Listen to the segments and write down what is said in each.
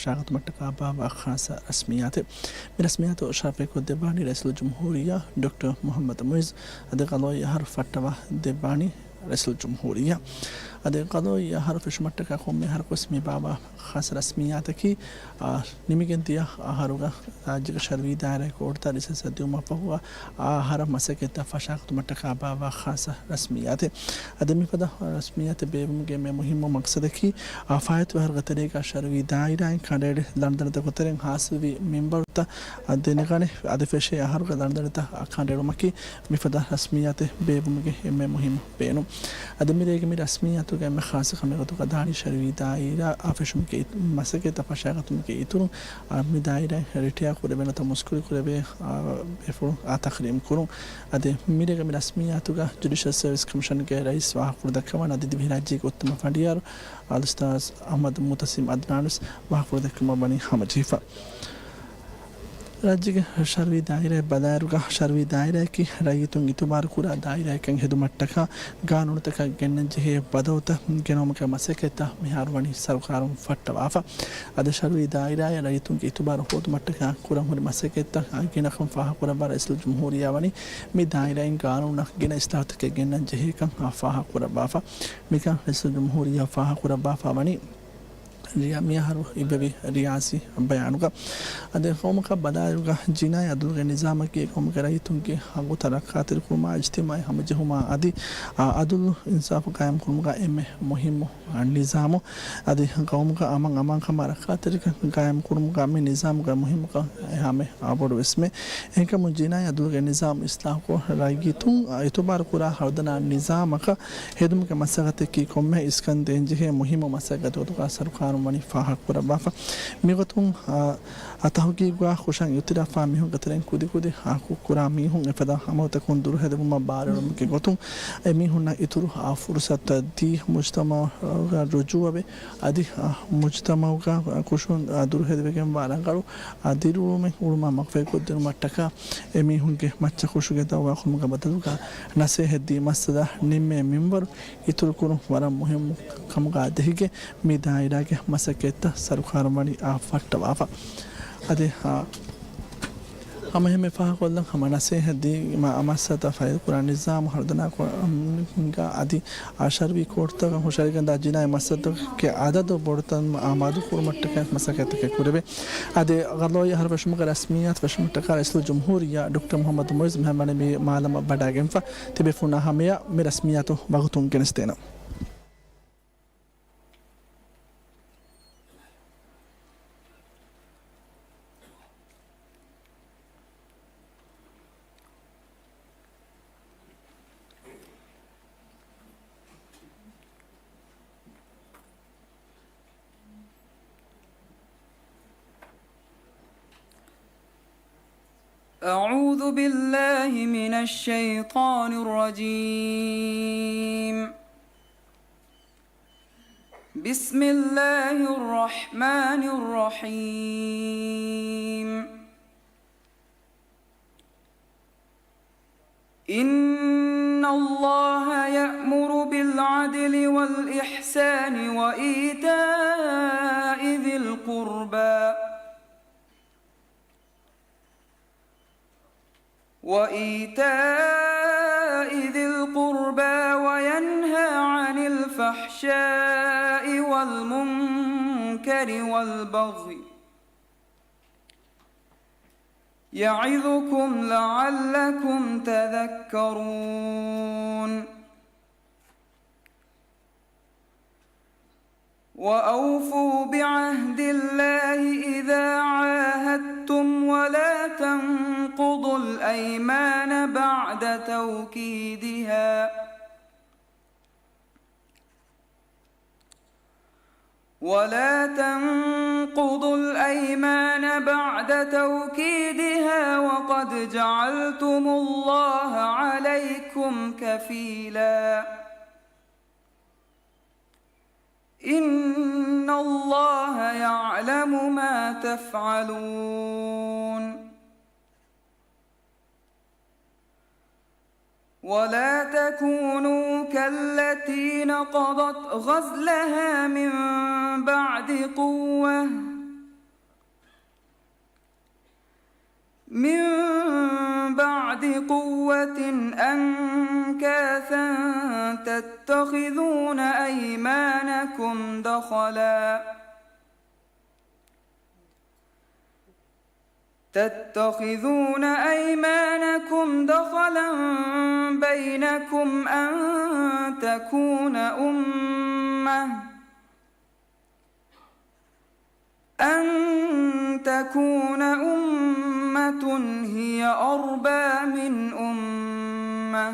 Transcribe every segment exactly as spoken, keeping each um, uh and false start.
ފަށާގަތުމަށްޓަކާ ބާއްވާ ޚާއްޞަ ރަސްމިއްޔާތެއް. މި ރަސްމިއްޔާތު ޝާއިޢުކޮށްދެއްވާނީ ރައީސުލްޖުމްހޫރިއްޔާ ޑޮކްޓަރ މުޙައްމަދު މުޢިއްޒު. އަދި ޤަޟާއީ އަހަރު ފައްޓަވާ ދެއްވާނީ ރައީސުލްޖުމްހޫރިއްޔާ. އަދި ޤަޟާއީ އަހަރު ފެށުމަށްޓަކާ ކޮންމެ އަހަރަކުވެސް މި ބާއްވާ ޚާއްޞަ ރަސްމިއްޔާތަކީ، އާ، ނިމިގެން ދިޔަ އަހަރުގަ ރާއްޖޭގެ ޝަރުޢީ ދާއިރާއަށް ކޯޓުތައް ރިސަސް ދިއުމަށްފަހު އާ އަހަރަށް މަސައްކަތްތައް ފަށާގަތުމަށްޓަކާ ބާއްވާ ޚާއްޞަ ރަސްމިއްޔާތެއް. އަދި މިފަދަ ރަސްމިއްޔާތެއް ބޭއްވުމުގެ އެންމެ މުހިއްމު މަޤްޞަދަކީ، އާ، ފާއިތުވި އަހަރުގެ ތެރޭގަ ޝަރުޢީ ދާއިރާއިން ކަނޑައެޅި ލަނޑުދަނޑުތަކުގެ ތެރެއިން ހާސިލްވި މިންވަރުތައް ދެނެގަނެ، އަދި ފެށޭ އަހަރުގެ ލަނޑުދަނޑުތައް ކަނޑައެޅުމަކީ މިފަދަ ރަސްމިއްޔާތެއް ބޭއްވުމުގެ އެންމެ މުހިއްމު ބޭނުން. އަދި މިރޭގެ މި ރަސްމިއްޔާތުގެ އެންމެ ޚާއްޞަ ކަމެއް ގޮތުގަ ދާނީ ޝަރުޢީ ދާއިރާ އާ ފެށުމުގެ އިތު-، މަސައްކަތްތައް ފަށާގަތުމުގެ އިތުރުން، އާ، މި ދާއިރާއިން ރިޓަޔާ ކުރެވޭ ނުވަތަ މުސްކުޅި ކުރެވޭ، އާ، ބޭފުޅުން އާ ތަކްރީމް ކުރުން. އަދި މިރޭގެ މި ރަސްމިއްޔާތުގަ ޖުޑިޝަލް ސަރވިސް ކޮމިޝަންގެ ރައީސް ވާހަކަފުޅު ދައްކަވާން އަދި ދިވެހިރާއްޖޭގެ އުއްތަމަ ފަނޑިޔާރު އަލްއުސްތާޛް އަޙްމަދު މުޢުތަޞިމް އަދްނާނުވެސް ވާހަކަފުޅު ދައްކަމުން ވަނީ ހަމަޖެހިފަ. ރާއްޖޭގެ ޝަރުޢީ ދާއިރާއަށް ބަލާއިރުގަ، ޝަރުޢީ ދާއިރާއަކީ ރައްޔިތުން އިތުބާރު ކުރާ ދާއިރާއެއްކަން ހެދުމަށްޓަކާ، ގާނޫނުތަކަށް ގެންނަން ޖެހޭ ބަދަލުތައް ގެނައުމުގެ މަސައްކަތްތައް މިހާރު ވަނީ ސަރުކާރުން ފައްޓަވާފަ. އަދި ޝަރުޢީ ދާއިރާއަށް ރައްޔިތުންގެ އިތުބާރު ހޯދުމަށްޓަކާ ކުރަން ހުރި މަސައްކަތްތައް ގިނަކަން ފާހަގަކުރައްވާ ރައީސުލްޖުމްހޫރިއްޔާ ވަނީ މި ދާއިރާއިން ގާނޫނަށް ގިނަ އިސްލާހުތަކެއް ގެންނަން ޖެހޭކަން ފާހަގަކުރައްވާފަ. މިކަން ރައީސުލްޖުމްހޫރިއްޔާ ފާހަގަކުރައްވާފަ ވަނީ ރިޔާ-، މިއަހަރު އިއްވެވި ރިޔާސީ ބަޔާނުގަ. އަދި ޤައުމަކަށް ބަލާއިރުގަ ޖިނާއީ އަދުލުގެ ނިޒާމަކީ ޤައުމުގެ ރައްޔިތުންގެ ހައްގުތައް ރައްކާތެރިކުރުމާ، އިޖްތިމާޢީ ހަމަޖެހުމާ އަދި، އާ، އަދުލު އިންސާފު ޤާއިމްކުރުމުގަ އެންމެ މުހިއްމު ނިޒާމު. އަދި ޤައުމުގަ އަމަން އަމާންކަމާ ރައްކާތެރިކަން ޤާއިމްކުރުމުގަ މި ނިޒާމުގެ މުހިއްމުކަން ހަމަ ބޮޑުވެސްމެ. އެހެންކަމުން ޖިނާއީ އަދުލުގެ ނިޒާމު އިސްލާހުކޮށް، ރައްޔިތުން އިތުބާރުކުރާ ހަރުދަނާ ނިޒާމަކަށް ހެދުމުގެ މަސައްކަތަކީ ކޮންމެ އިސްކަން ދޭންޖެހޭ މުހިއްމު މަސައްކަތެއް ގޮތުގަ ސަރުކާރުން ވަނީ ފާހަގަކުރައްވާފަ. މިގޮތުން، އާ، ތަހުގީގުގަ ހުށަން އިއުތިރާފްވާ މީހުންގެ ތެރެއިން ކުދިކުދި ހައްގު ކުރާ މީހުން އެފަދަ އަމަލުތަކުން ދުރުހެލިވުމަށް ބާރުއެޅުމުގެ ގޮތުން އެމީހުންނަށް އިތުރު، އާ، ފުރުސަތުތައް ދީ މުޖްތަމަޢުގަ ރުޖޫޢަވެ، އަދި، އާ، މުޖްތަމަޢުގަ ކުށުން، އާ، ދުރުހެލިވެގެންވާ ރަނގަޅު، އާ، ދިރިއުޅުމެއް އުޅުމަށް މަގުފަހިކޮށްދިނުމަށްޓަކާ އެމީހުންގެ މައްޗަށް ހުށުގެ ދައުވާކުރުމުގެ ބަދަލުގަ ނަސޭހަތްދީ މައްސަލަ ނިންމޭ މިންވަރު އިތުރުކުރުން ވަރަށް މުހިއްމު ކަމުގަ ދެހިގެން މި ދާއިރާގެ މަސައްކަތްތައް ސަރުކާރުން ވަނީ އާ ފައްޓަވާފަ. އަދި، އާ، ހަމައެހެންމެ ފާހަގަކޮށްލަން ހަމަ ނަސޭހަތް ދީ މަ-، މައްސަލަތައް ފައިލްކުރާ ނިޒާމު ހަރުދަނާކޮށް، އަމް، އަދި އާ ޝަރުޢީ ކޯޓުތަކަށް ހުށަހެޅިގެންދާ ޖިނާއީ މައްސަލަތަކެއް އަދަދު ބޮޑުތަން އާ މަދުކުރުމަށްޓަކައި މަސައްކަތްތަކެއް ކުރެވޭ. އަދި ގަޟާއީ އަހަރު ފެށުމުގެ ރަސްމިއްޔާތު ފެށުމަށްޓަކާ ރައީސުލްޖުމްހޫރިއްޔާ ޑޮކްޓަރ މުޙައްމަދު މުޢިއްޒު މެހެމަނި މި މާލަމަށް ވަޑައިގެންފަ. ތިބޭފުޅުންނާ ހަމަޔަށް މި ރަސްމިއްޔާތު ވަގުތުން ގެނެސްދޭނަން. أعوذ بالله من الشيطان الرجيم. بسم الله الرحمن الرحيم. إن الله يأمر بالعدل والإحسان وإيتاء ذي القربى وإيتاء ذي القربى وينهى عن الفحشاء والمنكر والبغي يعظكم لعلكم تذكرون. وأوفوا بعهد الله إذا عاهدتم ولا تنقضوا الأيمان بعد توكيدها ولا تنقضوا الأيمان بعد توكيدها وقد جعلتم الله عليكم كفيلا. إن الله يعلم ما تفعلون. ولا تكونوا كالتي نقضت غزلها من بعد قوة، مِّن بَعْدِ قُوَّةٍ أَنكَاثًا تَتَّخِذُونَ أَيْمَانَكُمْ دَخَلًا تَتَّخِذُونَ أَيْمَانَكُمْ دَخَلًا بَيْنَكُمْ أَن تَكُونَ أُمَّةٌ أَن تَكُونَ أُمَّةٌ هِيَ أَرْبَىٰ مِنْ أُمَّةٍ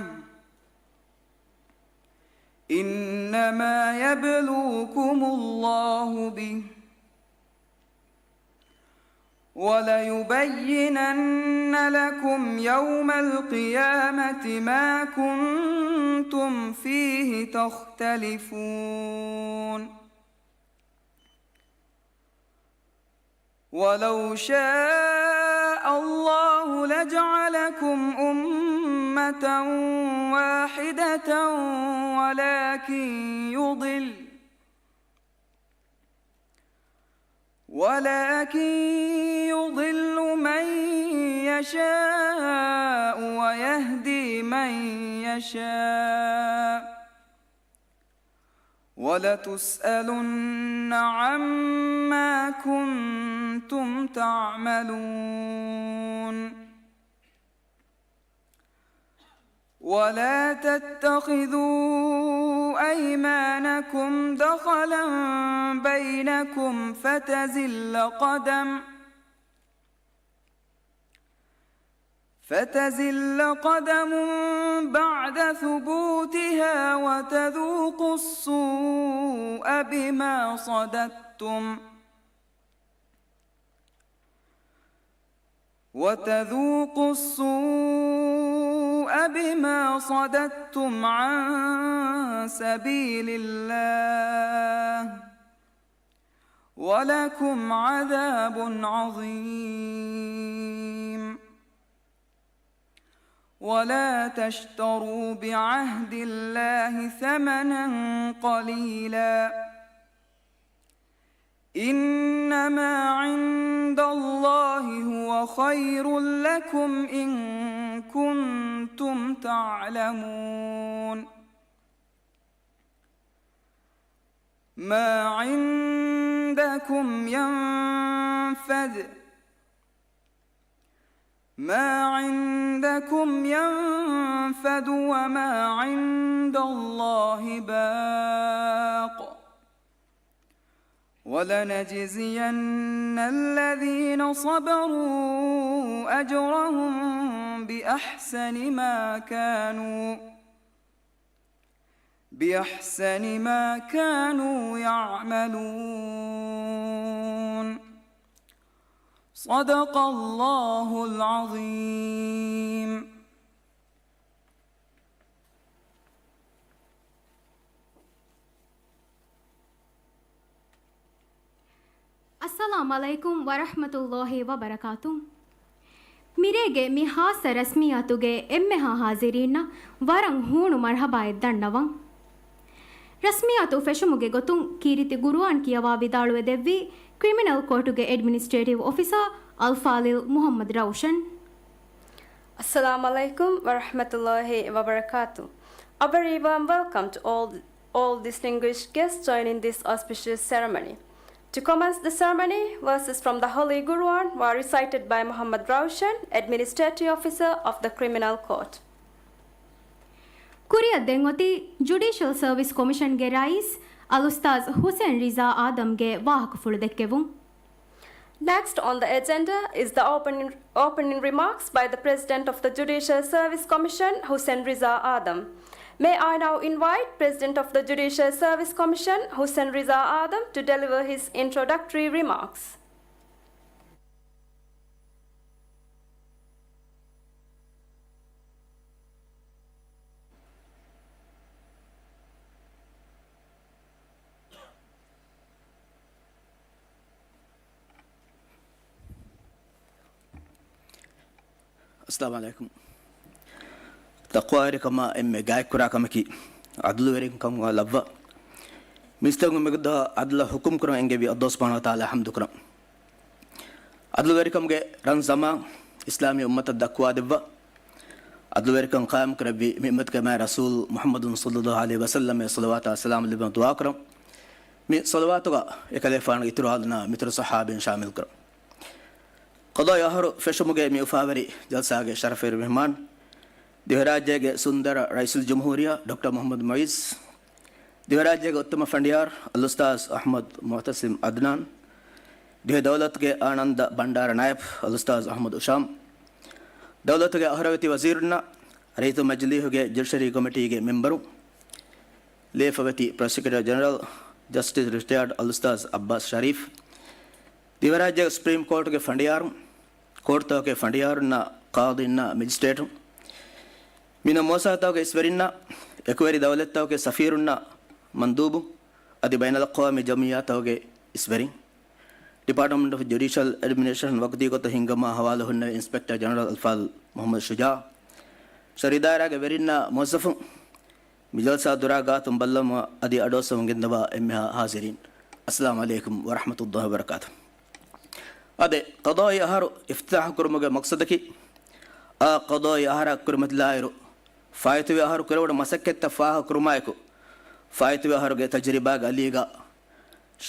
إِنَّمَا يَبْلُوكُمُ اللَّهُ بِهِ وَلَيُبَيِّنَنَّ لَكُمْ يَوْمَ الْقِيَامَةِ مَا كُنتُمْ فِيهِ تَخْتَلِفُونَ. وَلَوْ شَاءَ اللَّهُ لَجَعَلَكُمْ أُمَّةً وَاحِدَةً وَلَٰكِن يُضِلُّ وَلَٰكِن يُضِلُّ مَن يَشَاءُ وَيَهْدِي مَن يَشَاءُ وَلَتُسْأَلُنَّ عَمَّا كُنتُمْ تَعْمَلُونَ. وَلَا تَتَّخِذُوا أَيْمَانَكُمْ دَخَلًا بَيْنَكُمْ فَتَزِلَّ قَدَمٌ فَتَزِلَّ قَدَمٌ بَعْدَ ثُبُوتِهَا وَتَذُوقُوا السُّوءَ بِمَا صَدَدتُّمْ وَتَذُوقُوا السُّوءَ بِمَا صَدَدتُّمْ عَن سَبِيلِ اللَّهِ وَلَكُمْ عَذَابٌ عَظِيمٌ. وَلَا تَشْتَرُوا بِعَهْدِ اللَّهِ ثَمَنًا قَلِيلًا إِنَّمَا عِندَ اللَّهِ هُوَ خَيْرٌ لَّكُمْ إِن كُنتُمْ تَعْلَمُونَ. مَا عِندَكُمْ يَنفَدُ مَا عِندَكُمْ يَنفَدُ وَمَا عِندَ اللَّهِ بَاقٍ وَلَنَجْزِيَنَّ الَّذِينَ صَبَرُوا أَجْرَهُمْ بِأَحْسَنِ مَا كَانُوا بِأَحْسَنِ مَا كَانُوا يَعْمَلُونَ. صَدَقَ اللَّهُ الْعَظِيمُ. އައްސަލާމު ޢަލައިކުމް ވަރަޙްމަތުﷲި ވަބަރަކާތުހު. މިރޭގެ މި ހާއްސަ ރަސްމިއްޔާތުގެ އެންމެހާ ހާޒިރީންނަށް ވަރަށް ހޫނު މަރްޙަބާއެއް ދަންނަވަން. ރަސްމިއްޔާތު ފެށުމުގެ ގޮތުން ކީރިތި ޤުރުއާން ކިޔަވާ ވިދާޅުވެ ދެއްވީ ކްރިމިނަލް ކޯޓުގެ އެޑްމިނިސްޓްރޭޓިވް އޮފިސަރ އަލްފާޟިލް މުޙައްމަދު ރައުޝަން. އައްސަލާމު ޢަލައިކުމް ވަރަޙްމަތުﷲި ވަބަރަކާތުހު. A very warm welcome to all, all distinguished guests joining this auspicious ceremony. To commence the ceremony, verses from the Holy Quran were recited by Muhammad Raushan, Administrative Officer of the Criminal Court. ކުރިއަށް ދެން އޮތީ ޖުޑިޝަލް ސަރވިސް ކޮމިޝަންގެ ރައީސް އަލްއުސްތާޛް ހުސެން ރިޒާ އާދަމްގެ ވާހަކަފުޅު ދެއްކެވުން. Next on the agenda is the opening, opening remarks by the President of the Judicial Service Commission, Hussein Riza Adam. May I now invite President of the Judicial Service Commission, Hussein Riza Adam, to deliver his introductory remarks. އައްސަލާމު ޢަލައިކުމް. ތަޤްވާވެރިކަމާ އެންމެ ގާތްކުރާ ކަމަކީ، ޢަދުލުވެރިކަމުގަ ލައްވާ މީސްތަކުން މިގޮތަށް ޢަދުލަށް ޙުކުމް ކުރަން އެންގެވި އަލްލާހު ސުބްޙާނަހޫ ވަތަޢާލާ ޙަމްދު ކުރަން. ޢަދުލުވެރިކަމުގެ ރަން ޒަމާން އިސްލާމީ އުއްމަތަށް ދައްކުވާދެއްވާ، ޢަދުލުވެރިކަން ޤާއިމް ކުރެއްވި މި އުއްމަތުގެ މާތް ރަސޫލު މުޙައްމަދު ޞައްލައްލާހު ޢަލައިހި ވަސައްލަމަށް ޞަލަވާތާ ސަލާމް ލެއްވަން ދުޢާ ކުރަން. މި ޞަލަވާތުގަ އެކަލޭފާނުގެ އިތުރު އާލުންނާ މިތުރު ޞަޙާބީން ޝާމިލް ކުރަން. ޤަޟާއީ އަހަރު ފެށުމުގެ މި އުފާވެރި ޖަލްސާގެ ޝަރަފުވެރި މެހްމާން، ދިވެހިރާއްޖޭގެ ސުންދަރަ ރައީސުލްޖުމްހޫރިއްޔާ ޑޮކްޓަރ މުޙައްމަދު މުޢިއްޒު، ދިވެހިރާއްޖޭގެ އުއްތަމަ ފަނޑިޔާރު އަލްއުސްތާޛު އަޙްމަދު މުޢުތަޞިމް ޢަދްނާން، ދިވެހި ދައުލަތުގެ އާނަންދަ ބަންޑާރަ ނާއިބު އަލްއުސްތާޛު އަޙްމަދު އުޝާމް، ދައުލަތުގެ އަހުރަވެތި ވަޒީރުންނާ، ރައްޔިތު މަޖިލީހުގެ ޖުޑިޝަރީ ކޮމިޓީގެ މެމްބަރުން، ލިޔެފަވެތި ޕްރޮސިކިއުޓަރ ޖެނެރަލް ޖަސްޓިސް ރިޓަޔާޑް އަލްއުސްތާޛު ޢައްބާސް ޝަރީފް، ދިވެހިރާއްޖޭގެ ސުޕްރީމް ކޯޓުގެ ފަނޑިޔާރުން، ކޯޓުތަކުގެ ފަނޑިޔާރުންނާ، ޤާޟީންނާ، މެޖިސްޓްރޭޓުން، މިނަ މުއައްސަސާތަކުގެ އިސްވެރިންނާ، އެކުވެރި ދައުލަތްތަކުގެ ސަފީރުންނާ، މަންދޫބު، އަދި ބައިނަލްއަޤްވާމީ ޖަމްޢިއްޔާތަކުގެ އިސްވެރިން، ޑިޕާޓްމަންޓް އޮފް ޖުޑިޝަލް އެޑްމިނިސްޓްރޭޝަން ވަގުތީ ގޮތަށް ހިންގަމާ ހަވާލު ހުންނެވި އިންސްޕެކްޓަރ ޖެނެރަލް އަލްފާޟިލް މުޙައްމަދު ޝުޖާޢު، ޝަރުޢީ ދާއިރާގެ ވެރިންނާ މުވައްޒަފުން، މި ޖަލްސާ ދުރާ ގާތުން ބައްލަވަމުން އަދި އަޑުއައްސަވަމުން ގެންދަވާ އެންމެހާ ޙާޟިރީން، އައްސަލާމު ޢަލައިކުމް ވަރަޙްމަތުﷲި ވަބަރަކާތުހު. އާދެ، ޤަޟާއީ އަހަރު އިފްތިތާޙު ކުރުމުގެ މަޤްޞަދަކީ، އާ ޤަޟާއީ އަހަރާ ކުރިމަތިލާއިރު، ފާއިތުވި އަހަރު ކުރެވުނު މަސައްކަތްތައް ފާހަގަ ކުރުމާއެކު، ފާއިތުވި އަހަރުގެ ތަޖުރިބާގެ އަލީގަ،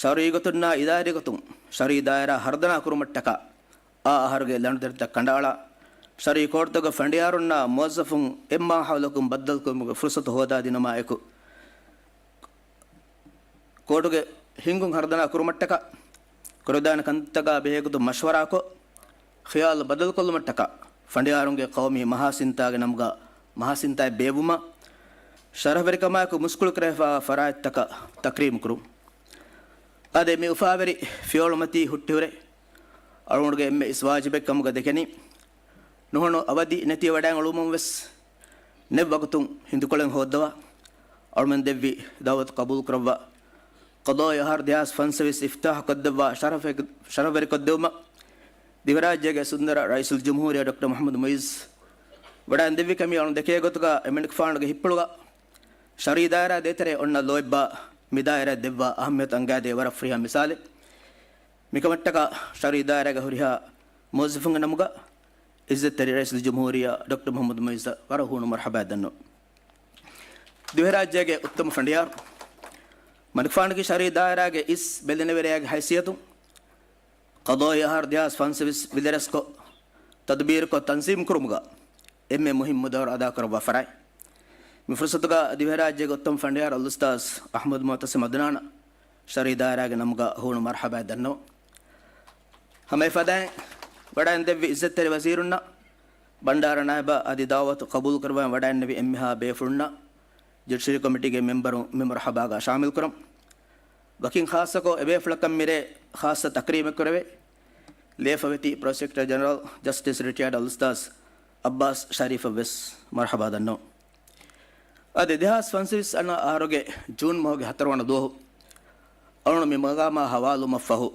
ޝަރުޢީ ގޮތުންނާ އިދާރީ ގޮތުން ޝަރުޢީ ދާއިރާ ހަރުދަނާ ކުރުމަށްޓަކާ، އާ އަހަރުގެ ލަނޑުދަރިތައް ކަނޑައަޅާ، ޝަރުޢީ ކޯޓުތަކުގެ ފަނޑިޔާރުންނާ މުވައްޒަފުން އެއް މާހައުލަކުން ބައްދަލުކުރުމުގެ ފުރުޞަތު ހޯދާދިނުމާއެކު، ކޯޓުގެ ހިންގުން ހަރުދަނާ ކުރުމަށްޓަކާ، ކުރެވިދާނެ ކަންތައްތަކާ ބެހޭގޮތުން މަޝްވަރާކޮށް، ޚިޔާލު ބަދަލުކޮށްލުމަށްޓަކާ، ފަނޑިޔާރުންގެ ޤައުމީ މަހާސިންތާގެ ނަމުގަ މަހާސިންތާއެއް ބޭއްވުމަށް، ޝަރަފްވެރިކަމާއެކު މުސްކުޅި ކުރެވިފާ ފަރާތްތަކަށް ތަކްރީމް ކުރުން. އާދެ، މި އުފާވެރި ފިޔަވަޅުމަތީ ހުއްޓިހުރެ، އަޅުގަނޑުގެ އެންމެ އިސް ވާޖިބެއް ކަމުގަ ދެކެނީ، ނުހަނު އަވަދި ނެތި ވަޑައިގަން އުޅުމުން ވެސް ނެތް ވަގުތުން ހިނދުކޮޅެއް ހޯއްދަވާ، އަޅުމެން ދެއްވި ދަޢުވަތު ޤަބޫލު ކުރައްވާ، ޤަޟާއީ އަހަރު ދެހާސް ފަންސަވީސް އިފްތިތާޙު ކޮށްދެއްވާ ޝަރަފް، ޝަރަފްވެރިކޮށްދެއްވުމަށް، ދިވެހިރާއްޖޭގެ ސުންދަރަ ރައީސުލްޖުމްހޫރިއްޔާ ޑޮކްޓަރ މުޙައްމަދު މުޢިއްޒު ވަޑައިން ދެއްވި ކަމީ އަޅުން ދެކޭ ގޮތުގަ އެމަނިކުފާނުގެ ހިތްޕުޅުގަ ޝަރުޢީ ދާއިރާ ދޭތެރޭ އޮންނަ ލޯތްބާ މި ދާއިރާ ދެއްވާ އަހައްމިޔަތު އަންގާދޭ ވަރަށް ފުރިހަމަ މިސާލެއް. މިކަމަށްޓަކާ ޝަރުޢީ ދާއިރާގެ ހުރިހާ މުވައްޒަފުންގެ ނަމުގަ އިއްޒަތްތެރި ރައީސުލްޖުމްހޫރިއްޔާ ޑޮކްޓަރ މުޙައްމަދު މުޢިއްޒަށް ވަރަށް ހޫނު މަރުޙަބާ ދަންނަވަން. ދިވެހިރާއްޖޭގެ އުއްތަމަ ފަނޑިޔާރު، މަނިކުފާނަކީ ޝަރުޢީ ދާއިރާގެ އިސް ބެލެނިވެރިޔާގެ ހައިސިއްޔަތުން، ޤަޟާއީ އަހަރު ދެހާސް ފަންސަވީސް ވިދަރަސްކޮށް، ތަދުބީރުކޮށް ތަންޒީމް ކުރުމުގަ އެންމެ މުހިއްމު ދައުރު އަދާކުރައްވާ ފަރާތް. މި ފުރުޞަތުގަ ދިވެހިރާއްޖޭގެ އުއްތަމަ ފަނޑިޔާރު އަލްއުސްތާޛު އަޙްމަދު މުޢުތަޞިމް ޢަދްނާނަށް ޝަރުޢީ ދާއިރާގެ ނަމުގަ ހޫނު މަރުޙަބާ ދަންނަވަން. ހަމަ އެފަދައިން ވަޑައިން ދެއްވި އިއްޒަތްތެރި ވަޒީރުންނަށް، ބަންޑާރަ ނާއިބަށް އަދި ދަޢުވަތު ޤަބޫލު ކުރައްވަން ވަޑައިންނެވި އެންމެހާ ބޭފުޅުންނަށް، ޖުޑިޝަރީ ކޮމިޓީގެ މެމްބަރުން މި މަރުޙަބާގަ ޝާމިލް ކުރަން. ވަކިން ޚާއްޞަކޮށް އެބޭފުޅަކަށް މިރޭ ޚާއްޞަ ތަކްރީމެއް ކުރެވޭ، ލިޔެފަވެތި ޕްރޮސިކިއުޓަރ ޖެނެރަލް ޖަސްޓިސް ރިޓަޔާޑް އަލްއުސްތާޛު ޢައްބާސް ޝަރީފަށް ވެސް މަރުޙަބާ ދަންނަވަން. އަދި ދެހާސް ފަންސަވީސް އަންނަ އަހަރުގެ ޖޫން މަހުގެ ހަތަރުވަނަ ދުވަހު އަޅުން މި މަގާމާ ހަވާލުވުމަށްފަހު،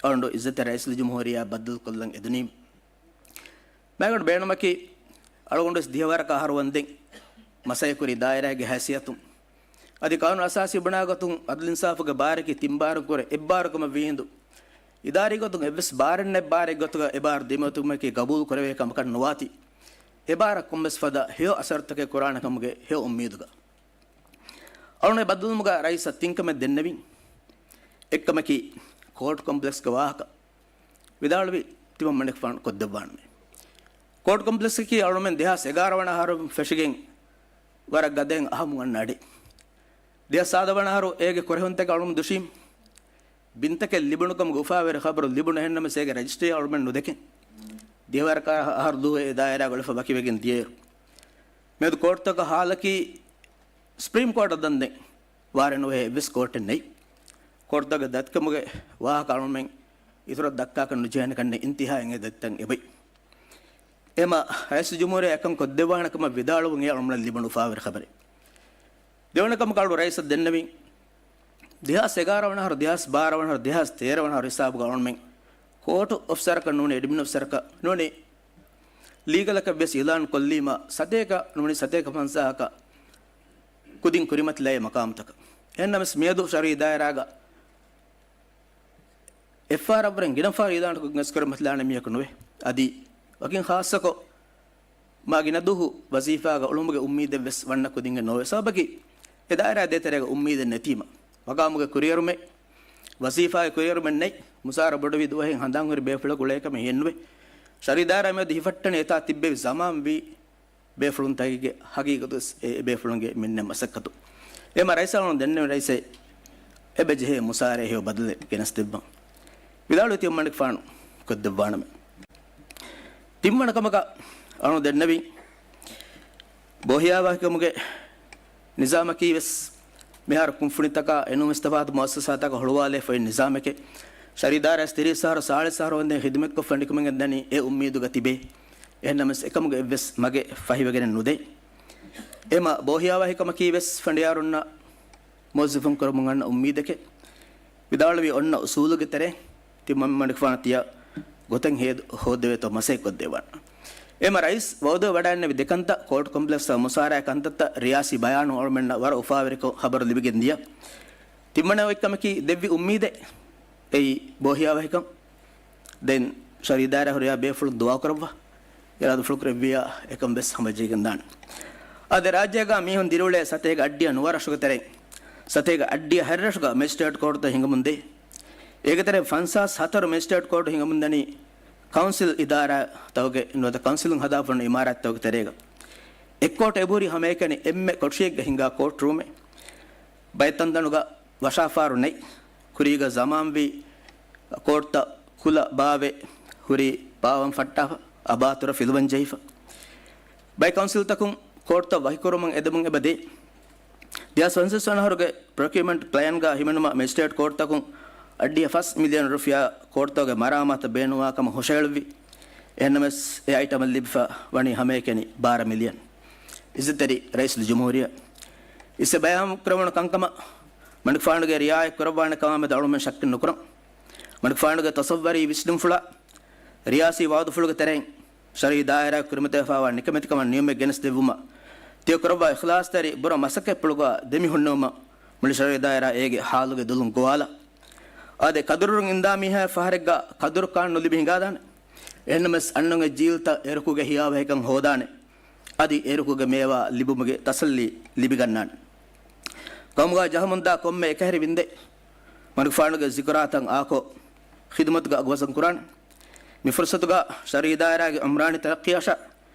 އަޅުން އިއްޒަތްތެރި ރައީސުލްޖުމްހޫރިއްޔާ ބައްދަލުކޮށްލަން އެދުނީމަ، މާގަނޑު ބޭނުމަކީ، އަޅުގަނޑުވެސް ދިހަވަރަކަށް އަހަރު ވަންދެން މަސައްކަތްކުރި ދާއިރާގެ ހައިސިއްޔަތުން، އަދި ޤާނޫނު އަސާސީ ބުނާ ގޮތުން ޢަދުލު އިންސާފުގެ ބާރަކީ ތިން ބާރަކުން ކުރެ އެއްބާރު ކަމަށް ވީހިނދު، އިދާރީ ގޮތުން އެއްވެސް ބާރެއް ނެތް ބާރެއް ގޮތުގަ އެބާރު ދެމިއޮތުމަކީ ގަބޫލު ކުރެވޭ ކަމަކަށް ނުވާތީ، އެބާރަށް ކޮންމެސް ފަދަ ހެޔޮ އަސަރުތަކެއް ކުރާނެ ކަމުގެ ހެޔޮ އުއްމީދުގަ. އަޅުން އެ ބައްދަލުވުމުގަ ރައީސަށް ތިން ކަމެއް ދެންނެވިން. އެއްކަމަކީ، ކޯޓް ކޮމްޕްލެކްސްގެ ވާހަކަ ވިދާޅުވި ތިމަން މަނިކުފާނު ކޮށްދެއްވާނަމޭ. ކޯޓް ކޮމްޕްލެކްސްއަކީ އަޅުމެން ދެހާސް އެގާރަ ވަނަ އަހަރު ފެށިގެން ވަރަށް ގަދައިން އަހަމުން އަންނަ އަޑެއް. ދެހާސް ސާދަ ވަނަ އަހަރު އޭގެ ކުރެހުންތަކެއް އަޅުމެން ދުށީމް. ބިންތަކެއް ލިބުނުކަމުގެ އުފާވެރި ޚަބަރު ލިބުނު، އެހެންނަމަވެސް އޭގެ ރަޖިސްޓްރީ އަޅުމެން ނުދެކެން. ދިހަވަރަކަށް އަހަރު ދުވަހު އެ ދާއިރާގަ އުޅެފަ ވަކިވެގެން ދިޔައިރު، މިއަދު ކޯޓްތަކަށް ހާލަކީ ސުޕްރީމް ކޯޓަށް ދަންދެން ވާރޭ ނުވެ އެއްވެސް ކޯޓެއް ނެތް. ކޯޓްތަކުގެ ދަތިކަމުގެ ވާހަކަ އަޅުމެން އިތުރަށް ދައްކާކަށް ނުޖެހޭނެ ކަންނެ އިންތިހާއިން އެ ދަތިތައް އެބައި. އެމަ ރައީސުލްޖުމްހޫރިއްޔާ އެކަން ކޮށްދެއްވާނެ ކަމަށް ވިދާޅުވުން އެ އަޅުމެންނަށް ލިބުނު އުފާވެރި ޚަބަރެއް. ދެވަނަ ކަމަކަށް އަޅު ރައީސަށް ދެންނެވިން، ދެހާސް އެގާރަ ވަނަ އަހަރު، ދެހާސް ބާރަ ވަނަ އަހަރު، ދެހާސް ތޭރަ ވަނަ އަހަރު ހިސާބުގަ އަޅުމެން ކޯޓު އޮފިސަރަކަށް ނޫނީ، އެޑްމިން އޮފިސަރަކަށް ނޫނީ، ލީގަލަކަށް ވެސް އިލާން ކޮށްލީމަ، ސަތޭކަ ނޫނީ ސަތޭކަ ފަންސާހަކަށް ކުދިން ކުރިމަތިލައި މަޤާމުތަކަށް. އެހެންނަމަވެސް މިއަދު ޝަރުޢީ ދާއިރާގަ އެއްފަހަރަށްވުރެން ގިނަ ފަހަރު އިލާން ކޮށްގެން ކުރިމަތިލާނެ މީހަކު ނުވޭ. އަދި ވަކިން ޚާއްޞަކޮށް، މާ ގިނަ ދުވަހު ވަޒީފާގަ އުޅުމުގެ އުއްމީދެއް ވެސް ވަންނަ ކުދިންގެ ނޯވޭ. ސަބަބަކީ، އެ ދާއިރާ ދޭތެރޭގަ އުއްމީދެއް ނެތީމަ. މަގާމުގެ ކުރިއެރުމެއް، ވަޒީފާގެ ކުރިއެރުމެއް ނެތް. މުސާރަ ބޮޑުވި ދުވަހެއް ހަނދާން ހުރި ބޭފުޅަކު އުޅޭކަމެއް ހިއެއްނުވޭ. ޝަރީ ދާއިރާ މިއަދު ހިފައްޓަނީ އެތާ ތިއްބެވި ޒަމާންވީ ބޭފުޅުންތަކެއްގެ ހަގީގަތު ވެސް އެ ބޭފުޅުންގެ މިންނަ މަސައްކަތު. އެމަ ރައީސް އަޅުން ދެންނެވި ރައީސޭ، އެބަ ޖެހޭ މުސާރައެއް ހެޔޮ ބަދަލެއް ގެނެސްދެއްވަން. ވިދާޅުވި ތިމަންމަނިކުފާނު ކޮށްދެއްވާނަމޭ. ތިންވަނަ ކަމަކަށް އަޅުން ދެންނެވި ބޯހިޔާވާހިކަމުގެ ނިޒާމަކީ ވެސް މިހާރު ކުންފުނިތަކާ އެނޫން ވެސް ތަފާތު މުއައްސަސާތަކަށް ހުޅުވާލެފައި ނިޒާމެކޭ. ޝަރީ ދާއިރާ ވެސް ތިރީސް އަހަރު ސާޅީސް އަހަރު ވަންދެން ހިދުމަތްކޮށްފަ ނިކުމެގެން ދަނީ އެ އުއްމީދުގަ ތިބޭ. އެހެންނަމަވެސް އެކަމުގެ އެއްވެސް މަގެއް ފަހިވެގެނެއް ނުދޭ. އެމަ ބޯހިޔާވާހިކަމަކީ ވެސް ފަނޑިޔާރުންނަށް މުވައްޒަފުން ކުރަމުން އަންނަ އުއްމީދެކޭ. ވިދާޅުވި އޮންނަ އުސޫލުގެ ތެރޭ ތިމަންމަނިކުފާނު ތިޔަ ގޮތެއް ހޭދަ ހޯއްދެވޭތޯ މަސައްކަތް ކޮށްދެއްވާނަން. އެމަ ރައީސް ވައުދުވެ ވަޑައިންނެވި ދެކަންތައް ކޯޓް ކޮމްޕްލެކްސްއާ މުސާރައާ ކަންތައްތައް ރިޔާސީ ބަޔާނު އަޅުމެންނަށް ވަރަށް އުފާވެރިކޮށް ހަބަރު ލިބިގެން ދިޔަ. ތިމަންމަނިކުފާ އެކަމަކީ ދެއްވި އުއްމީދެއް. އެއީ ބޯހިޔާވާހިކަން. ދެން ޝަރީ ދާއިރާ ހުރިހާ ބޭފުޅުން ދުޢާ ކުރައްވާ. އިރާދަފުޅުކުރެއްވިއްޔާ އެކަން ވެސް ހަމަޖެހިގެން ދާނެ. އަދި ރާއްޖޭގަ މީހުން ދިރިއުޅޭ ސަތޭކަ އަށްޑިހަ ނުވަ ރަށުގެ ތެރެއިން ސަތޭކަ އަށްޑިހަ ހަތް ރަށުގަ މެޖިސްޓްރޭޓް ކޯޓުތައް ހިނގަމުންދޭ. އޭގެ ތެރެއިން ފަންސާސް ހަތަރު މެޖިސްޓްރޭޓް ކޯޓު ހިނގަމުންދަނީ ކައުންސިލް އިދާރާތަކުގެ ނުވަތަ ކައުންސިލުން ހަދާފަ އިމާރާތްތަކުގެ ތެރޭގަ. އެއްކޯޓު އެބަހުރި ހަމައެކަނި އެންމެ ކޮޓަރިއެއްގަ ހިނގާ ކޯޓް ރޫމެއް. ބައެއް ތަންތަނުގަ ވަށާފާރު ނެތް. ކުރީގަ ޒަމާންވީ ކޯޓްތައް ކުލަ ބާވެ ހުރީ ބާވަން ފައްޓާފަ، އަބާތުރަ ފިލުވަން ޖެހިފަ. ބައެއް ކައުންސިލްތަކުން ކޯޓްތައް ވަކިކުރުމަށް އެދެމުން އެބަ ދޭ. ދެހާސް ފަންސަވީސް ވަނަ އަހަރުގެ ޕްރޮކިއުމަންޓް ޕްލޭންގަ ހިމެނުމަށް މެޖިސްޓްރޭޓް ކޯޓްތަކުން އަށްޑިހަ ފަސް މިލިއަން ރުފިޔާ ކޯޓްތަކުގެ މަރާމާތަށް ބޭނުންވާ ކަމަށް ހުށަހެޅުއްވި. އެހެންނަމަވެސް އެ އައިޓަމަށް ލިބިފަ ވަނީ ހަމައެކަނި ބާރަ މިލިއަން. އިއްޒަތްތެރި ރައީސުލްޖުމްހޫރިއްޔާ އިސް ބަޔާން ކުރެވުނު ކަންކަމަށް މަނިކުފާނުގެ ރިއާޔަތް ކުރައްވާނެ ކަމާމެދު އަޅުމެން ޝައްކެއް ނުކުރަން. މަނިކުފާނުގެ ތަޞައްވަރީ ވިސްނުންފުޅާ ރިޔާސީ ވައުދުފުޅުގެ ތެރެއިން ޝަރީ ދާއިރާއަށް ކުރިމަތިވެފައިވާ ނިކަމެތިކަމަށް ނިޔުމެއް ގެނެސްދެއްވުމަށް ތިޔަ ކުރައްވާ އިޚްލާޞްތެރި ބުރަ މަސައްކަތްޕުޅުގަ ދެމިހުންނެވުމަށް މުޅި ޝަރީ ދާއިރާ އޭގެ ހާލުގެ ދުލުން ގޮވާލާ. އާދެ، ކަދުރުވެރިން އިންދާ މީހާ ފަހަރެއްގަ ކަދުރު ކާން ނުލިބި ހިނގާދާނެ. އެހެންނަމަވެސް އަންނަންގެ ޖީލްތައް އެރުކުގެ ހިޔާވަހިކަން ހޯދާނެ. އަދި އެރުކުގެ މޭވާ ލިބުމުގެ ތަސައްލީ ލިބިގަންނާނެ. ގައުމުގަ ޖަހަމުންދާ ކޮންމެ އެކަހެރި ވިންދެއް މަނިކުފާނުގެ ޒިކުރާތައް އާކޮށް، ޚިދުމަތުގަ އަގުވަސް ކުރާނެ. މި ފުރުޞަތުގަ ޝަރީ ދާއިރާގެ އުމްރާނީ ތަރައްޤީއަށާ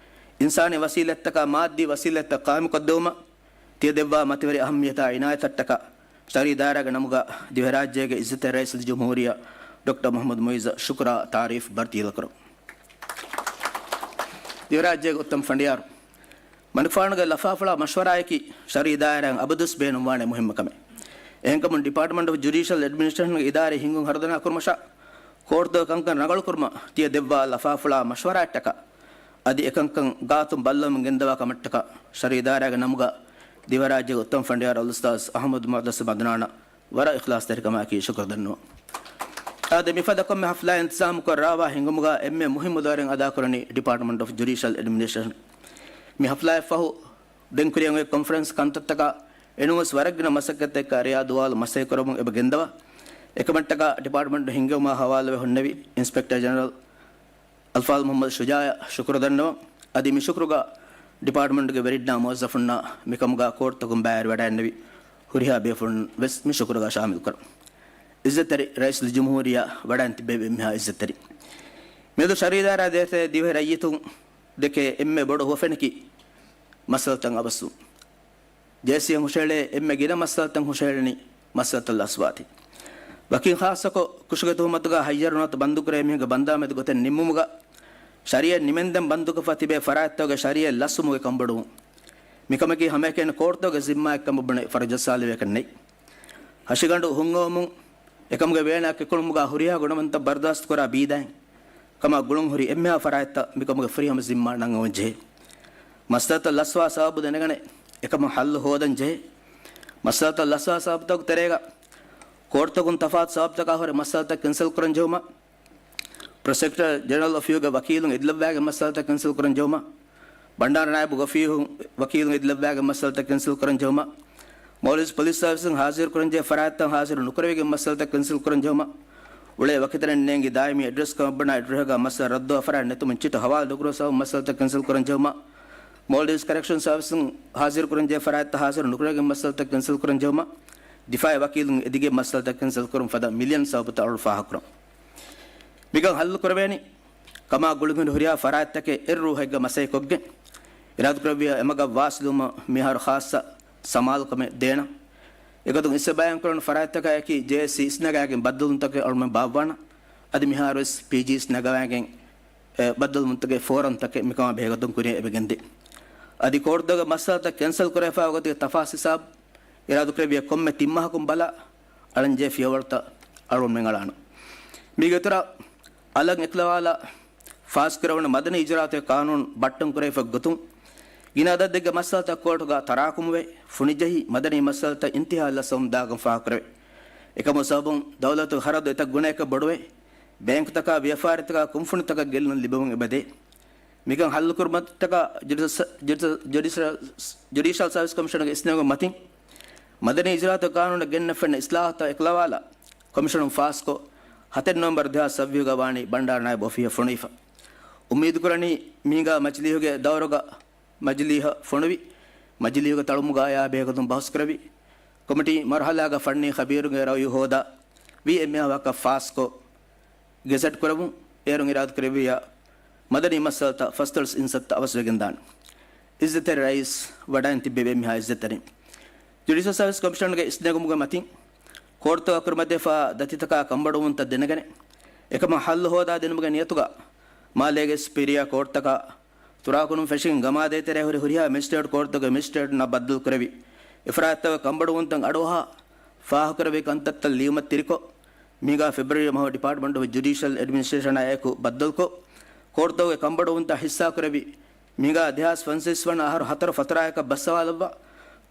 އިންސާނީ ވަސީލަތްތަކާ މާއްދީ ވަސީލަތްތައް ޤާއިމުކޮށްދެވުމަށް ތިޔަ ދެއްވާ މަތިވެރި އަހައްމިޔަތާ އިނާޔަތަށްޓަކާ ޝަރީ ދާއިރާގެ ނަމުގަ ދިވެހިރާއްޖޭގެ އިއްޒަތްތެރި ރައީސުލްޖުމްހޫރިއްޔާ ޑޮކްޓަރ މުޙައްމަދު މުޢިއްޒަށް ޝުކުރާ ތަޢުރީފް ބަރުތިލަކުރަން. ދިވެހިރާއްޖޭގެ އުއްތަމަ ފަނޑިޔާރު، މަނިކުފާނުގެ ލަފާފުޅާ މަޝްވަރާއަކީ ޝަރީ ދާއިރާއިން އަބަދުވެސް ބޭނުންވާނެ މުހިއްމު ކަމެއް. އެހެންކަމުން ޑިޕާޓްމަންޓް އޮފް ޖުޑިޝަލް އެޑްމިނިސްޓްރޭޝަންގެ އިދާރީ ހިންގުން ހަރުދަނާ ކުރުމަށާ ކޯޓްތަކުގެ ކަންކަން ރަނގަޅުކުރުމަށް ތިޔަ ދެއްވާ ލަފާފުޅާ މަޝްވަރާއަށްޓަކާ އަދި އެކަންކަން ގާތުން ބައްލަވަމުން ގެންދަވާ ކަމަށްޓަކާ ޝަރީ ދާއިރާގެ ނަމުގަ ދިވެހިރާއްޖޭގެ އުއްތަމަ ފަނޑިޔާރު އަލްއުސްތާޛް އަޙްމަދު މުޢައްތަސިމް ޢަދްނާނަށް ވަރަށް އިޚްލާޞްތެރިކަމާއެކީ ޝުކުރު ދަންނަވަން. އާދެ، މިފަދަ ކޮންމެ ޙަފްލާއެއް އިންތިޒާމުކޮށް ރާވާ ހިންގުމުގަ އެންމެ މުހިއްމު ދައުރެއް އަދާކުރަނީ ޑިޕާޓްމަންޓް އޮފް ޖުޑިޝަލް އެޑްމިނިސްޓްރޭޝަން. މި ޙަފްލާއަށް ފަހު ދެން ކުރިއަށް އޮތް ކޮންފަރެންސް ކަންތައްތަކާ އެނޫންވެސް ވަރަށްގިނަ މަސައްކަތްތަކަކާ ރިޔާ ދުވާލު މަސައްކަތްކުރަމުން އެބަ ގެންދަވާ. އެކަމަށްޓަކާ ޑިޕާޓްމަންޓު ހިންގެވުމާ ހަވާލުވެ ހުންނެވި އިންސްޕެކްޓަރ ޖެނެރަލް އަލްފާޟިލް މުޙައްމަދު ޝުޖާއަށް ޝުކުރު ދަންނަވަން. އަދި މި ޝުކުރުގަ ޑިޕާޓްމަންޓުގެ ވެރިންނާ މުވައްޒަފުންނާ މިކަމުގަ ކޯޓްތަކުން ބައިވެރިވަޑައިންނެވި ހުރިހާ ބޭފުޅުން ވެސް މި ޝުކުރުގަ ޝާމިލްކުރަން. އިއްޒަތްތެރި ރައީސުލްޖުމްހޫރިއްޔާ ވަޑައިން ތިއްބެވި އެންމެހާ އިއްޒަތްތެރި މިއަދު ޝަރީ ދާއިރާ ދޭތެރޭ ދިވެހި ރައްޔިތުން ދެކޭ އެންމެ ބޮޑު ހުވަފެނަކީ މައްސަލަތައް އަވަސްވުން. ޖޭސީއެމް ހުށަހެޅޭ އެންމެ ގިނަ މައްސަލަތައް ހުށަހެޅެނީ މައްސަލަތައް ލަސްވާތީ. ވަކިން ޚާއްޞަކޮށް ކުށުގެ ތުހުމަތުގަ ހައްޔަރު ނުވަތަ ބަންދުކުރޭ މީހުންގެ ބަންދާމެދު ގޮތެއް ނިންމުމުގަ ޝަރީއަތް ނިމެންދެން ބަންދުކޮށްފަ ތިބޭ ފަރާތްތަކުގެ ޝަރީއަތް ލަސްވުމުގެ ކަންބޮޑުވުން. މިކަމަކީ ހަމައެކަނި ކޯޓްތަކުގެ ޒިންމާއެއްކަމަށް ބުނެ ފަރުޖައްސާލެވޭކަށް ނެތް. ހަށިގަނޑު ހުންއައުމުން އެކަމުގެ ވޭނާ ކެކުޅުމުގަ ހުރިހާ ގުނަވަންތައް ބަރުދާސްތުކުރާ ބީދައިން ކަމާ ގުޅުން ހުރި އެންމެހާ ފަރާތްތައް މިކަމުގެ ފުރިހަމަ ޒިންމާ ނަންގަވަން ޖެހޭ. މައްސަލަތައް ލަސްވާ ސަބަބު ދެނެގަނެ އެކަމަށް ހައްލު ހޯދަން ޖެހޭ. މައްސަލަތައް ލަސްވާ ސަބަބުތަކުގެ ތެރޭގަ ކޯޓްތަކުން ތަފާތު ސަބަބުތަކާ ހުރެ މައްސަލަތައް ކެންސަލް ކުރަން ޖެހުމަށް، ޕްރޮސެކިއުޓަރ ޖެނެރަލް އޮފީހުގެ ވަކީލުން އެދިލައްވާގެން މައްސަލަތައް ކެންސަލް ކުރަން ޖެހުމަށް، ބަންޑާރަ ނާއިބު އޮފީހުން ވަކީލުން އެދިލައްވާގެން މައްސަލަތައް ކެންސަލް ކުރަން ޖެހުމަށް، މޯލްޑިވްސް ޕޮލިސް ސާވިސްއިން ހާޒިރު ކުރަންޖެހޭ ފަރާތްތައް ހާޒިރު ނުކުރެވިގެން މައްސަލަތައް ކެންސަލް ކުރަން ޖެހުމަށް، އުޅޭ ވަކިތަނެއް ނޭނގި ދާއިމީ އެޑްރެސް ކަމަށް ބުނާ އެޑްރެހުގަ މައްސަލަ ރައްދުވާ ފަރާތް ނެތުމުން ޗިޓު ހަވާލު ނުކުރުން ސަބަބުން މައްސަލަތައް ކެންސަލް ކުރަން ޖެހުމަށް، މޯލްޑިވްސް ކަރެކްޝަން ސަރވިސުން ހާޒިރު ކުރަން ޖެހޭ ފަރާތްތައް ހާޒިރު ނުކުރެވިގެން މައްސަލަތައް ކެންސަލް ކުރަން ޖެހުމަށް، ދިފާއީ ވަކީލުން އެދިގެން މައްސަލަތައް ކެންސަލް ކުރުން ފަދަ މިލިއަން ސަބަބުތައް އަޅުގަނޑު ފާހަގަކުރަން. މިކަން ހައްލު ކުރެވޭނީ، ކަމާ ގުޅިގެން ހުރިހާ ފަރާތްތަކެއް އެއް ރޫހެއްގަ މަސައްކަތްކޮށްގެން، އިރާދަކުރެއްވިއްޔާ އެމަގަށް ވާސިލުވުމަށް މިހާރު ޚާއްޞަ ސަމާލުކަމެއް ދޭނަން. އެގޮތުން އިސްތިބާޔަންކުރަން ފަރާތްތަކާއެކީ ޖޭއެސްސީ އިސްނަގާގެން ބައްދަލުވުންތަކެއް އަޅުމެން ބާއްވާނަން. އަދި މިހާރުވެސް ޕީޖީއީސް ނަގަވާގެން، އެ، ބައްދަލުވުންތަކެއް ފޯރަމްތަކެއް މިކަމާ ބެހޭގޮތުން ކުރިއަށް އެބަގެންދޭ. އަދި ކޯޓްތަކުގެ މައްސަލަތައް ކެންސަލް ކުރެވިފައި ގޮތުގެ ތަފާސް ހިސާބު އިރާދަކުރެއްވިއްޔާ ކޮންމެ ތިން މަހަކުން ބަލާ އަޅަންޖެހޭ ފިޔަވަޅުތައް އަޅުގަނޑުމެން އަޅާނަން. މީގެ އިތުރަށް އަލަށް އެކުލަވާލާ ފާސްކުރެވުނު މަދަނީ އިޖުރާއަތުގެ ޤާނޫނު ބައްޓަން ކުރެވިފަ ގޮތުން، ގިނަ އަދަދެއްގެ މައްސަލަތައް ކޯޓުގަ ތަރާކުމުވެ، ފުނިޖެހި މަދަނީ މައްސަލަތައް އިންތިހާއަށް ލަސްވަމުން ދާކަން ފާހަގަކުރެވޭ. އެކަމުގެ ސަބަބުން ދައުލަތުގެ ޚަރަދު އެތައް ގުނައަކަށް ބޮޑުވެ، ބޭންކުތަކާ، ވިޔަފާރިތަކާ، ކުންފުނިތަކަށް ގެއްލުން ލިބެމުން އެބަދޭ. މިކަން ހައްލުކުރުމަށްޓަކާ ޖުޑިޝަ-، ޖުޑިޝަ-، ޖުޑިޝަ-، ޖުޑިޝަލް ސަރވިސް ކޮމިޝަނުގެ އިސްނެގުމުގެ މަތިން، މަދަނީ އިޖުރާއަތުގެ ޤާނޫނަށް ގެންނަ ފެންނަ އިސްލާހުތައް އެކުލަވާލާ، ކޮމިޝަނުން ފާސްކޮށް، ހަތެއް ނޮވެމްބަރު ދެހާސް ސައްބީސްގަ ވާނީ ބަންޑާރަ ނާއިބު އޮފީހަށް ފޮނުވިފަ. އުއްމީދުކުރަނީ، މީގާ މަޖިލީހުގެ ދައުރުގަ މަޖިލީހަށް ފޮނުވި، މަޖިލީހުގެ ތަޅުމުގަ އަޔާ ބެހޭގޮތުން ބަހުސްކުރެވި، ކޮމިޓީ މަރުހަލާގަ ފަންނީ ޚަބީރުންގެ ރައުޔު ހޯދާ، ވީ އެންމީއާ ވާހަކަ ފާސްކޮށް، ގެޒެޓް ކުރެވުން، އޭރުން އިރާދަކުރެއްވިއްޔާ، މަދަނީ މައްސަލަތައް ފަސްދޮޅަސް އިންސައްތަ އަވަސްވެގެންދާނެ. އިއްޒަތްތެރި ރައީސް ވަޑައިން ތިއްބެވި އެންމެހާ އިއްޒަތްތެރިން. ޖުޑިޝަލް ސަރވިސް ކޮމިޝަނުގެ އިސްނެގުމުގެ މަތިން، ކޯޓްތަކަށް ކުރިމަތިވެފާ ދަތިތަކާ ކަންބޮޑުވުންތައް ދެނެގަނެ، އެކަމަށް ހައްލު ހޯދާދިނުމުގެ ނިޔަތުގަ، މާލޭގެ ސުޕީރިއާ ކޯޓްތަކާ، ތުރާކުރުން ފެށިގެން ގަމާދޭތެރޭ ހުރި ހުރިހާ މެޖިސްޓްރޭޓް ކޯޓްތަކުގެ މެޖިސްޓްރޭޓުންނާ ބައްދަލުކުރެވި، އެފަރާތްތަކުގެ ކަންބޮޑުވުންތައް އަޑުއަހާ، ފާހަގަކުރެވި ކަންތައްތައް ލިޔުމަށް ތިރިކޮށް، މީގާ ފެބްރުއަރީ މަހު ޑިޕާޓްމަންޓް އޮފް ޖުޑިޝަލް އެޑްމިނިސްޓްރޭޝަނާ އެކު ބައްދަލުކޮށް، ކޯޓްތަކުގެ ކަންބޮޑުވުންތައް ހިއްސާކުރެވި، މީގާ ދެހާސް ފަންސަވީސް ވަނަ އަހަރު ހަތަރު ފަތުރާއަކަށް ބައްސަވާލައްވާ،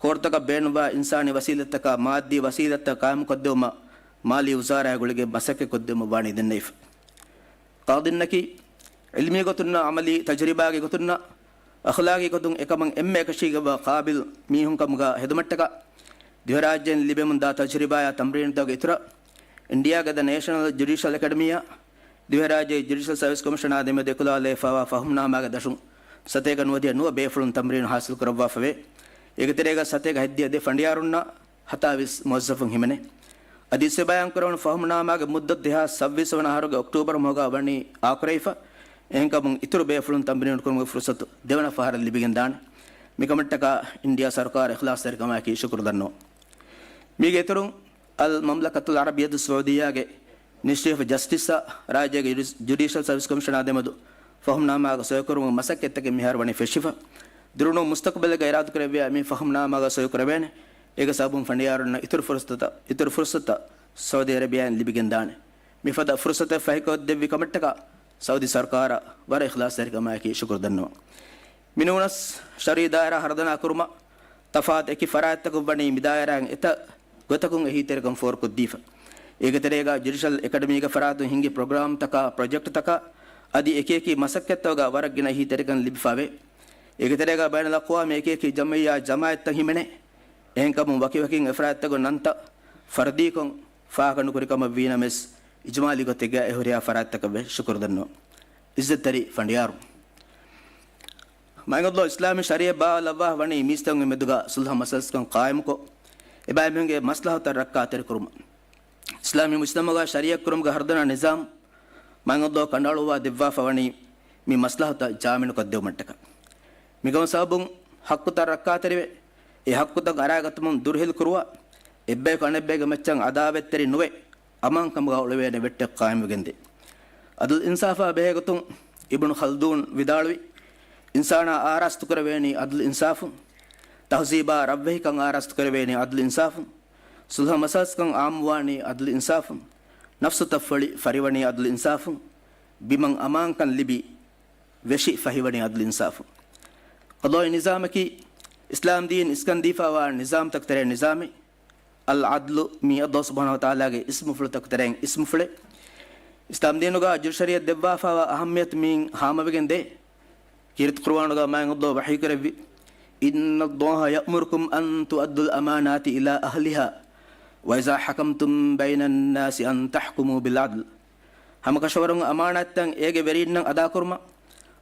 ކޯޓްތަކަށް ބޭނުންވާ އިންސާނީ ވަސީލަތްތަކާ މާއްދީ ވަސީލަތްތައް ޤާއިމުކޮށްދެވުމަށް މާލީ ވުޒާރާއާ ގުޅިގެން މަސައްކަތްކޮށްދެވުމަށް ވާނީ ދެންނެވިފަ. ޤާޟީންނަކީ ޢިލްމީ ގޮތުންނާ ޢަމަލީ ތަޖުރިބާގެ ގޮތުންނާ އަޚްލާޤީ ގޮތުން އެކަމަށް އެންމެ އެކަށީގެންވާ ޤާބިލް މީހުންކަމުގަ ހެދުމަށްޓަކާ، ދިވެހިރާއްޖޭން ލިބެމުންދާ ތަޖުރިބާއާ ތަމްރީނުތަކުގެ އިތުރަށް، އިންޑިއާގެ ދަ ނޭޝަނަލް ޖުޑިޝަލް އެކަޑަމީއާ ދިވެހިރާއްޖޭގެ ޖުޑިޝަލް ސަރވިސް ކޮމިޝަނާ ދެމެދު އެކުލަވާލައިފައިވާ ފަހުމްނާމާގެ ދަށުން ސަތޭކަ ނުވަދިހަ ނުވަ ބޭފުޅުން ތަމްރީނު ހާސިލް ކުރައްވާފަވޭ. އޭގެ ތެރޭގަ ސަތޭކަ ހަތްދިހަ ދެ ފަނޑިޔާރުންނާ ހަތާވީސް މުވައްޒަފުން ހިމެނޭ. އަދި އިސްތިބާޔަންކުރެވުނު ފަހުމްނާމާގެ މުއްދަތު ދެހާސް ސައްބީސް ވަނަ އަހަރުގެ އޮކްޓޫބަރު މަހުގަ ވަނީ އާކުރެވިފަ. އެހެންކަމުން އިތުރު ބޭފުޅުން ތަމްރީނު ކުރުމުގެ ފުރުސަތު ދެވަނަ ފަހަރަށް ލިބިގެންދާނެ. މިކަމަށްޓަކާ އިންޑިއާ ސަރުކާރަށް އިޚްލާޞްތެރިކަމާއެކީ ޝުކުރު ދަންނަވަން. މީގެ އިތުރުން، އަލް މަމްލަކަތުލް ޢަރަބިއްޔަތު ސައޫދިއްޔާގެ މިނިސްޓްރީ އޮފް ޖަސްޓިސްއާ ރާއްޖޭގެ ޖުޑި-، ޖުޑިޝަލް ސަރވިސް ކޮމިޝަނާ ދެމެދު ފަހުމްނާމާގެ ސޮއިކުރުމުގެ މަސައްކަތްތަކެއް މިހާރު ވަނީ ފެށިފަ. ދުރުނު މުސްތަޤުބަލެއްގަ އިރާދަކުރެއްވިއްޔާ މި ފަހުމްނާމާގަ ސޮއިކުރެވޭނެ. އޭގެ ސަބަބުން ފަނޑިޔާރުންނަށް އިތުރު ފުރުސަތުތައް، އިތުރު ފުރުސަތުތައް ސައޫދީ ޢަރަބިއާއިން ލިބިގެންދާނެ. މިފަދަ ފުރުސަތެއް ފަހިކޮށްދެއްވި ކަމަށްޓަކާ ސައޫދީ ސަރުކާރަށް ވަރަށް އިޚްލާޞްތެރިކަމާއެކީ ޝުކުރު ދަންނަވަން. މިނޫނަސް ޝަރުޢީ ދާއިރާ ހަރަދަނާ ކުރުމަށް ތަފާތު އެކި ފަރާތްތަކުން ވަނީ މިދާއިރާއިން އެތައް ގޮތަކުން އެހީތެރިކަން ފޯރުކޮށްދީފަ. އޭގެ ތެރޭގަ ޖުޑިޝަލް އެކަޑަމީގެ ފަރާތުން ހިންގި ޕްރޮގްރާމްތަކާ، ޕްރޮޖެކްޓްތަކާ އަދި އެކިއެކި މަސައްކަތްތަކުގަ ވަރަށް ގިނަ އެހީތެރިކަން ލިބިފަވޭ. އޭގެ ތެރޭގަ ބައިނަލްއަޤްވާމީ އެކިއެކި ޖަމްޢިއްޔާ ޖަމާޢަތްތައް ހިމެނޭ. އެހެންކަމުން ވަކިވަކިން އެފަރާތްތަކުގެ ނަންތައް ފަރުދީކޮށް ފާހަގަ ނުކުރި ކަމަށް ވީނަމަވެސް، އިޖުމާލީ ގޮތެއްގަ އެހުރިހާ ފަރާތްތަކަށްވެސް ޝުކުރު ދަންނަވަން. އިއްޒަތްތެރި ފަނޑިޔާރު، މާތް ﷲ އިސްލާމީ ޝަރީޢަތް ބާވާލައްވާފަ ވަނީ މީސްތަކުންގެ މެދުގަ ޞުލްޙަ މަސަލަސްކަން ޤާއިމުކޮށް، އެބައިމީހުންގެ މަސްލަހަތުތައް ރައްކާތެރިކުރުމަށް. އިސްލާމީ މުޖްތަމަޢުގަ ޝަރީޢަތް ކުރުމުގެ ހަރުދަނާ ނިޒާމް މާތް ﷲ ކަނޑައަޅުއްވާ ދެއްވާފަ ވަނީ މި މަސްލަހަތުތައް ޒާމިނުކޮށްދެވުމަށްޓަކާ. މިކަމުގެ ސަބަބުން ޙައްޤުތައް ރައްކާތެރިވެ، އެ ޙައްޤުތައް އަރާގަތުމުން ދުރުހެލި ކުރުވާ، އެއްބަޔަކު އަނެއްބަޔެއްގެ މައްޗަށް އަދާވަތްތެރި ނުވެ، އަމާންކަމުގަ އުޅެވޭނެ ވެއްޓެއް ޤާއިމްވެގެންދޭ. ޢަދުލް އިންސާފާ ބެހޭގޮތުން އިބްނު ޚަލްދޫން ވިދާޅުވި، އިންސާނާ އާރާސްތުކުރެވޭނީ ޢަދުލް އިންސާފުން، ތަހްޒީބާ ރަށްވެހިކަން އާރާސްތުކުރެވޭނީ ޢަދުލް އިންސާފުން، ޞުލްޙަ މަސަލަސްކަން ޢާއްމުވާނީ ޢަދުލް އިންސާފުން، ނަފްސުތައް ފޮޅި ފަރިވަނީ ޢަދުލް އިންސާފުން، ބިމަށް އަމާންކަން ލިބި ވެށި ފަހިވަނީ ޢަދުލް އިންސާފުން. ޤަޟާއީ ނިޒާމަކީ އިސްލާމް ދީން އިސްކަންދީފައިވާ ނިޒާމްތަކު ތެރޭ ނިޒާމެއް. އަލް ޢަދްލު މީ ﷲ ސުބްޙާނަހޫ ވަތަޢާލާގެ އިސްމުފުޅުތަކު ތެރެއިން އިސްމުފުޅެއް. އިސްލާމް ދީނުގަ ޖުޑިޝަރީއަށް ދެއްވާފައިވާ އަހައްމިޔަތު މިއިން ހާމަވެގެން ދޭ. ކީރިތި ޤުރުއާނުގަ މާތް ﷲ ވަޙީކުރެއްވި، إن الله يأمركم أن تؤدوا الأمانات إلى أهلها وإذا حكمتم بين الناس أن تحكموا بالعدل. ހަމަކަށަވަރުން އަމާނާތްތައް އޭގެ ވެރީންނަށް އަދާކުރުމަށް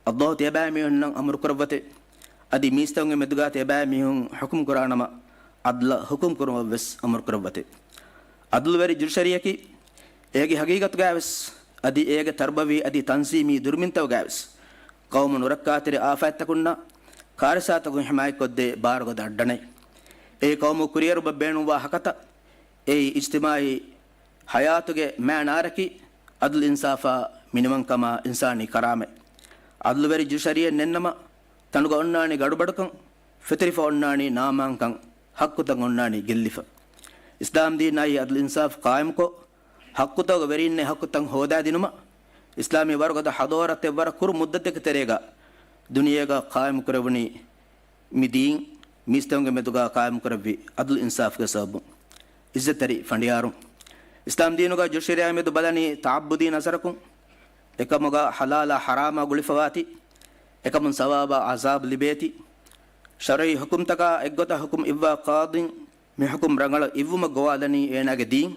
އައްލާހު ތިޔަބައިމީހުންނަށް އަމުރުކުރައްވަތޭ. އަދި މީސްތަކުންގެ މެދުގާ ތިޔަބައިމީހުން ޙުކުމް ކުރާނަމަ، ޢަދްލަށް ޙުކުމް ކުރުމަށްވެސް އަމުރުކުރައްވަތޭ. ޢަދްލުވެރި ޖުޑިޝަރީއަކީ އޭގެ ޙަޤީޤަތުގައިވެސް، އަދި އޭގެ ތަރުބަވީ އަދި ތަންޒީމީ ދުރުމިންތަކުގައިވެސް، ޤައުމު ނުރައްކާތެރި އާފާތްތަކުންނާ ކާރިސާތަކުން ޙިމާޔަތްކޮށްދޭ ބާރުގަދަ އައްޑަނެއް. އެއީ ޤައުމު ކުރިއަރުވުމަށް ބޭނުންވާ ޙަޤަތައް. އެއީ އިޖްތިމާޢީ ޙަޔާތުގެ މަޢިނާއަކީ ޢަދްލު އިންސާފާ، މިނިވަންކަމާ، އިންސާނީ ކަރާމަތް. ޢަދްލުވެރި ޖުޑިޝަރީއެއް ނެތްނަމަ، ތަނުގަ އޮންނާނީ ގަޑުބަޑުކަން، ފެތުރިފަ އޮންނާނީ ނާމާންކަން، ޙައްޤުތައް އޮންނާނީ ގެއްލިފަ. އިސްލާމް ދީނާއި ޢަދްލު އިންސާފް ޤާއިމްކޮށް، ޙައްޤުތަކުގެ ވެރީންނަށް ޙައްޤުތައް ހޯދާދިނުމަށް، އިސްލާމީ ވަރުގަދަ ޙަޟާރަތެއް ވަރަށް ކުރު މުއްދަތެއްގެ ތެރޭގަ ދުނިޔޭގަ ޤާއިމްކުރެވުނީ. މި ދީން މީސްތަކުންގެ މެދުގަ ޤާއިމްކުރެއްވި ޢަދްލު އިންސާފުގެ ސަބަބުން. ޢިއްޒަތްތެރި ފަނޑިޔާރުން، އިސްލާމް ދީނުގަ ޖުޑިޝަރީއާ މެދު ބަލަނީ ތަޢައްބުދީ ނަޒަރަކުން. އެކަމުގަ ޙަލާލާ ޙަރާމާ ގުޅިފަވާތީ، އެކަމުން ސަވާބާ ޢަޒާބު ލިބޭތީ. ޝަރުޢީ ޙުކުމްތަކާ އެއްގޮތަށް ޙުކުމް އިއްވާ ޤާޟީން މި ޙުކުމް ރަނގަޅަށް އިއްވުމަށް ގޮވާލަނީ އޭނާގެ ދީން.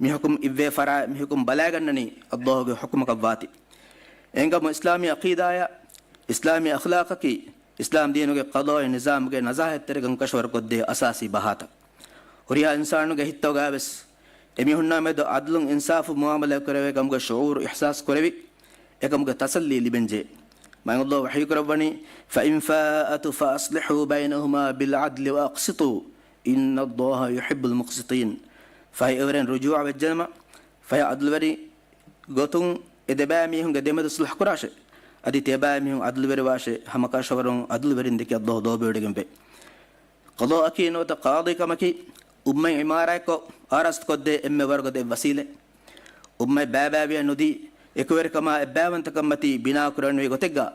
މި ޙުކުމް އިއްވޭ ފަރާތް މި ޙުކުމް ބަލައިގަންނަނީ އައްލާހުގެ ޙުކުމަކަށްވާތީ. އެހެންކަމުން އިސްލާމީ ޢަޤީދާއާ އިސްލާމީ އަޚްލާޤަކީ އިސްލާމް ދީނުގެ ޤަޟާއީ ނިޒާމުގެ ނަޒާހަތްތެރިކަން ކަށަވަރުކޮށްދޭ އަސާސީ ބަހާތައް. ހުރިހާ އިންސާނުގެ ހިތްތަކުގައިވެސް އެމީހުންނާ މެދު ޢަދްލުން އިންސާފުން މުޢާމަލާތް ކުރެވޭ ކަމުގެ ޝުޢޫރު އިޙްސާސް ކުރެވި، އެކަމުގެ ތަސައްލީ ލިބެންޖެހޭ. މާތް އައްލާހު ވަޙީކުރައްވަނީ، فَإِنْ فَاءَتُ فَأَصْلِحُوا بَيْنَهُمَا بِالْعَدْلِ وَأَقْسِطُوا إِنَّ اللَّهَ يُحِبُّ الْمُقْسِطِينَ. ފަހެ އެވަރެން ރުޖޫޢަ ވެއްޖެނަމަ، ފަހެ ޢަދްލުވެރި ގޮތުން އެ ދެބައިމީހުންގެ ދެމެދު ޞުލްޙު ކުރާށޭ. އަދި ތިޔަބައިމީހުން ޢަދްލުވެރިވާށޭ. ހަމަކަށަވަރުން ޢަދްލުވެރިން ދެކެ އައްލާހު ލޯބިވެޑިގެންވޭ. ޤަޟާއަކީ ނުވަތަ ޤާޟީކަމަކީ އުއްމަތް ޢިމާރާތްކޮށް އާރާސްތުކޮށްދޭ އެންމެ ވަރުގަދަ އެއް ވަސީލަތް. އުއްމަތް ބައިބައިވިޔަ ނުދީ، އެކުވެރިކަމާ އެއްބައިވަންތަކަށްމަތީ ބިނާކުރަންވީ ގޮތެއްގަ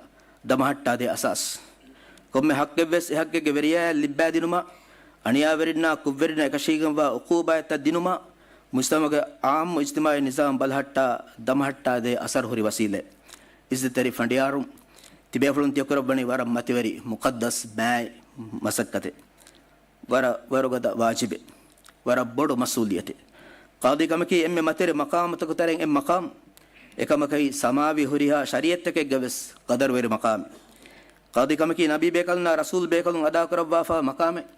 ދަމަހައްޓާދޭ އަސާސް. ކޮންމެ ޙައްޤެއްވެސް އެ ޙައްޤެއްގެ ވެރިޔާއަށް ލިއްބާދިނުމަށް، އަނިޔާވެރިންނާ ކުށްވެރިންނަށް އެކަށީގެންވާ ޢުޤޫބާތްތައް ދިނުމަށް، މުޖްތަމަޢުގެ ޢާއްމު އިޖްތިމާޢީ ނިޒާމް ބަލަހައްޓާ ދަމަހައްޓާދޭ އަސަރު ހުރި ވަސީލަތް. ޢިއްޒަތްތެރި ފަނޑިޔާރުން، ތިބޭފުޅުން ތިޔަކުރައްވަނީ ވަރަށް މަތިވެރި މުޤައްދަސް މާތް މަސައްކަތެއް. ވަރަށް ވަރުގަދަ ވާޖިބެއް. ވަރަށް ބޮޑު މަސްއޫލިއްޔަތެއް. ޤާޟީކަމަކީ އެންމެ މަތިވެރި މަޤާމުތަކު ތަރައިން އެއް މަޤާމް. އެކަމަކަށް ސަމާވި ހުރިހާ ޝަރީޢަތްތަކެއްގެވެސް ޤަދަރުވެރި މަޤާމެއް. ޤާޟީކަމަކީ ނަބީ ބޭކަލުންނާ ރަސޫލު ބޭކަލުން އަދާކުރައްވާފަ މަޤާމެއް.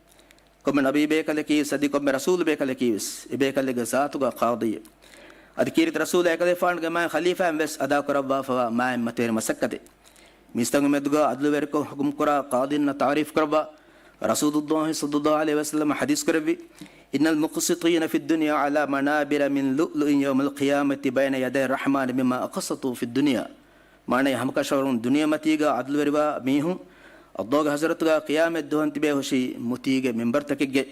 ކޮންމެ ނަބީ ބޭކަލަކީވެސް އަދި ކޮންމެ ރަސޫލު ބޭކަލަކީވެސް އެބޭކަލެއްގެ ޒާތުގަ ޤާޟީއެއް. އަދި ކީރިތި ރަސޫލާ އެކަލޭފާނުގެ މާތް ޚަލީފާއިން ވެސް އަދާކުރައްވާފަވާ މާތް މަތިވެރި މަސައްކަތެއް. މީސްތަކުންގެ މެދުގަ ޢަދްލުވެރިކޮށް ޙުކުމްކުރާ ޤާޟީންނަށް ތަޢުރީފުކުރައްވާ، ރަސޫލުއްލާހި ޞައްލައްލާހު ޢަލައިހި ވަސައްލަމަ ޙަދީޘްކުރެއްވި، إِنَّ الْمُقْسِطِينَ فِي الدُّنْيَا عَلَى مَنَابِرَ مِنْ لُؤْلُؤٍ يَوْمَ الْقِيَامَةِ بَيْنَ يَدَيِ الرَّحْمَٰنِ بِمَا أَقْسَطُوا فِي الدُّنْيَا. މާނައީ ހަމަކަށަވަރުން ދުނިޔެމަތީގަ ޢަދްލުވެރިވާ މީހުން، އައްލާހުގެ ޙަޟްރަތުގަ ޤިޔާމަތް ދުވަހަށް ތިބޭ ހުށީ މުތީގެ މިންބަރުތަކެއްގައި.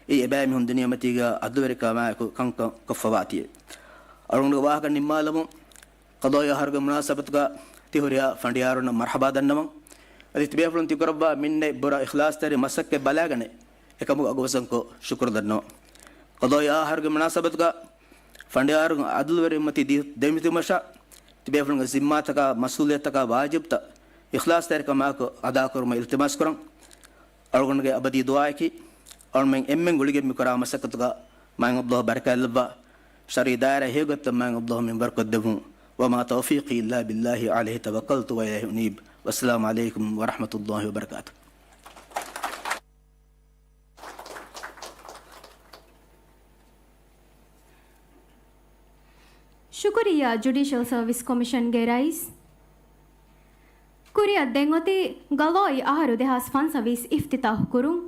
އެއީ އެބައިމީހުން ދުނިޔެމަތީގަ ޢަދްލުވެރިކަމާއެކު ކަންކަން ކޮށްފަވާތީ. އަޅުގަނޑުގެ ވާހަކަ ނިންމާލަމުން، ޤަޟާއީ އަހަރުގެ މުނާސަބަތުގަ ތި ހުރިހާ ފަނޑިޔާރުންނަށް މަރްޙަބާ ދަންނަވަން. އަދި ތިބޭފުޅުން ތިކުރައްވާ މިންނެތް ބުރަ އިޚްލާޞްތެރި މަސައްކަތް ބަލާގަނެ، އެކަމުގަ އަގުބަސްކޮށް ޝުކުރު ދަންނަވަން. ޤަޟާއީ އަހަރުގެ މުނާސަބަތުގަ ފަނޑިޔާރުން ޢަދްލުވެރިވުމަތީ ދި-، ދެމިތިބުމަށާ، ތިބޭފުޅުންގެ ޒިންމާތަކާ، މަސްއޫލިއްޔަތުތަކާ، ވާޖިބުތައް އިޚްލާޞްތެރިކަމާއެކު އަދާކުރުމަށް އިލްތިމާސްކުރަން. އަޅުގަނޑުގެ އަބަދީ ދުޢާއަކީ، އަޅުމެން އެންމެން ގުޅިގެން މިކުރާ މަސައްކަތުގަ މާތް އައްލާހު ބަރަކާތްލައްވާ، ޝަރުޢީ ދާއިރާ ހެޔޮގޮތަށް މާތް އައްލާހު މިންވަރުކޮށްދެއްވުން. وما توفيقي إلا بالله عليه توكلت وإليه أنيب. والسلام عليكم ورحمة الله وبركاته. ޝުކުރިއްޔާ ޖުޑިޝަލް ސަރވިސް ކޮމިޝަންގެ ރައީސް. ކުރިއަށް ދެން އޮތީ ޤަޟާއީ އަހަރު ދެހާސް ފަންސަވީސް އިފްތިތާޙު ކުރުން.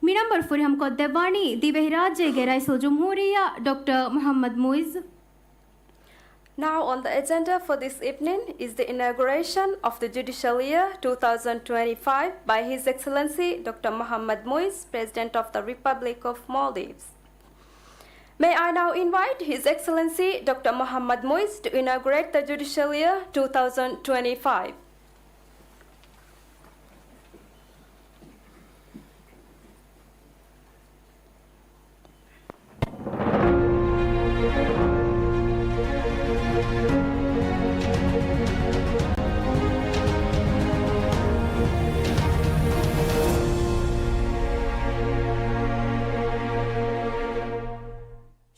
މި ނަންބަރު ފުރިހަމަ ކޮށްދެއްވާނީ ދިވެހިރާއްޖޭގެ ރައީސުލްޖުމްހޫރިއްޔާ ޑޮކްޓަރ މުޙައްމަދު މުޢިއްޒު. Now on the agenda for this evening is the inauguration of the Judicial Year two thousand twenty-five by His Excellency Doctor Mohammad Muiz, President of the Republic of Maldives. May I now invite His Excellency Doctor Mohammad Muiz to inaugurate the Judicial Year two thousand twenty-five.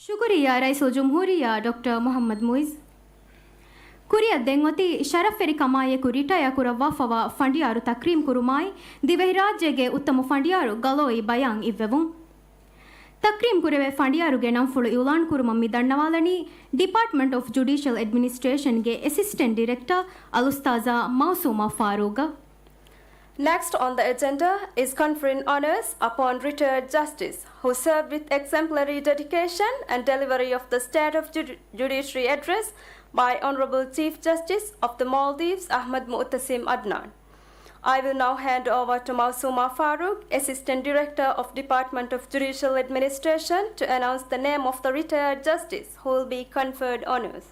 ޝުކުރިއްޔާ ރައީސުލްޖުމްހޫރިއްޔާ ޑޮކްޓަރ މުޙައްމަދު މުޢިއްޒު. ކުރިއަށް ދެން އޮތީ ޝަރަފްވެރިކަމާއެކު ރިޓަޔާ ކުރައްވާފަވާ ފަނޑިޔާރު ތަކްރީމް ކުރުމާއި، ދިވެހިރާއްޖޭގެ އުއްތަމަ ފަނޑިޔާރު ގަލޯއި ބަޔާން އިއްވެވުން. ތަކްރީމް ކުރެވޭ ފަނޑިޔާރުގެ ނަންފުޅު އިއުލާން ކުރުމަށް މި ދަންނަވާލަނީ ޑިޕާޓްމަންޓް އޮފް ޖުޑިޝަލް އެޑްމިނިސްޓްރޭޝަންގެ އެސިސްޓެންޓް ޑިރެކްޓަރ އަލްއުސްތާޒާ މައުސޫމާ ފާރޫގަ. Next on the agenda is conferring honours upon retired justice who served with exemplary dedication and delivery of the State of Judi-, Judiciary Address by Honourable Chief Justice of the Maldives, Ahmad Mu'tasim Adnan. I will now hand over to Mausuma Farouk, Assistant Director of Department of Judicial Administration, to announce the name of the retired justice who will be conferred honours.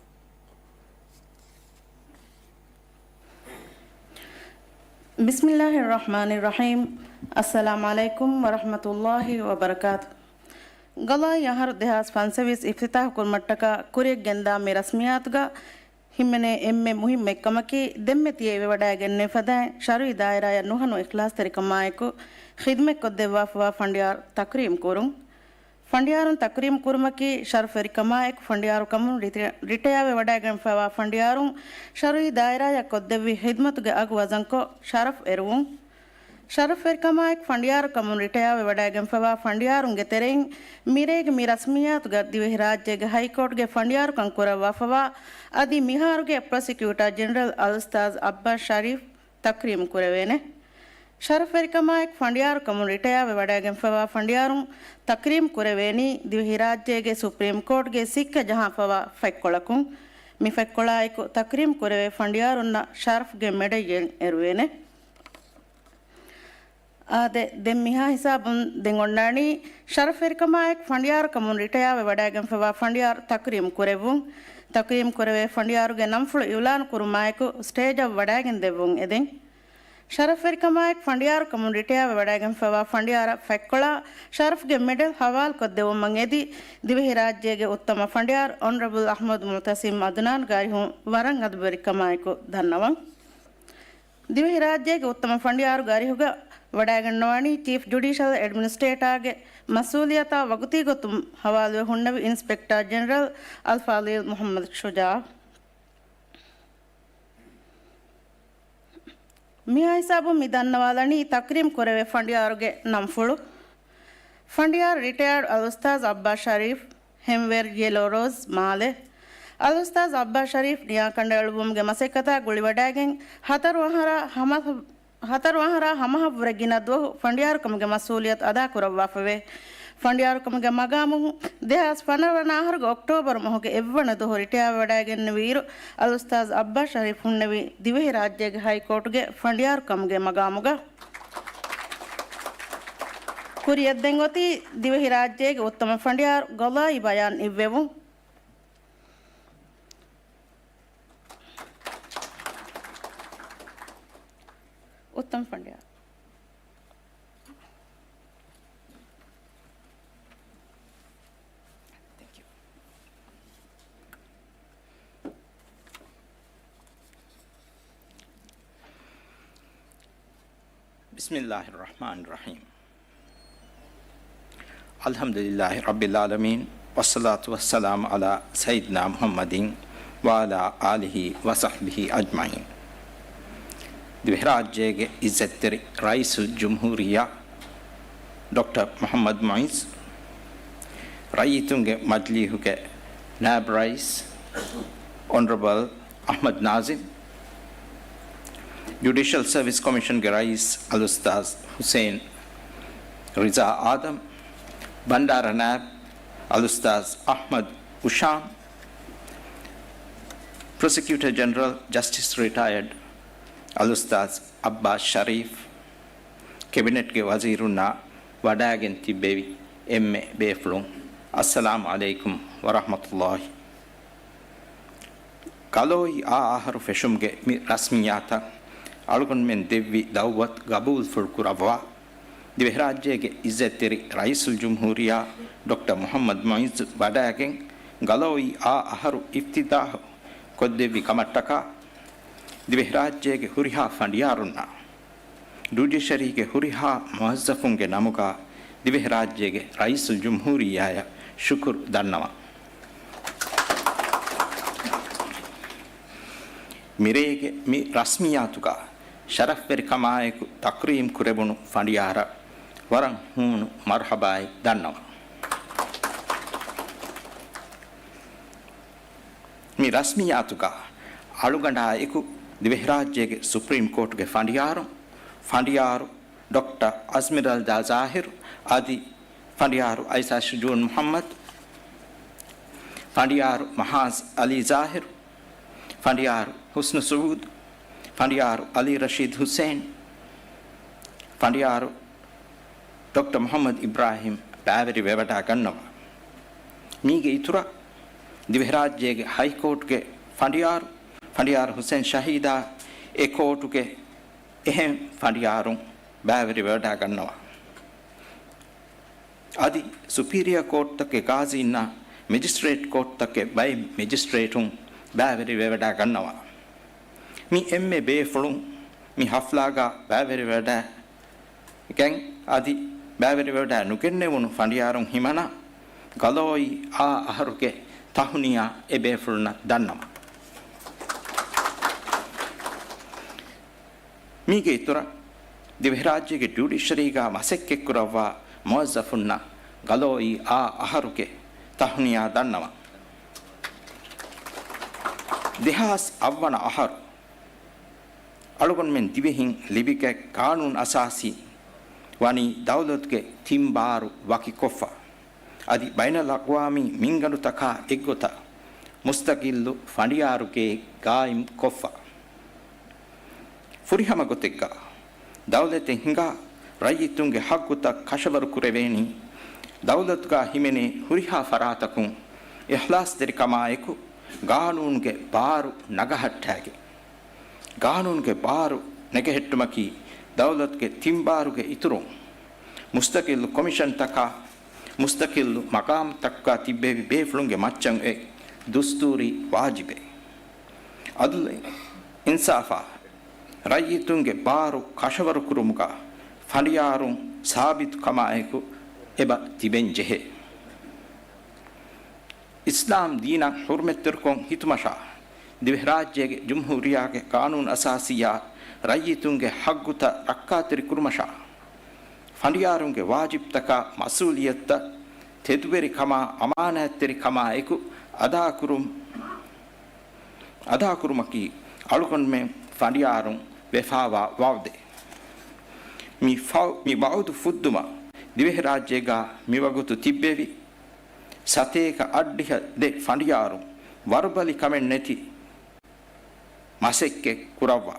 بسم الله الرحمن الرحيم. السلام عليكم ورحمة الله وبركاته. ގަޟާއީ އަހަރު ދެހާސް ފަންސަވީސް އިފްތިތާޙު ކުރުމަށްޓަކާ ކުރިއަށް ގެންދާ މި ރަސްމިއްޔާތުގަ ހިމެނޭ އެންމެ މުހިއްމު އެއްކަމަކީ، ދެންމެ ތިޔަ އިވެވަޑައިގެންނެވި ފަދައިން ޝަރުއީ ދާއިރާޔަށް ނުހަނު އިޚްލާޞްތެރިކަމާއެކު ޚިދްމަތްކޮށްދެއްވާފަވާ ފަނޑިޔާރު ތަކްރީމް ކުރުން. ފަނޑިޔާރުން ތަކްރީމް ކުރުމަކީ، ޝަރަފްވެރިކަމާއެކު ފަނޑިޔާރުކަމުން ރިޓަ-، ރިޓަޔާވެވަޑައިގެންފައިވާ ފަނޑިޔާރުން ޝަރުއީ ދާއިރާޔަށް ކޮށްދެއްވި ޚިދްމަތުގެ އަގު ވަޒަންކޮށް، ޝަރަފް އެރުވުން. ޝަރަފްވެރިކަމާއެކު ފަނޑިޔާރުކަމުން ރިޓަޔާވެވަޑައިގެންފައިވާ ފަނޑިޔާރުންގެ ތެރެއިން މިރޭގެ މި ރަސްމިއްޔާތުގަ ދިވެހިރާއްޖޭގެ ހައިކޯޓްގެ ފަނޑިޔާރުކަން ކުރައްވާފަވާ އަދި މިހާރުގެ ޕްރޮސިކިއުޓާ ޖެނެރަލް އަލްއުސްތާޒް އައްބާސް ޝަރީފް ތަކްރީމް ކުރެވޭނެ. ޝަރަފްވެރިކަމާއެކު ފަނޑިޔާރުކަމުން ރިޓަޔާވެވަޑައިގެންފައިވާ ފަނޑިޔާރުން ތަކްރީމް ކުރެވޭނީ ދިވެހިރާއްޖޭގެ ސުޕްރީމް ކޯޓްގެ ސިއްކަ ޖަހާފަވާ ފަތްކޮޅަކުން. މި ފަތްކޮޅާއެކު ތަކްރީމް ކުރެވޭ ފަނޑިޔާރުންނަށް ޝަރަފްގެ މެޑަލްއެއް އެރުވޭނެ. އާދެ، ދެން މިހާ ހިސާބުން ދެން އޮންނާނީ، ޝަރަފްވެރިކަމާއެކު ފަނޑިޔާރުކަމުން ރިޓަޔާވެ ވަޑައިގެންފަވާ ފަނޑިޔާރު ތަކްރީމް ކުރެއްވުން. ތަކްރީމް ކުރެވޭ ފަނޑިޔާރުގެ ނަންފުޅު އިއުލާނު ކުރުމާއެކު ސްޓޭޖަށް ވަޑައިގެން ދެއްވުން އެދެން. ޝަރަފްވެރިކަމާއެކު ފަނޑިޔާރުކަމުން ރިޓަޔާވެ ވަޑައިގެންފަވާ ފަނޑިޔާރަށް ފަތްކޮޅާ ޝަރަފްގެ މެޑަލް ހަވާލުކޮށްދެއްވުމަށް އެދި، ދިވެހިރާއްޖޭގެ އުއްތަމަ ފަނޑިޔާރު އޮނަރަބަލް އަޙްމަދު މުޢުތަސިމް އަދުނާންގެ އަރިހުން ވަރަށް އަދަބުވެރިކަމާއެކު ދަންނަވަން. ދިވެހިރާއްޖޭގެ އުއްތަމަ ފަނޑިޔާރުގެ އަރިހުގަ ވަޑައިގަންނަވާނީ ޗީފް ޖުޑިޝަލް އެޑްމިނިސްޓްރޭޓާގެ މަސްއޫލިއްޔަތާ ވަގުތީގޮތުން ހަވާލުވެ ހުންނެވި އިންސްޕެކްޓާ ޖެނެރަލް އަލްފާޟިލް މުޙައްމަދު ޝުޖާޢު. މިހާ ހިސާބުން މި ދަންނަވާލަނީ ތަކްރީމް ކުރެވޭ ފަނޑިޔާރުގެ ނަންފުޅު. ފަނޑިޔާރު ރިޓަޔާޑް އަލްއުސްތާޒް އައްބާސް ޝަރީފް، ހެންވޭރް ޔެލޯ ރޯޒް މާލެ. އަލްއުސްތާޒް އައްބާސް ޝަރީފް ނިޔާކަނޑައެޅުއްވުމުގެ މަސައްކަތާ ގުޅިވަޑައިގެން ހަތަރު އަހަރާ ހަމަ، ހަތަރު އަހަރާ ހަމަހަށްވުރެ ގިނަ ދުވަހު ފަނޑިޔާރުކަމުގެ މަސްއޫލިއްޔަތު އަދާކުރައްވާފަވޭ. ފަނޑިޔާރުކަމުގެ މަގާމުން ދެހާސް ފަނަރަ ވަނަ އަހަރުގެ އޮކްޓޯބަރު މަހުގެ އެއްވަނަ ދުވަހު ރިޓަޔާވެވަޑައިގެންނެވިއިރު، އަލްއުސްތާޒް އައްބާސް ޝަރީފް ހުންނެވި ދިވެހިރާއްޖޭގެ ހައިކޯޓުގެ ފަނޑިޔާރުކަމުގެ މަގާމުގަ. ކުރިއަށް ދެން އޮތީ ދިވެހިރާއްޖޭގެ އުއްތަމަ ފަނޑިޔާރު ގަޟާއީ ބަޔާން އިއްވެވުން. އުއްތަމަ ފަނޑިޔާރު. Thank you. بسم الله الرحمن الرحيم. الحمد لله رب العالمين، والصلاة والسلام على سيدنا محمد وعلى آله وصحبه أجمعين. ދިވެހިރާއްޖޭގެ އިއްޒަތްތެރި ރައީސުލްޖުމްހޫރިއްޔާ ޑޮކްޓަރ މުޙައްމަދު މުޢިއްޒު، ރައްޔިތުންގެ މަޖިލީހުގެ ނާއިބު ރައީސް އޮނަރަބަލް އަޙްމަދު ނާޒިމް، ޖުޑިޝަލް ސަރވިސް ކޮމިޝަންގެ ރައީސް އަލްއުސްތާޒް ޙުސައިން ރިޒާ އާދަމް، ބަންޑާރަ ނާއިބް އަލްއުސްތާޒް އަޙްމަދު އުޝާމް، ޕްރޮސިކިއުޓަރ ޖެނެރަލް ޖަސްޓިސް ރިޓަޔަރޑް އަލްއުސްތާޒް އައްބާސް ޝަރީފް، ކެބިނެޓްގެ ވަޒީރުންނާ ވަޑައިގެން ތިއްބެވި އެންމެ ބޭފުޅުން، އައްސަލާމު ޢަލައިކުމް ވަރަޙްމަތުﷲ. ގަލޯއި އާ އަހަރު ފެށުމުގެ މި ރަސްމިއްޔާތަށް އަޅުގަނޑުމެން ދެއްވި ދަޢުވަތު ގަބޫލުފުޅު ކުރައްވާ، ދިވެހިރާއްޖޭގެ އިއްޒަތްތެރި ރައީސުލްޖުމްހޫރިއްޔާ ޑޮކްޓަރ މުޙައްމަދު މުޢިއްޒު ވަޑައިގެން، ގަލޯއި އާ އަހަރު އިފްތިތާޙު ކޮށްދެއްވި ކަމަށްޓަކާ، ދިވެހިރާއްޖޭގެ ހުރިހާ ފަނޑިޔާރުންނާ، ޖުޑިޝަރީގެ ހުރިހާ މުވައްޒަފުންގެ ނަމުގަ ދިވެހިރާއްޖޭގެ ރައީސުލްޖުމްހޫރިއްޔާޔަށް ޝުކުރު ދަންނަވަން. މިރޭގެ މި ރަސްމިއްޔާތުގަ ޝަރަފްވެރިކަމާއެކު ތަކުރީމް ކުރެވުނު ފަނޑިޔާރަށް ވަރަށް ހޫނު މަރުޙަބާއެއް ދަންނަވަން. މި ރަސްމިއްޔާތުގަ އަޅުގަނޑާއެކު ދިވެހިރާއްޖޭގެ ސުޕްރީމް ކޯޓުގެ ފަނޑިޔާރު، ފަނޑިޔާރު ޑޮކްޓަރ އަޒްމިރަލްދާ ޒާހިރު އަދި ފަނޑިޔާރު އައިސާ ޝުޖޫން މުޙައްމަދު، ފަނޑިޔާރު މަހާޒް އަލީ ޒާހިރު، ފަނޑިޔާރު ޙުސްނު ސުޢޫދު، ފަނޑިޔާރު އަލީ ރަޝީދު ޙުސެއިން، ފަނޑިޔާރު ޑޮކްޓަރ މުޙައްމަދު އިބްރާހިމް ބައިވެރިވެވަޑައިގަންނަވާ. މީގެ އިތުރަށް، ދިވެހިރާއްޖޭގެ ހައިކޯޓުގެ ފަނޑިޔާރު، ފަނޑިޔާރު ޙުސެއިން ޝަހީދާ، އެ ކޯޓުގެ އެހެން ފަނޑިޔާރުން ބައިވެރިވެވަޑައިގަންނަވާ. އަދި ސުޕީރިއަ ކޯޓްތަކެއް ގާޒީންނާ މެޖިސްޓްރޭޓް ކޯޓްތަކެއް ބައެއް މެޖިސްޓްރޭޓުން ބައިވެރިވެވަޑައިގަންނަވާ. މި އެންމެ ބޭފުޅުން މި ހަފްލާގަ ބައިވެރިވެވަޑައިގެން އަދި ބައިވެރިވެވަޑައި ނުގެންނެވުނު ފަނޑިޔާރުން ހިމަނާ، ގަލޯއީ އާ އަހަރުގެ ތަހުނިޔާ އެ ބޭފުޅުންނަށް ދަންނަވަން. މީގެ އިތުރަށް، ދިވެހިރާއްޖޭގެ ޖުޑިޝަރީގަ މަސައްކަތްކުރައްވާ މުވައްޒަފުންނަށް ގަލޯއީ އާ އަހަރުގެ ތަހުނިޔާ ދަންނަވަން. ދެހާސް އަށްވަނަ އަހަރު އަޅުގަނޑުމެން ދިވެހިން ލިބިގެ ގާނޫނު އަސާސީ ވަނީ ދައުލަތުގެ ތިން ބާރު ވަކިކޮށްފަ، އަދި ބައިނަލްއަގްވާމީ މިންގަނޑުތަކާ އެއްގޮތަށް މުސްތަގިއްލު ފަނޑިޔާރުގެ ގާއިމް ކޮށްފަ. ފުރިހަމަ ގޮތެއްގަ ދައުލަތެއް ހިނގާ ރައްޔިތުންގެ ހައްގުތައް ކަށަވަރު ކުރެވޭނީ، ދައުލަތުގަ ހިމެނޭ ހުރިހާ ފަރާތަކުން އިޚްލާޞްތެރިކަމާއެކު ގާނޫނުގެ ބާރު ނަގަހައްޓާގެން. ގާނޫނުގެ ބާރު ނެގެހެއްޓުމަކީ ދައުލަތުގެ ތިން ބާރުގެ އިތުރުން މުސްތަގިއްލު ކޮމިޝަންތަކާ، މުސްތަގިއްލު މަގާމްތަކުގަ ތިއްބެވި ބޭފުޅުންގެ މައްޗަށް އޮތް ދުސްތޫރީ ވާޖިބެއް. އަދުލު އިންސާފާ، ރައްޔިތުންގެ ބާރު ކަށަވަރުކުރުމުގަ ފަނޑިޔާރުން ސާބިތުކަމާއެކު އެބަ ތިބެން ޖެހޭ. އިސްލާމް ދީނަށް ޙުރުމަތްތެރިކޮށް ހިތުމަށާ، ދިވެހިރާއްޖޭގެ ޖުމްހޫރިއްޔާގެ ގާނޫނު އަސާސީއާ ރައްޔިތުންގެ ހައްގުތައް ރައްކާތެރިކުރުމަށާ، ފަނޑިޔާރުންގެ ވާޖިބްތަކާ މަސްއޫލިއްޔަތުތައް ތެދުވެރިކަމާ އަމާނާތްތެރިކަމާއެކު އަދާކުރުން، އަދާކުރުމަކީ އަޅުގަނޑުމެން ފަނޑިޔާރުން ވެފާވާ ވަޢުދެއް. މި ފަ-، މި ވަޢުދު ފުއްދުމަށް ދިވެހިރާއްޖޭގަ މިވަގުތު ތިއްބެވި ސަތޭކަ އަށްޑިހަ ދެ ފަނޑިޔާރުން ވަރުބަލި ކަމެއް ނެތި މަސައްކަތް ކުރައްވާ.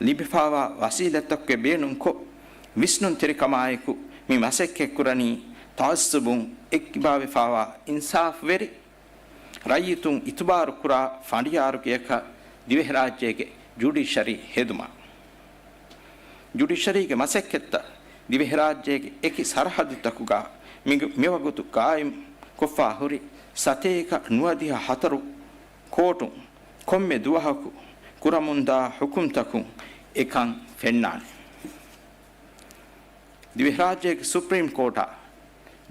ލިބިފާވާ ވަސީލަތްތަކުގެ ބޭނުންކޮށް، ވިސްނުންތެރިކަމާއެކު މި މަސައްކަތްކުރަނީ ތަޢައްޞުބުން އެއްކިބާވެފާވާ އިންސާފުވެރި ރައްޔިތުން އިތުބާރުކުރާ ފަނޑިޔާރުގެއަކަށް ދިވެހިރާއްޖޭގެ ޖުޑިޝަރީ ހެދުމަށް. ޖުޑިޝަރީގެ މަސައްކަތްތައް ދިވެހިރާއްޖޭގެ އެކި ސަރަހައްދުތަކުގަ މި-، މިވަގުތު ގާއިމްކޮށްފާ ހުރި ސަތޭކަ ނުވަދިހަ ހަތަރު ކޯޓުން ކޮންމެ ދުވަހަކު ކުރަމުންދާ ޙުކުމްތަކުން އެކަން ފެންނާނެ. ދިވެހިރާއްޖޭގެ ސުޕްރީމް ކޯޓާ،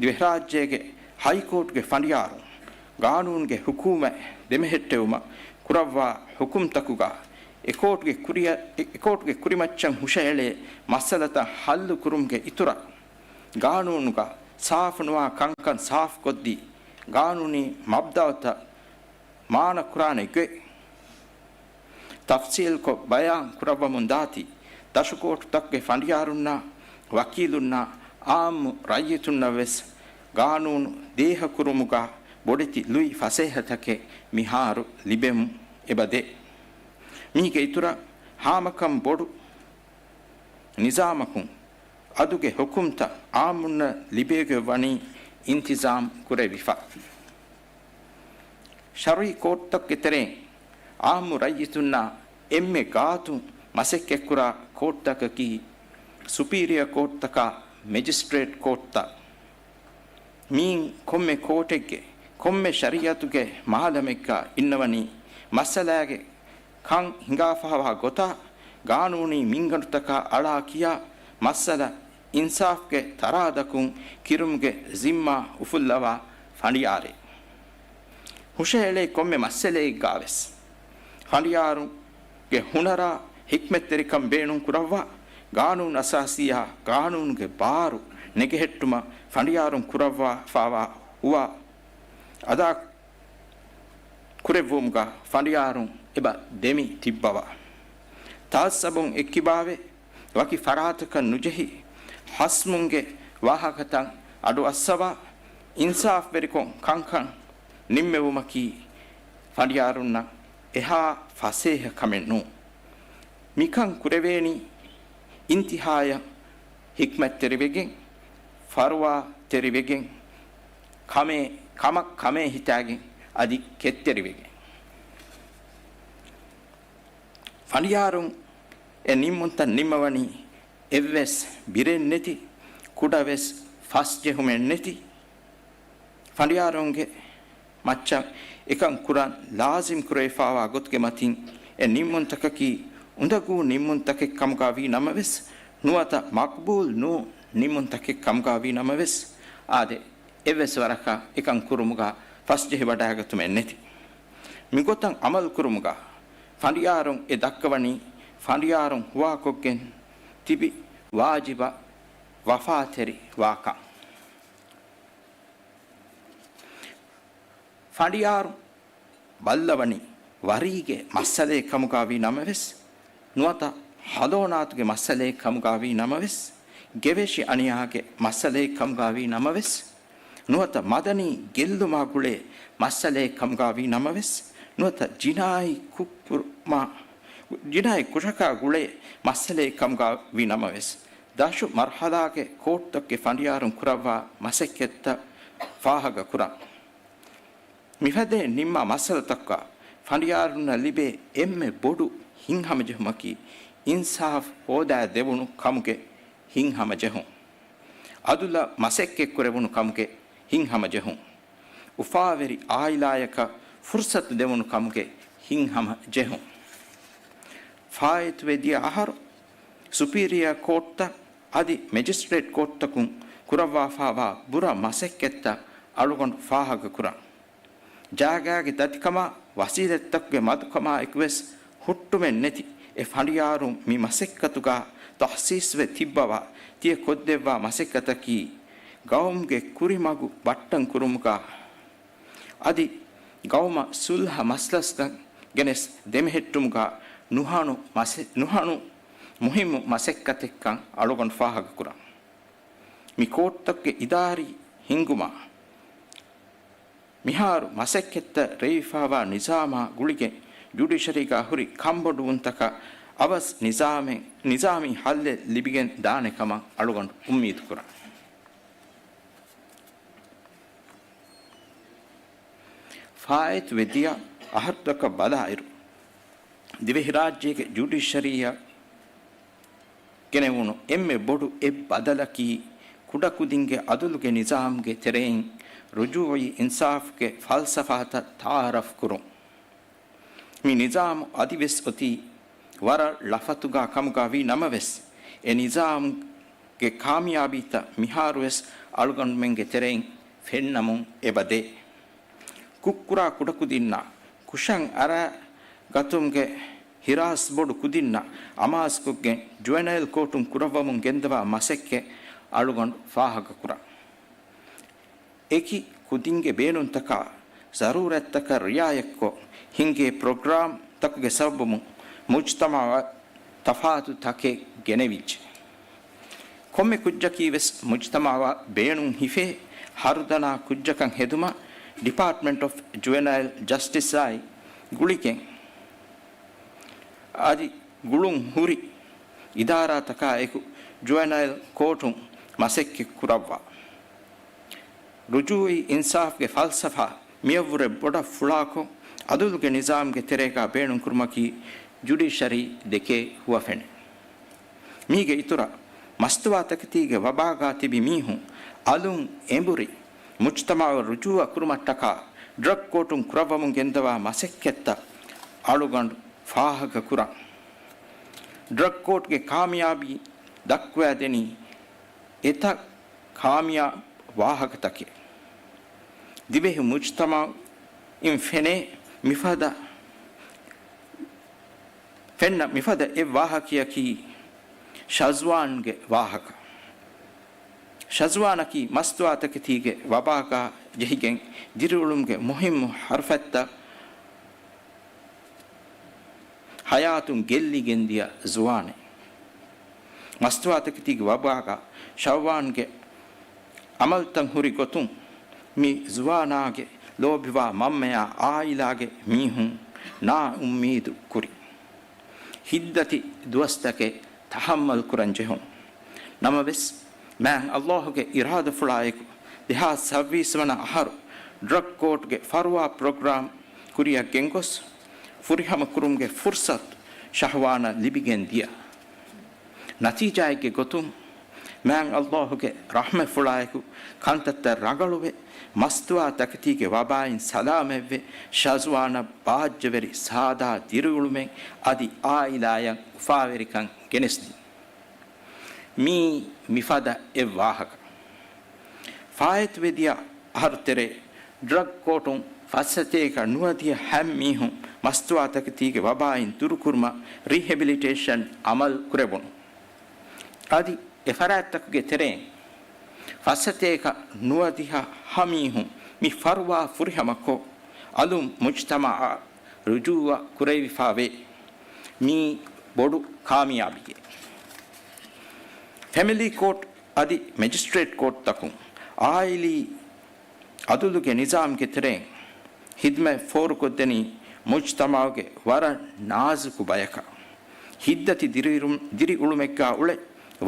ދިވެހިރާއްޖޭގެ ހައިކޯޓުގެ ފަނޑިޔާރުން ގާނޫނުގެ ޙުކޫމަތް ދެމެހެއްޓެވުމަށް ކުރައްވާ ޙުކުމްތަކުގަ އެކޯޓުގެ ކުރިއަށް، އެ-، އެކޯޓުގެ ކުރިމައްޗަށް ހުށައެޅޭ މައްސަލަތައް ޙައްލު ކުރުމުގެ އިތުރަށް، ގާނޫނުގަ ސާފުނުވާ ކަންކަން ސާފުކޮށްދީ، ގާނޫނީ މަބްދައުތައް މާނަކުރާނެ ގޮތް ތަފްސީލްކޮށް ބަޔާން ކުރައްވަމުންދާތީ، ދަށުކޯޓުތަކުގެ ފަނޑިޔާރުންނާ، ވަކީލުންނާ، އާއްމު ރައްޔިތުންނަށްވެސް ގާނޫނު ދޭހަކުރުމުގަ ބޮޑެތި ލުއި ފަސޭހަތަކެއް މިހާރު ލިބެމުން އެބަދޭ. މީގެ އިތުރަށް ހާމަކަން ބޮޑު ނިޒާމަކުން އަދުގެ ޙުކުމްތައް އާއްމުންނަށް ލިބޭގޮތް ވަނީ އިންތިޒާމް ކުރެވިފަ. ޝަރުޢީ ކޯޓްތަކުގެ ތެރެއިން އާއްމު ރައްޔިތުންނާ އެންމެ ގާތުން މަސައްކަތްކުރާ ކޯޓްތަކަކީ ސުޕީރިއަ ކޯޓްތަކާ މެޖިސްޓްރޭޓް ކޯޓްތައް. މިއިން ކޮންމެ ކޯޓެއްގެ، ކޮންމެ ޝަރީޢަތުގެ މާލަމެއްގަ އިންނަވަނީ މައްސަލާގެ ކަން ހިނގާފާވާ ގޮތާ، ގާނޫނީ މިންގަނޑުތަކާ އަޅާ ކިޔާ، މައްސަލަ އިންސާފްގެ ތަރާދަކުން ކިރުމުގެ ޒިންމާ އުފުއްލަވާ ފަނޑިޔާރެއް. ހުށަހެޅޭ ކޮންމެ މައްސަލައެއްގާވެސް، ފަނޑިޔާރުންގެ ހުނަރާ ހިކްމަތްތެރިކަން ބޭނުން ކުރައްވާ، ގާނޫނު އަސާސީއާ ގާނޫނުގެ ބާރު ނެގެހެއްޓުމަށް ފަނޑިޔާރުން ކުރައްވާފާވާ ހުވާ އަދާ ކުރެއްވުމުގަ ފަނޑިޔާރުން އެބަ ދެމި ތިއްބަވާ. ތާއްސަބުން އެއްކިބާވެ، ވަކި ފަރާތަކަށް ނުޖެހި، ހަސްމުންގެ ވާހަކަތައް އަޑުއައްސަވާ، އިންސާފްވެރިކޮށް ކަންކަން ނިންމެވުމަކީ ފަނޑިޔާރުންނަށް އެހާ ފަސޭހަ ކަމެއް ނޫން. މިކަން ކުރެވޭނީ އިންތިހާޔަށް ހިކްމަތްތެރިވެގެން، ފަރުވާތެރިވެގެން، ކަމެއް، ކަމަށް ކަމޭ ހިތާގެން އަދި ކެތްތެރިވެގެން. ފަނޑިޔާރުން އެ ނިންމުންތައް ނިންމަވަނީ އެއްވެސް ބިރެއް ނެތި، ކުޑަވެސް ފަސްޖެހުމެއް ނެތި، ފަނޑިޔާރުންގެ މައްޗަށް އެކަން ކުރަން ލާޒިމް ކުރެވިފާވާ ގޮތުގެ މަތިން އެ ނިންމުންތަކަކީ އުނދަގޫ ނިންމުންތަކެއް ކަމުގަ ވީ ނަމަވެސް، ނުވަތަ މަޤްބޫލް ނޫން ނިންމުންތަކެއް ކަމުގަ ވީ ނަމަވެސް، އާދެ، އެއްވެސް ވަރަކަށް އެކަން ކުރުމުގަ ފަސްޖެހިވަޑައިގަތުމެއް ނެތި. މިގޮތަށް ޢަމަލު ކުރުމުގަ ފަނޑިޔާރުން އެ ދައްކަވަނީ ފަނޑިޔާރުން ހުވާކޮށްގެން ތިބި ވާޖިބަށް ވަފާތެރި ވާކަން. ފަނޑިޔާރު ބައްލަވަނީ ވަރީގެ މައްސަލައެއް ކަމުގަ ވީ ނަމަވެސް، ނުވަތަ ހަލޯނާތުގެ މައްސަލައެއް ކަމުގަ ވީ ނަމަވެސް، ގެވެށި އަނިޔާގެ މައްސަލައެއް ކަމުގަ ވީ ނަމަވެސް، ނުވަތަ މަދަނީ ގެއްލުމާ ގުޅޭ މައްސަލައެއް ކަމުގަ ވީ ނަމަވެސް، ނުވަތަ ޖިނާއީ ކުށްކުރުމާ، ޖިނާއީ ކުށަކާ ގުޅޭ މައްސަލައެއް ކަމުގަ ވީ ނަމަވެސް، ދަށު މަރުޙަލާގެ ކޯޓްތަކުގެ ފަނޑިޔާރުން ކުރައްވާ މަސައްކަތްތައް ފާހަގަކުރަން. މިފަދައިން ނިންމާ މައްސަލަތަކުގަ ފަނޑިޔާރުންނަށް ލިބޭ އެންމެ ބޮޑު ހިތްހަމަޖެހުމަކީ އިންސާފް ހޯދާދެވުނު ކަމުގެ ހިތްހަމަޖެހުން. ޢަދުލަށް މަސައްކަތްކުރެވުނު ކަމުގެ ހިތްހަމަޖެހުން. އުފާވެރި އާއިލާޔަކަށް ފުރުޞަތު ދެވުނު ކަމުގެ ހިތްހަމަޖެހުން. ފާއިތުވެ ދިޔަ އަހަރު ސުޕީރިއާ ކޯޓްތައް އަދި މެޖިސްޓްރޭޓް ކޯޓްތަކުން ކުރައްވާފާވާ ބުރަ މަސައްކަތްތައް އަޅުގަނޑު ފާހަގަކުރަން. ޖާގާގެ ދަތިކަމާ ވަސީލަތްތަކުގެ މަދުކަމާއެކުވެސް ހުއްޓުމެއް ނެތި އެ ފަނޑިޔާރުން މި މަސައްކަތުގަ ތަހްސީސްވެ ތިއްބަވާ ތިޔަ ކޮށްދެއްވާ މަސައްކަތަކީ ގައުމުގެ ކުރިމަގު ބައްޓަން ކުރުމުގަ އަދި ގައުމަށް ސުލްހަ މަސްލަސްތައް ގެނެސް ދެމެހެއްޓުމުގަ ނުހަނު މަސެ-، ނުހަނު މުހިއްމު މަސައްކަތެއްކަން އަޅުގަނޑު ފާހަގަކުރަން. މި ކޯޓްތަކުގެ އިދާރީ ހިންގުމާ، މިހާރު މަސައްކަތްތައް ރޭވިފާވާ ނިޒާމާ ގުޅިގެން ޖުޑިޝަރީގަ ހުރި ކަންބޮޑުވުންތަކަށް އަވަސް ނިޒާމެއް، ނިޒާމީ ހައްލެއް ލިބިގެން ދާނެ ކަމަށް އަޅުގަނޑު އުއްމީދުކުރަން. ފާއިތުވެ ދިޔަ އަހަރުތަކަށް ބަލާއިރު، ދިވެހިރާއްޖޭގެ ޖުޑިޝަރީއަށް ގެނެވުނު އެންމެ ބޮޑު އެއް ބަދަލަކީ، ކުޑަކުދިންގެ އަދުލުގެ ނިޒާމްގެ ތެރެއިން ރުޖޫޢީ އިންސާފްގެ ފަލްސަފާތައް ތަޢާރަފް ކުރުން. މި ނިޒާމް އަދިވެސް އޮތީ ވަރަށް ޅަފަތުގާ ކަމުގާ ވީ ނަމަވެސް، އެ ނިޒާމްގެ ކާމިޔާބީތައް މިހާރުވެސް އަޅުގަނޑުމެންގެ ތެރެއިން ފެންނަމުން އެބަ ދޭ. ކުށްކުރާ ކުޑަކުދިންނާ ކުށަށް އަރާގަތުމުގެ ހިރާސް ބޮޑު ކުދިންނަށް އަމާޒުކޮށްގެން ޖުވެނައިލް ކޯޓުން ކުރައްވަމުން ގެންދަވާ މަސައްކަތް އަޅުގަނޑު ފާހަގަކުރަން. އެކި ކުދިންގެ ބޭނުންތަކާ ޒަރޫރަތްތަކަށް ރިޢާޔަތްކޮށް ހިންގޭ ޕްރޮގްރާމްތަކުގެ ސަބަބުން މުޖްތަމަޢަށް ތަފާތު ތަކެއް ގެނެވިއްޖެ. ކޮންމެ ކުއްޖަކީވެސް މުޖްތަމަޢަށް ބޭނުން ހިފޭ ހަރުދަނާ ކުއްޖަކަށް ހެދުމަށް ޑިޕާޓްމަންޓް އޮފް ޖުވެނައިލް ޖަސްޓިސްއާއި ގުޅިގެން އަދި ގުޅުން ހުރި އިދާރާތަކާއެކު ޖުވެނައިލް ކޯޓުން މަސައްކަތް ކުރައްވާ. ރުޖޫޢީ އިންސާފްގެ ފަލްސަފާ މިއަށްވުރެ ބޮޑަށް ފުޅާކޮށް، އަދުލުގެ ނިޒާމްގެ ތެރޭގާ ބޭނުންކުރުމަކީ ޖުޑިޝަރީ ދެކޭ ހުވަފެނެއް. މީގެ އިތުރަށް، މަސްތުވާތަކެތީގެ ވަބާގާ ތިބި މީހުން އަލުން އެނބުރި، މުޖްތަމަޢަށް ރުޖޫޢަ ކުރުމަށްޓަކާ ޑްރަގް ކޯޓުން ކުރައްވަމުން ގެންދަވާ މަސައްކަތްތައް އަޅުގަނޑު ފާހަގަކުރަން. ޑްރަގް ކޯޓްގެ ކާމިޔާބީ ދައްކުވައިދެނީ އެތައް ކާމިޔާބު ވާހަކަތަކެއް. ދިވެހި މުޖްތަމަޢު އިން ފެނޭ މިފަދަ ފެންނަ މިފަދަ އެއް ވާހަކަޔަކީ ޝަޒްވާންގެ ވާހަކަ. ޝަޒްވާނަކީ މަސްތުވާތަކެތީގެ ވަބާގާ ޖެހިގެން ދިރިއުޅުމުގެ މުހިއްމު ހަރުފަތްތައް ހަޔާތުން ގެއްލިގެންދިޔަ ޒުވާނެއް. މަސްތުވާތަކެތީގެ ވަބާގާ ޝަޒްވާންގެ އަމަލްތައް ހުރި ގޮތުން މި ޒުވާނާގެ ލޯބިވާ މަންމަޔާ އާއިލާގެ މީހުން ނާއުއްމީދު ކުރި. ހިތްދަތި ދުވަސްތަކެއް ތަހައްމަލް ކުރަން ޖެހުނު. ނަމަވެސް، މާތް އައްލާހުގެ އިރާދަފުޅާއެކު، ދެހާސް ސައްބީސް ވަނަ އަހަރު ޑްރަގް ކޯޓްގެ ފަރުވާ ޕްރޮގްރާމް ކުރިއަށް ގެންގޮސް، ފުރިހަމަ ކުރުމުގެ ފުރުސަތު ޝަޒްވާނަށް ލިބިގެން ދިޔަ. ނަތީޖާއެއްގެ ގޮތުން، މާތް އައްލާހުގެ ރަޙްމަތްފުޅާއެކު ކަންތައްތައް ރަނގަޅުވެ، މަސްތުވާ ތަކެތީގެ ވަބާއިން ސަލާމަތްވެ، ޝަޒްވާނަށް ބާއްޖަވެރި ސާދާ ދިރިއުޅުމެއް އަދި އާއިލާޔަށް އުފާވެރިކަން ގެނެސްދިން. މީ މިފަދަ އެއް ވާހަކަ. ފާއިތުވެދިޔަ އަހަރު ތެރޭ ޑްރަގް ކޯޓުން ފައްސަތޭކަ ނުވަދިހަ ހަ މީހުން މަސްތުވާ ތަކެތީގެ ވަބާއިން ދުރުކުރުމަށް ރީހެބިލިޓޭޝަން އަމަލު ކުރެވުނު. އަދި އެ ފަރާތްތަކުގެ ތެރެއިން ފައްސަތޭކަ ނުވަދިހަ ހަ މީހުން މި ފަރުވާ ފުރިހަމަކޮށް، އަލުން މުޖްތަމަޢަށް ރުޖޫޢަ ކުރެވިފަ ވޭ. މީ ބޮޑު ކާމިޔާބެއް. ފެމިލީ ކޯޓް އަދި މެޖިސްޓްރޭޓް ކޯޓްތަކުން އާއިލީ އަދުލުގެ ނިޒާމްގެ ތެރެއިން ޚިދްމަތް ފޯރުކޮށްދެނީ މުޖްތަމަޢުގެ ވަރަށް ނާޒުކު ބަޔަކަށް. ހިތްދަތި ދިރިއުޅުމް-، ދިރިއުޅުމެއްގާ އުޅެ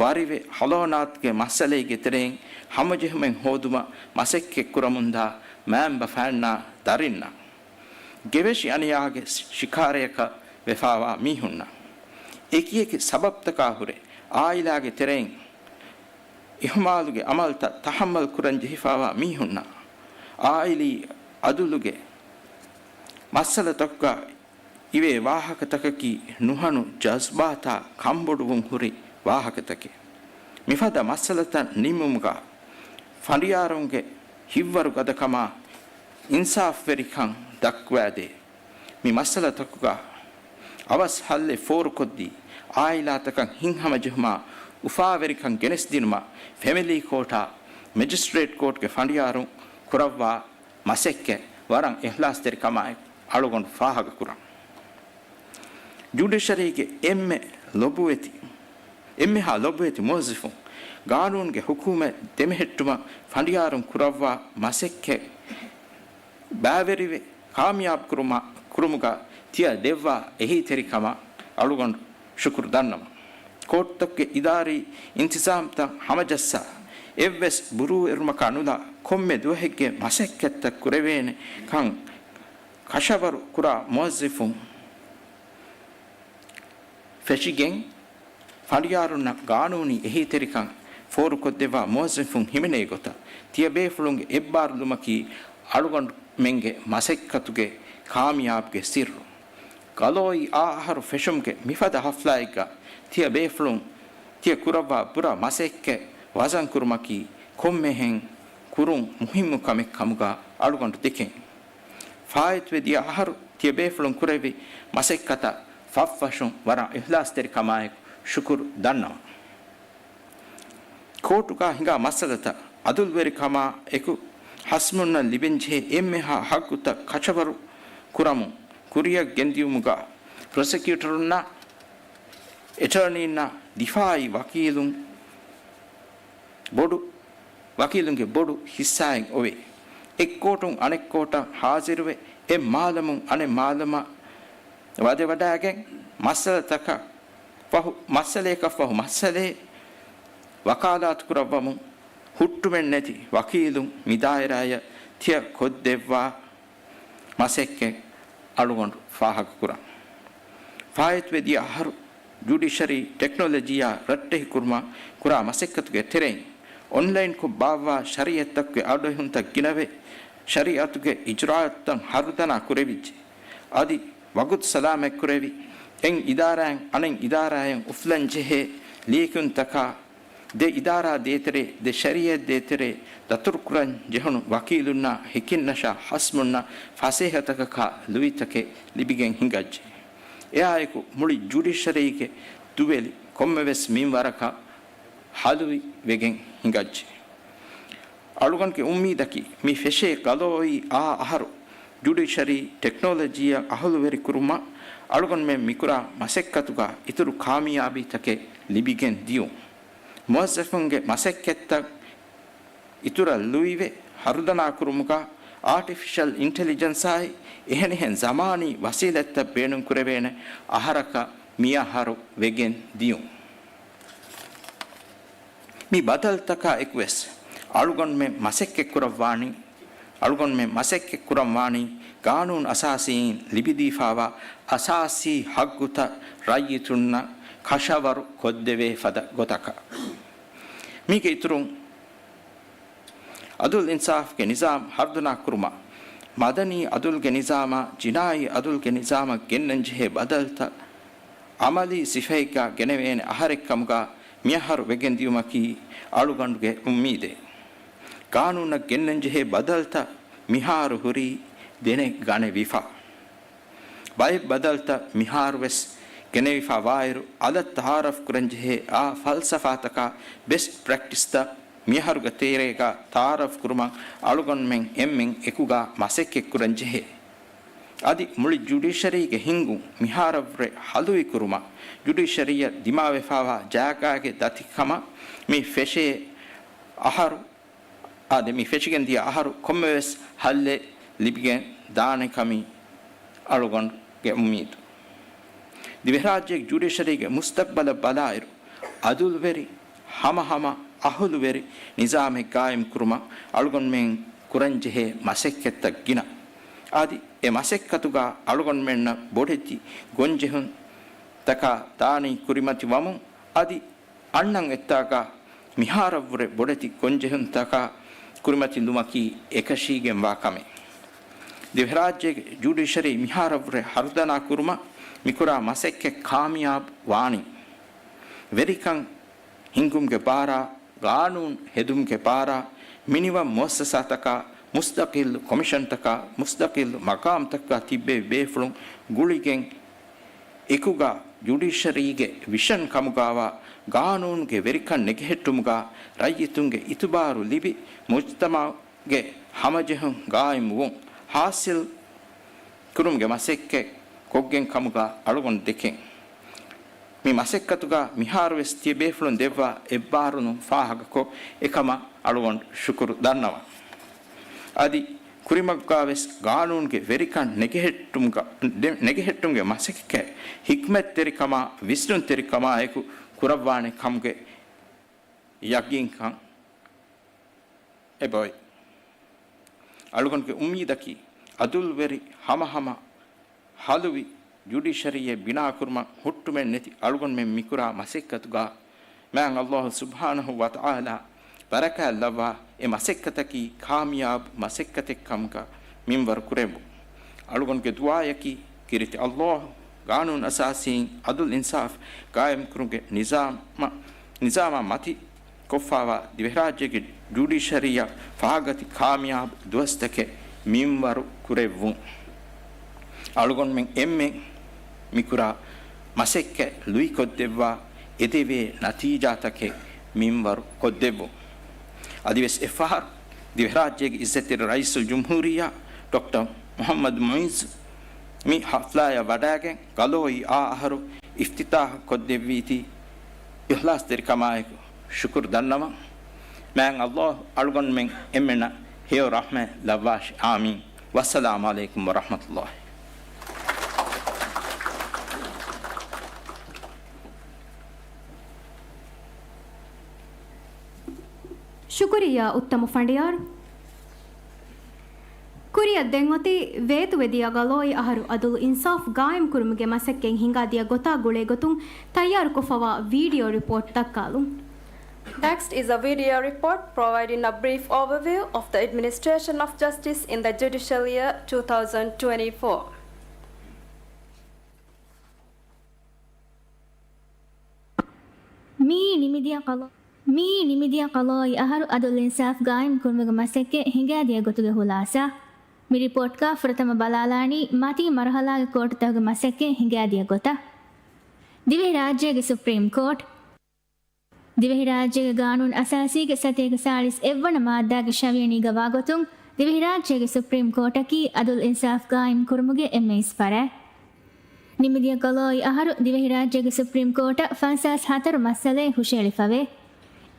ވަރިވެ ހަލޯނާތުގެ މައްސަލައިގެ ތެރެއިން ހަމަޖެހުމެއް ހޯދުމަށް މަސައްކަތްކުރަމުންދާ މައިންބަފައިންނާ ދަރިންނަށް، ގެވެށި އަނިޔާގެ ޝިކާރަޔަކަށް ވެފާވާ މީހުންނަށް، އެކިއެކި ސަބަބްތަކާ ހުރެ އާއިލާގެ ތެރެއިން އިހުމާލުގެ އަމަލްތައް ތަޙައްމަލް ކުރަން ޖެހިފާވާ މީހުންނަށް، އާއިލީ އަދުލުގެ މައްސަލަތަކުގަ އިވޭ ވާހަކަތަކަކީ ނުހަނު ޖަޒްބާތާ ކަންބޮޑުވުން ހުރި ވާހަކަތަކެއް. މިފަދަ މައްސަލަތައް ނިންމުމުގަ ފަނޑިޔާރުންގެ ހިތްވަރުގަދަކަމާ އިންސާފްވެރިކަން ދައްކުވާދޭ. މި މައްސަލަތަކުގަ އަވަސް ހައްލެއް ފޯރުކޮށްދީ، އާއިލާތަކަށް ހިތްހަމަޖެހުމާ އުފާވެރިކަން ގެނެސްދިނުމަށް ފެމިލީ ކޯޓާ މެޖިސްޓްރޭޓް ކޯޓްގެ ފަނޑިޔާރުން ކުރައްވާ މަސައްކަތް ވަރަށް އިޚްލާޞްތެރިކަމާއެކު އަޅުގަނޑު ފާހަގަކުރަން. ޖުޑިޝަރީގެ އެންމެ ލޮބުވެތި، އެންމެހާ ލޮބުވެތި މުވައްޒަފުން، ގާނޫނުގެ ޙުކޫމަތް ދެމެހެއްޓުމަށް ފަނޑިޔާރުން ކުރައްވާ މަސައްކަތް ބައިވެރިވެ، ކާމިޔާބު ކުރުމަ-، ކުރުމުގަ ތިޔަ ދެއްވާ އެހީތެރިކަމަށް އަޅުގަނޑު ޝުކުރު ދަންނަވަން. ކޯޓްތަކުގެ އިދާރީ އިންތިޒާމްތައް ހަމަޖައްސާ، އެއްވެސް ބުރޫއެރުމަކާ ނުލާ ކޮންމެ ދުވަހެއްގެ މަސައްކަތްތައް ކުރެވޭނެ ކަން ކަށަވަރު ކުރާ މުވައްޒަފުން ފެށިގެން، ފަނޑިޔާރުންނަށް ގާނޫނީ އެހީތެރިކަން ފޯރުކޮށްދެއްވާ މުވައްޒަފުން ހިމެނޭ ގޮތަށް، ތިޔަބޭފުޅުންގެ އެއްބާރުލުމަކީ އަޅުގަނޑުމެންގެ މަސައްކަތުގެ ކާމިޔާބުގެ ސިއްރު. ގަލޯއި އާ އަހަރު ފެށުމުގެ މިފަދަ ހަފްލާއެއްގަ ތިޔަބޭފުޅުން ތިޔަ ކުރައްވާ ބުރަ މަސައްކަތް ވަޒަންކުރުމަކީ ކޮންމެހެން ކުރުން މުހިއްމު ކަމެއް ކަމުގަ އަޅުގަނޑު ދެކެން. ފާއިތުވެ ދިޔަ އަހަރު ތިޔަބޭފުޅުން ކުރެއްވި މަސައްކަތަށް ފަށްފަށުން ވަރަށް އިޚްލާޞްތެރިކަމާއެކު ޝުކުރު ދަންނަވަން. ކޯޓުގަ ހިނގާ މައްސަލަތައް އަދުލުވެރިކަމާ އެކު ހަސްމުންނަށް ލިބެންޖެހޭ އެންމެހާ ހައްގުތައް ކަށަވަރު ކުރަމުން ކުރިއަށް ގެންދިޔުމުގަ ޕްރޮސެކިއުޓަރުންނާ އެޓަރނީންނާ ދިފާއީ ވަކީލުން ބޮޑު، ވަކީލުންގެ ބޮޑު ހިއްސާއެއް އޮވޭ. އެއް ކޯޓުން އަނެއް ކޯޓަށް ހާޒިރުވެ، އެއް މާލަމުން އަނެއް މާލަމަށް ވަދެވަޑައިގެން، މައްސަލަތަކަށް ފަހު، މައްސަލަޔަކަށް ފަހު މައްސަލައެއް ވަކާލާތު ކުރައްވަމުން ހުއްޓުމެއް ނެތި ވަކީލުން މި ދާއިރާޔަށް ތިޔަ ކޮށްދެއްވާ މަސައްކަތް އަޅުގަނޑު ފާހަގަކުރަން. ފާއިތުވެ ދިޔަ އަހަރު ޖުޑިޝަރީ ޓެކްނޮލޮޖީއާ ރައްޓެހިކުރުމަށް ކުރާ މަސައްކަތުގެ ތެރެއިން، އޮންލައިންކޮށް ބާއްވާ ޝަރީއަތްތަކުގެ އަޑުއެހުންތައް ގިނަވެ، ޝަރީއަތުގެ އިޖުރާއަތުތައް ހަރުދަނާ ކުރެވިއްޖެ. އަދި ވަގުތު ސަލާމަތްކުރެވި، އެއް އިދާރާއިން އަނެއް އިދާރާއަށް އުފުލަންޖެހޭ ލިޔެކިޔުންތަކާ، ދެ އިދާރާ ދޭތެރޭ، ދެ ޝަރީއަތް ދޭތެރޭ ދަތުރުކުރަން ޖެހުނު ވަކީލުންނާ ހެކިންނަށާ ހަސްމުންނަށް ފަސޭހަތަކަކާ ލުއިތަކެއް ލިބިގެން ހިނގައްޖެ. އެއާއެކު މުޅި ޖުޑިޝަރީގެ ދުވެލި ކޮންމެވެސް މިންވަރަކަށް ހަލުވި ވެގެން ހިނގައްޖެ. އަޅުގަނޑުގެ އުއްމީދަކީ މި ފެށޭ ގަލޯއީ އާ އަހަރު ޖުޑިޝަރީ ޓެކްނޮލޮޖީއަށް އަހުލުވެރި ކުރުމަށް އަޅުގަނޑުމެން މިކުރާ މަސައްކަތުގަ އިތުރު ކާމިޔާބީތަކެއް ލިބިގެން ދިޔުން. މުވައްޒަފުންގެ މަސައްކަތްތައް އިތުރަށް ލުއިވެ ހަރުދަނާކުރުމުގަ އާޓިފިޝަލް އިންޓެލިޖެންސާއި އެހެނިހެން ޒަމާނީ ވަސީލަތްތައް ބޭނުންކުރެވޭނެ އަހަރަކަށް މިއަހަރު ވެގެން ދިޔުން. މި ބަދަލުތަކާ އެކުވެސް އަޅުގަނޑުމެން މަސައްކަތްކުރައްވާނީ، އަޅުގަނޑުމެން މަސައްކަތްކުރަންވާނީ ގާނޫނު އަސާސީއިން ލިބިދީފާވާ އަސާސީ ހައްގުތައް ރައްޔިތުންނަށް ކަށަވަރު ކޮށްދެވޭ ފަދަ ގޮތަކަށް. މީގެ އިތުރުން، އަދުލް އިންސާފްގެ ނިޒާމް ހަރުދަނާ ކުރުމަށް، މަދަނީ އަދުލްގެ ނިޒާމާ ޖިނާއީ އަދުލްގެ ނިޒާމަށް ގެންނަންޖެހޭ ބަދަލުތައް އަމަލީ ސިފައެއްގަ ގެނެވޭނެ އަހަރެއްކަމުގަ މިއަހަރު ވެގެންދިޔުމަކީ އަޅުގަނޑުގެ އުއްމީދެއް. ގާނޫނަށް ގެންނަންޖެހޭ ބަދަލުތައް މިހާރު ހުރީ ދެނެ ގަނެވިފަ. ބައެއް ބަދަލުތައް މިހާރުވެސް ގެނެވިފަ ވާއިރު، އަލަށް ތައާރަފް ކުރަންޖެހޭ އާ ފަލްސަފާތަކާ ބެސްޓް ޕްރެކްޓިސްތައް މިއަހަރުގެ ތެރޭގަ ތައާރަފް ކުރުމަށް އަޅުގަނޑުމެން އެންމެން އެކުގަ މަސައްކަތްކުރަން ޖެހޭ. އަދި މުޅި ޖުޑިޝަރީގެ ހިންގުން މިހާރަށްވުރެ ހަލުވިކުރުމަށް، ޖުޑިޝަރީއަށް ދިމާވެފާވާ ޖާގާގެ ދަތިކަމަށް މި ފެށޭ އަހަރު، އާދެ، މި ފެށިގެން ދިޔަ އަހަރު ކޮންމެވެސް ހައްލެއް ލިބިގެން ދާނެ ކަމީ އަޅުގަނޑުގެ އުއްމީދު. ދިވެހިރާއްޖޭގެ ޖުޑިޝަރީގެ މުސްތަޤްބަލަށް ބަލާއިރު، އަދުލުވެރި، ހަމަހަމަ އަހުލުވެރި ނިޒާމެއް ގާއިމް ކުރުމަށް އަޅުގަނޑުމެން ކުރަންޖެހޭ މަސައްކަތްތައް ގިނަ. އަދި އެ މަސައްކަތުގަ އަޅުގަނޑުމެންނަށް ބޮޑެތި ގޮންޖެހުންތަކާ ދާނީ ކުރިމަތިވަމުން، އަދި އަންނަން އެއްތާގަ މިހާރަށްވުރެ ބޮޑެތި ގޮންޖެހުންތަކާ ކުރިމަތިލުމަކީ އެކަށީގެންވާ ކަމެއް. ދިވެހިރާއްޖޭގެ ޖުޑިޝަރީ މިހާރަށްވުރެ ހަރުދަނާ ކުރުމަށް މިކުރާ މަސައްކަތް ކާމިޔާބު ވާނީ. ވެރިކަން ހިންގުމުގެ ބާރާ، ގާނޫނު ހެދުމުގެ ބާރާ، މިނިވަން މުއައްސަސާތަކާ، މުސްތަޤިއްލު ކޮމިޝަންތަކާ، މުސްތަޤިއްލު މަޤާމްތަކަކާ ތިއްބެވި ބޭފުޅުން ގުޅިގެން، އެކުގަ ޖުޑިޝަރީގެ ވިޝަން ކަމުގައިވާ ގާނޫނުގެ ވެރިކަން ނެގެހެއްޓުމުގަ ރައްޔިތުންގެ އިތުބާރު ލިބި، މުޖްތަމަޢުގެ ހަމަޖެހުން ގާއިމުވުން ޙާޞިލް ކުރުމުގެ މަސައްކަތް ކޮށްގެން ކަމުގަ އަޅުގަނޑު ދެކެން. މި މަސައްކަތުގަ މިހާރުވެސް ތިޔަބޭފުޅުން ދެއްވާ އެއްބާރުލުން ފާހަގަކޮށް، އެކަމަށް އަޅުގަނޑު ޝުކުރު ދަންނަވަން. އަދި ކުރިމަގުގަވެސް ގާނޫނުގެ ވެރިކަން ނެގެހެއްޓުމުގަ، ނެ-، ނެގެހެއްޓުމުގެ މަސައްކަތް ޙިކްމަތްތެރިކަމާ، ވިސްނުންތެރިކަމާއެކު ކުރައްވާނެ ކަމުގެ ޔަގީންކަން އެބައޮތް. އަޅުގަނޑުގެ އުއްމީދަކީ، އަދުލުވެރި ހަމަހަމަ ހަލުވި ޖުޑިޝަރީއެއް ބިނާކުރުމަށް ހުއްޓުމެއް ނެތި އަޅުގަނޑުމެން މިކުރާ މަސައްކަތުގަ މާތް ﷲ ސުބްޙާނަހޫ ވަތަޢާލާ ބަރަކާތްލައްވާ އެ މަސައްކަތަކީ ކާމިޔާބު މަސައްކަތެއް ކަމުގަ މިންވަރު ކުރެއްވުން. އަޅުގަނޑުގެ ދުޢާޔަކީ ކީރިތި ﷲ ގާނޫނު އަސާސީން އަދުލް އިންސާފް ގާއިމްކުރުމުގެ ނިޒާމަ-، ނިޒާމާ މަތި ކޮށްފާވާ ދިވެހިރާއްޖޭގެ ޖުޑިޝަރީއަށް ފަހަގަތި ކާމިޔާބު ދުވަސްތަކެއް މިންވަރު ކުރެއްވުން. އަޅުގަނޑުމެން އެންމެން މިކުރާ މަސައްކަތް ލުއިކޮށްދެއްވާ އެދެވޭ ނަތީޖާތަކެއް މިންވަރު ކޮށްދެއްވުން. އަދިވެސް އެއްފަހަރު ދިވެހިރާއްޖޭގެ އިއްޒަތްތެރި ރައީސުލްޖުމްހޫރިއްޔާ ޑޮކްޓަރ މުޙައްމަދު މުޢިއްޒު މި ޙަފްލާޔަށް ވަޑައިގެން ގަލޯއީ އާ އަހަރު އިފްތިތާޙު ކޮށްދެއްވީތީ އިޚްލާޞްތެރިކަމާއެކު ޝުކުރު ދަންނަވަން. މާތް ﷲ އަޅުގަނޑުމެން އެންމެނަށް ހެޔޮ ރަޙްމަތް ލައްވާށި. އާމީން. ވައްސަލާމު ޢަލައިކުމް ވަރަޙްމަތުﷲ. ޝުކުރިއްޔާ އުއްތަމު ފަނޑިޔާރު. ކުރިއަށް ދެން އޮތީ ވޭތުވެދިޔަ ގަލޯއި އަހަރު އަދުލު އިންސާފް ގާއިމް ކުރުމުގެ މަސައްކަތް ހިނގާދިޔަ ގޮތާ ގުޅޭ ގޮތުން ތައްޔާރުކޮށްފަވާ ވީޑިއޯ ރިޕޯޓް ދައްކާލުން. Next is a video report providing a brief overview of the administration of justice in the judicial year two thousand twenty-four. މިއީ ނިމިދިޔަ ގަލޯ-، މިއީ ނިމިދިޔަ ގަލޯއި އަހަރު އަދުލް އިންސާފް ގާއިމް ކުރުމުގެ މަސައްކަތް ހިނގާދިޔަ ގޮތުގެ ޚުލާޞާ. މި ރިޕޯޓްގަ ފުރަތަމަ ބަލާލާނީ މަތީ މަރުހަލާގެ ކޯޓުތަކުގެ މަސައްކަތް ހިނގާދިޔަ ގޮތަށް. ދިވެހިރާއްޖޭގެ ސުޕްރީމް ކޯޓް. ދިވެހިރާއްޖޭގެ ގާނޫނު އަސާސީގެ ސަތޭކަ ސާޅީސް އެއްވަނަ މާއްދާގެ ޝަވިޔަނީގަ ވާގޮތުން، ދިވެހިރާއްޖޭގެ ސުޕްރީމް ކޯޓަކީ އަދުލް އިންސާފް ގާއިމް ކުރުމުގެ އެންމެ އިސް ފަރާތް. ނިމިދިޔަ ގަލޯއި އަހަރު ދިވެހިރާއްޖޭގެ ސުޕްރީމް ކޯޓަށް ފަންސާސް ހަތަރު މައްސަލައެއް ހުށައެޅިފަވޭ.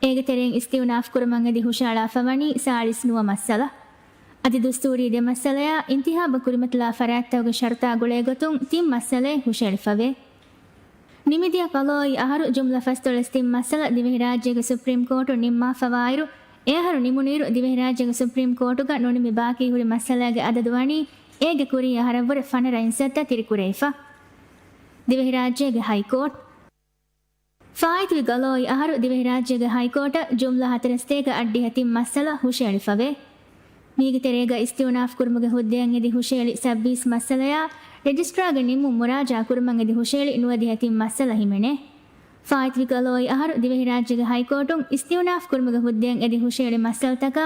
އޭގެ ތެރެއިން އިސްތިއުނާފް ކުރުމަށް އެދި ހުށައަޅާފަވަނީ ސާޅީސް ނުވަ މައްސަލަ. އަދި ދުސްތޫރީ ދެ މައްސަލަޔާ އިންތިހާބަށް ކުރިމަތިލާ ފަރާތްތަކުގެ ޝަރުތާ ގުޅޭގޮތުން ތިން މައްސަލައެއް ހުށައެޅިފަވޭ. ނިމިދިޔަ ގަލޯއި އަހަރު ޖުމްލަ ފަސްދޮޅަސް ތިން މައްސަލަ ދިވެހިރާއްޖޭގެ ސުޕްރީމް ކޯޓުން ނިންމާފަވާއިރު، އެ އަހަރު ނިމުނުއިރު ދިވެހިރާއްޖޭގެ ސުޕްރީމް ކޯޓުގަ ނުނިމި ބާކީ ހުރި މައްސަލާގެ އަދަދު ވަނީ އޭގެ ކުރީ އަހަރަށްވުރެ ފަނަރަ އިންސައްތަ ތިރިކުރެވިފަ. ދިވެހިރާއްޖޭގެ ހައިކޯޓް. ފާއިތުވި ގަލޯއި އަހަރު ދިވެހިރާއްޖޭގެ ހައިކޯޓަށް ޖުމްލަ ހަތަރެއް ސަތޭކަ އަށްޑިހަ ތިން މައްސަލަ ހުށައެޅިފަވޭ. މީގެ ތެރޭގަ އިސްތިއުނާފް ކުރުމުގެ ހުއްދައަށް އެދި ހުށައެޅި ސައްބީސް މައްސަލަޔާ، ރެޖިސްޓްރާގެ ނިންމުން މުރާޖައާ ކުރުމަށް އެދި ހުށައެޅި ނުވަދިހަ ތިން މައްސަލަ ހިމެނޭ. ފާއިތުވި ގަލޯއި އަހަރު ދިވެހިރާއްޖޭގެ ހައިކޯޓުން އިސްތިއުނާފް ކުރުމުގެ ހުއްދައަށް އެދި ހުށައެޅި މައްސަލަތަކާ،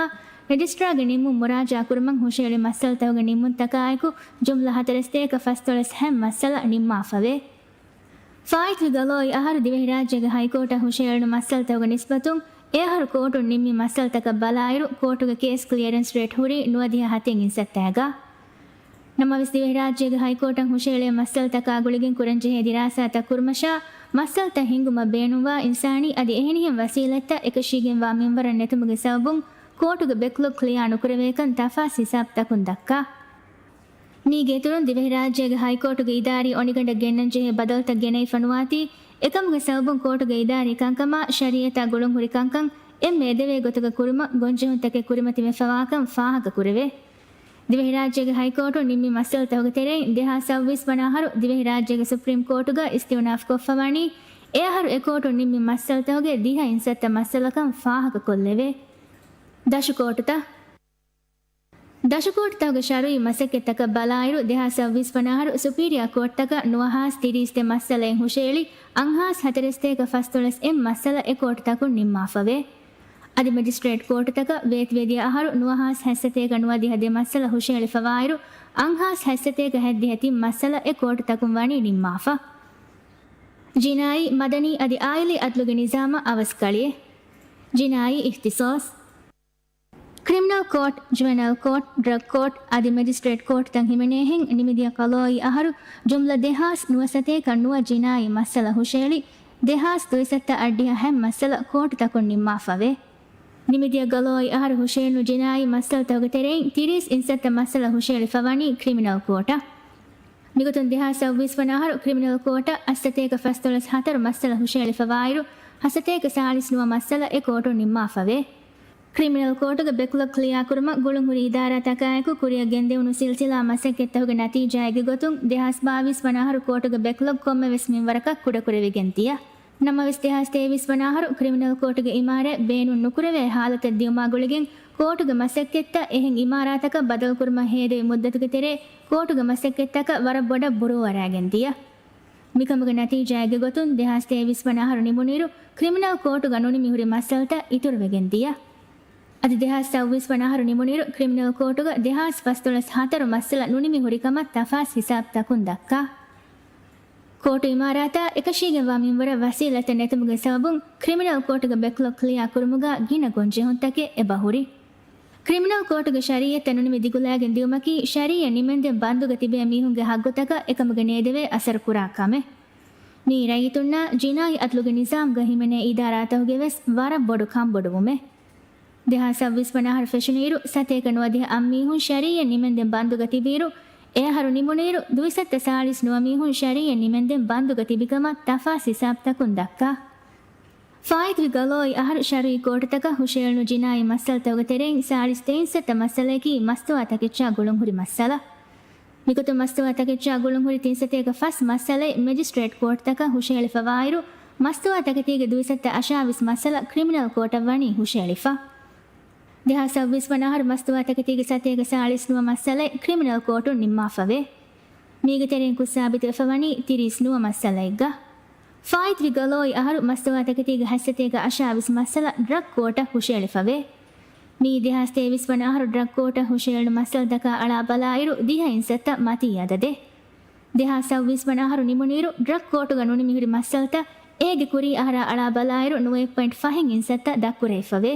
ރެޖިސްޓްރާގެ ނިންމުން މުރާޖައާ ކުރުމަށް ހުށައެޅި މައްސަލަތަކުގެ ނިންމުންތަކާއެކު، ޖުމްލަ ހަތަރެއް ސަތޭކަ ފަސްދޮޅަސް ހަތް މައްސަލަ ނިންމާފަވޭ. ފާއިތުވި ގަލޯއި އަހަރު ދިވެހިރާއްޖޭގެ ހައިކޯޓަށް ހުށައެޅުނު މައްސަލަތަކުގެ ނިސްބަތުން، އެ އަހަރު ކޯޓުން ނިންމި މައްސަލަތަކަށް ބަލާއިރު، ކޯޓުގެ ކޭސް ކްލިއަރެންސް ރޭޓް ހުރީ ނުވަދިހަ ހަތެއް އިންސައްތައިގަ. ނަމަވެސް، ދިވެހިރާއްޖޭގެ ހައިކޯޓަށް ހުށައެޅޭ މައްސަލަތަކާ ގުޅިގެން ކުރަންޖެހޭ ދިރާސާތައް ކުރުމަށާ، މައްސަލަތައް ހިންގުމަށް ބޭނުންވާ އިންސާނީ އަދި އެހެނިހެން ވަސީލަތްތައް އެކަށީގެންވާ މިންވަރަށް ނެތުމުގެ ސަބަބުން، ކޯޓުގެ ބެކްލޮގް ކްލިއާ ނުކުރެވޭކަން ތަފާސް ހިސާބުތަކުން ދައްކާ. މީގެ އިތުރުން، ދިވެހިރާއްޖޭގެ ހައިކޯޓުގެ އިދާރީ އޮނިގަނޑަށް ގެންނަންޖެހޭ ބަދަލުތައް ގެނައިފަ ނުވާތީ، އެކަމުގެ ސަބަބުން ކޯޓުގެ އިދާރީ ކަންކަމާ ޝަރީއަތާ ގުޅުންހުރި ކަންކަން އެންމެ އެދެވޭ ގޮތުގަ ކުރުމަށް ގޮންޖެހުންތަކެއް ކުރިމަތިވެފަވާކަން ފާހަގަކުރެވޭ. ދިވެހިރާއްޖޭގެ ހައިކޯޓުން ނިންމި މައްސަލަތަކުގެ ތެރެއިން ދެހާސް ސައުވީސް ވަނަ އަހަރު ދިވެހިރާއްޖޭގެ ސުޕްރީމް ކޯޓުގަ އިސްތިއުނާފް ކޮށްފަވަނީ، އެ އަހަރު އެ ކޯޓުން ނިންމި މައްސަލަތަކުގެ ދިހަ އިންސައްތަ މައްސަލަކަން ފާހަގަކޮށްލެވޭ. ދަށު ކޯޓުތައް. ދަށު ކޯޓުތަކުގެ ޝަރުއީ މަސައްކަތްތަކަށް ބަލާއިރު، ދެހާސް ސައުވީސް ވަނަ އަހަރު ސުޕީރިއާ ކޯޓްތަކަށް ނުވަހާސް ތިރީސް ދެ މައްސަލައެއް ހުށައެޅި، އަށްހާސް ހަތަރެއް ސަތޭކަ ފަސްދޮޅަސް އެއް މައްސަލަ އެ ކޯޓުތަކުން ނިންމާފަވޭ. އަދި މެޖިސްޓްރޭޓް ކޯޓުތަކަށް ވޭތުވެދިޔަ އަހަރު ނުވަހާސް ހަތް ސަތޭކަ ނުވަދިހަ ދެ މައްސަލަ ހުށައެޅިފަވާއިރު، އަށްހާސް ހަތް ސަތޭކަ ހަތްދިހަ ތިން މައްސަލަ އެ ކޯޓުތަކުން ވަނީ ނިންމާފަ. ޖިނާއީ، މަދަނީ އަދި އާއިލީ އަދްލުގެ ނިޒާމަށް އަވަސްކަޅިއެއް. ޖިނާއީ އިހްތިސާސް. ކްރިމިނަލް ކޯޓް، ޖުވެނައިލް ކޯޓް، ޑްރަގް ކޯޓް އަދި މެޖިސްޓްރޭޓް ކޯޓްތައް ހިމެނޭހެން ނިމިދިޔަ ގަލޯއި އަހަރު ޖުމްލަ ދެހާސް ނުވަ ސަތޭކަ ނުވަ ޖިނާއީ މައްސަލަ ހުށައެޅި، ދެހާސް ދުއިސައްތަ އަށްޑިހަ ހަތް މައްސަލަ ކޯޓުތަކުން ނިންމާފަވޭ. ނިމިދިޔަ ގަލޯއި އަހަރު ހުށައެޅުނު ޖިނާއީ މައްސަލަތަކުގެ ތެރެއިން ތިރީސް އިންސައްތަ މައްސަލަ ހުށައެޅިފަވަނީ ކްރިމިނަލް ކޯޓަށް. މިގޮތުން ދެހާސް ސައުވީސް ވަނަ އަހަރު ކްރިމިނަލް ކޯޓަށް އަށްސަތޭކަ ފަސްދޮޅަސް ހަތަރު މައްސަލަ ހުށައެޅިފަވާއިރު، ހަސަތޭކަ ސާޅީސް ނުވަ މައްސަލަ އެ ކޯޓުން ނިންމާފަވޭ. ކްރިމިނަލް ކޯޓުގެ ބެކްލޮގް ކްލިއާ ކުރުމަށް ގުޅުންހުރި އިދާރާތަކާއެކު ކުރިއަށް ގެންދެވުނު ސިލްސިލާ މަސައްކަތްތަކުގެ ނަތީޖާއެއްގެ ގޮތުން، ދެހާސް ބާވީސް ވަނަ އަހަރު ކޯޓުގެ ބެކްލޮގް ކޮންމެވެސް މިންވަރަކަށް ކުޑަކުރެވިގެން ދިޔަ. ނަމަވެސް، ދެހާސް ތޭވީސް ވަނަ އަހަރު ކްރިމިނަލް ކޯޓުގެ އިމާރާތް ބޭނުން ނުކުރެވޭ ހާލަތެއް ދިއުމާ ގުޅިގެން، ކޯޓުގެ މަސައްކަތްތައް އެހެން އިމާރާތަކަށް ބަދަލުކުރުމަށް ހޭދަވި މުއްދަތުގެ ތެރޭ، ކޯޓުގެ މަސައްކަތްތަކަށް ވަރަށް ބޮޑަށް ބުރޫއަރާގެން ދިޔަ. މިކަމުގެ ނަތީޖާއެއްގެ ގޮތުން، ދެހާސް ތޭވީސް ވަނަ އަހަރު ނިމުނުއިރު، ކްރިމިނަލް ކޯޓުގަ ނުނިމި ހުރި މައްސަލަތައް އިތުރުވެގެން ދިޔަ. އަދި ދެހާސް ސައުވީސް ވަނަ އަހަރު ނިމުނުއިރު، ކްރިމިނަލް ކޯޓުގަ ދެހާސް ފަސްދޮޅަސް ހަތަރު މައްސަލަ ނުނިމި ހުރިކަމަށް ތަފާސް ހިސާބުތަކުން ދައްކާ. ކޯޓު އިމާރާތާ އެކަށީގެންވާ މިންވަރަށް ވަސީލަތެއް ނެތުމުގެ ސަބަބުން، ކްރިމިނަލް ކޯޓުގެ ބެކްލޮގް ކްލިއާ ކުރުމުގަ ގިނަ ގޮންޖެހުންތަކެއް އެބަހުރި. ކްރިމިނަލް ކޯޓުގެ ޝަރީއަތްތައް ނުނިމި ދިގުލައިގެން ދިއުމަކީ، ޝަރީއަތް ނިމެންދެން ބަންދުގަ ތިބޭ މީހުންގެ ހައްގުތަކަށް އެކަމުގެ ނޭދެވޭ އަސަރު ކުރާ ކަމެއް. މިއީ ރައްޔިތުންނާ ޖިނާއީ އަދްލުގެ ނިޒާމްގަ ހިމެނޭ އިދާރާތަކުގެ ވެސް ވަރަށް ބޮޑު ކަންބޮޑުވުމެއް. ދެހާސް ސައުވީސް ވަނަ އަހަރު ފެށުނުއިރު، ސަތޭކަ ނުވަދިހަ އަށް މީހުން ޝަރީއަތް ނިމެންދެން ބަންދުގަ ތިބިއިރު، އެ އަހަރު ނިމުނުއިރު، ދުއިސައްތަ ސާޅީސް ނުވަ މީހުން ޝަރީއަތް ނިމެންދެން ބަންދުގަ ތިބިކަމަށް ތަފާސް ހިސާބުތަކުން ދައްކާ. ފާއިތުވި ގަލޯއި އަހަރު ޝަރުއީ ކޯޓުތަކަށް ހުށައެޅުނު ޖިނާއީ މައްސަލަތަކުގެ ތެރެއިން ސާޅީސް ތޭއް އިންސައްތަ މައްސަލަޔަކީ މަސްތުވާ ތަކެއްޗާ ގުޅުންހުރި މައްސަލަ. މިގޮތުން މަސްތުވާ ތަކެއްޗާ ގުޅުންހުރި ތިން ސަތޭކަ ފަސް މައްސަލައެއް މެޖިސްޓްރޭޓް ކޯޓުތަކަށް ހުށައެޅިފަވާއިރު، މަސްތުވާ ތަކެތީގެ ދުއިސައްތަ އަށާވީސް މައްސަލަ ކްރިމިނަލް ކޯޓަށް ވަނީ ހުށައެޅިފަ. ދެހާސް ސައުވީސް ވަނަ އަހަރު މަސްތުވާ ތަކެތީގެ ސަތޭކަ ސާޅީސް ނުވަ މައްސަލައެއް ކްރިމިނަލް ކޯޓުން ނިންމާފަވޭ. މީގެ ތެރެއިން ކުށް ސާބިތުވެފަވަނީ ތިރީސް ނުވަ މައްސަލައެއްގަ. ފާއިތުވި ގަލޯއި އަހަރު މަސްތުވާ ތަކެތީގެ ހަތްސަތޭކަ އަށާވީސް މައްސަލަ ޑްރަގް ކޯޓަށް ހުށައެޅިފަވޭ. މިއީ ދެހާސް ތޭވީސް ވަނަ އަހަރު ޑްރަގް ކޯޓަށް ހުށައެޅުނު މައްސަލަތަކާ އަޅާ ބަލާއިރު، ދިހަ އިންސައްތަ މަތީ އަދަދެއް. ދެހާސް ސައުވީސް ވަނަ އަހަރު ނިމުނުއިރު، ޑްރަގް ކޯޓުގަ ނުނިމިހުރި މައްސަލަތައް، އޭގެ ކުރީ އަހަރާ އަޅާ ބަލާއިރު، ނުވައެއް ޕޮއިންޓް ފަހެއް އިންސައްތަ ދަށްކުރެވިފަވޭ.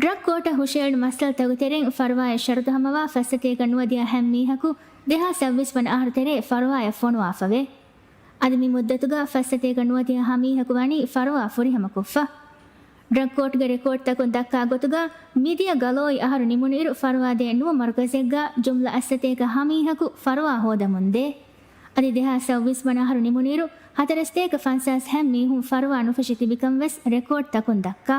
ޑްރަގް ކޯޓަށް ހުށައެޅުނު މައްސަލަތަކުގެ ތެރެއިން ފަރުވާއަށް ޝަރުތު ހަމަވާ ފައްސަތޭކަ ނުވަދިހަ ހަމަ މީހަކު ދެހާސް ސައުވީސް ވަނަ އަހަރު ތެރޭ ފަރުވާއަށް ފޮނުވާފަވޭ. އަދި މި މުއްދަތުގަ ފައްސަތޭކަ ނުވަދިހަ ހަމަ މީހަކު ވަނީ ފަރުވާ ފުރިހަމަކޮށްފަ. ޑްރަގް ކޯޓުގެ ރެކޯޑްތަކުން ދައްކާ ގޮތުގަ، މިދިޔަ ގަލޯއި އަހަރު ނިމުނުއިރު ފަރުވާދޭ ނުވަ މަރުކަޒެއްގަ ޖުމްލަ އަށްސަތޭކަ ހަމަ މީހަކު ފަރުވާ ހޯދަމުންދޭ. އަދި ދެހާސް ސައުވީސް ވަނަ އަހަރު ނިމުނުއިރު ހަތަރެއްސަތޭކަ ފަންސާސް ހަމަ މީހުން ފަރުވާ ނުފެށި ތިބިކަން ވެސް ރެކޯޑްތަކުން ދައްކާ.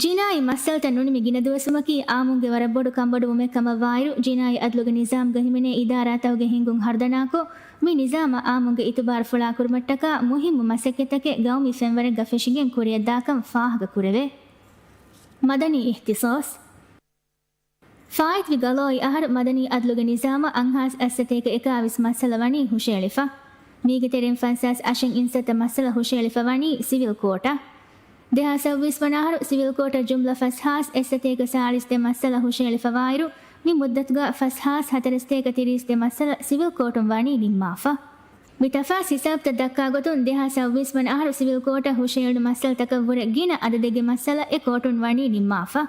ޖިނާއީ މައްސަލަތައް ނުނިމި ގިނަ ދުވަސްވުމަކީ އާއްމުންގެ ވަރަށް ބޮޑު ކަންބޮޑުވުމެއް ކަމަށްވާއިރު، ޖިނާއީ އަދްލުގެ ނިޒާމްގަ ހިމެނޭ އިދާރާތަކުގެ ހިންގުން ހަރުދަނާކޮށް، މި ނިޒާމަށް އާއްމުންގެ އިތުބާރު ފުޅާކުރުމަށްޓަކާ މުހިއްމު މަސައްކަތްތަކެއް ގައުމީ ފެންވަރެއްގަ ފެށިގެން ކުރިއަށްދާކަން ފާހަގަކުރެވޭ. މަދަނީ އިހްތިޞާޞް. ފާއިތުވި ގަލޯއި އަހަރު މަދަނީ އަދްލުގެ ނިޒާމަށް އަށްހާސް އަށްސަތޭކަ އެކާވީސް މައްސަލަ ވަނީ ހުށައެޅިފަ. މީގެ ތެރެއިން ފަންސާސް އަށެއް އިންސައްތަ މައްސަލަ ހުށައެޅިފަ ވަނީ ސިވިލް ކޯޓަށް. ދެހާސް ސައުވީސް ވަނަ އަހަރު ސިވިލް ކޯޓަށް ޖުމްލަ ފަސްހާސް އެއްސަތޭކަ ސާޅީސް ދެ މައްސަލަ ހުށައެޅިފަވާއިރު، މި މުއްދަތުގަ ފަސްހާސް ހަތަރެއްސަތޭކަ ތިރީސް ދެ މައްސަލަ ސިވިލް ކޯޓުން ވަނީ ނިންމާފަ. މި ތަފާސް ހިސާބުތައް ދައްކާ ގޮތުން، ދެހާސް ސައުވީސް ވަނަ އަހަރު ސިވިލް ކޯޓަށް ހުށައެޅުނު މައްސަލަތަކަށްވުރެ ގިނަ އަދަދެއްގެ މައްސަލަ އެ ކޯޓުން ވަނީ ނިންމާފަ.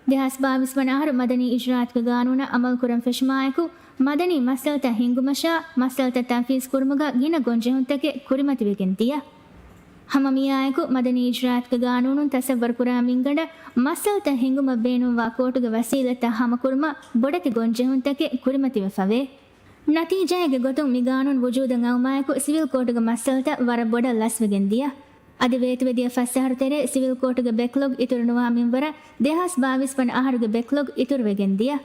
ދެހާސް ބާވީސް ވަނަ އަހަރު މަދަނީ އިޖުރާއަތުގެ ގާނޫނަށް އަމަލުކުރަން ފެށުމާއެކު، މަދަނީ މައްސަލަތައް ހިންގުމަށާ، މައްސަލަތައް ތަންފީޒް ކުރުމުގަ ގިނަ ގޮންޖެހުންތަކެއް ކުރިމަތިވެގެން ދިޔަ. ހަމަ މިއާއެކު، މަދަނީ އިޖުރާއަތުގެ ގާނޫނުން ތަސައްވަރުކުރާ މިންގަނޑަށް މައްސަލަތައް ހިންގުމަށް ބޭނުންވާ ކޯޓުގެ ވަސީލަތްތައް ހަމަކުރުމަށް ބޮޑެތި ގޮންޖެހުންތަކެއް ކުރިމަތިވެފަވޭ. ނަތީޖާއެއްގެ ގޮތުން މި ގާނޫނު ވުޖޫދަށް އައުމާއެކު، ސިވިލް ކޯޓުގެ މައްސަލަތައް ވަރަށް ބޮޑަށް ލަސްވެގެން ދިޔަ. އަދި ވޭތުވެދިޔަ ފަސް އަހަރު ތެރޭ ސިވިލް ކޯޓުގެ ބެކްލޮގް އިތުރުނުވާ މިންވަރަށް ދެހާސް ބާވީސް ވަނަ އަހަރުގެ ބެކްލޮގް އިތުރުވެގެން ދިޔަ.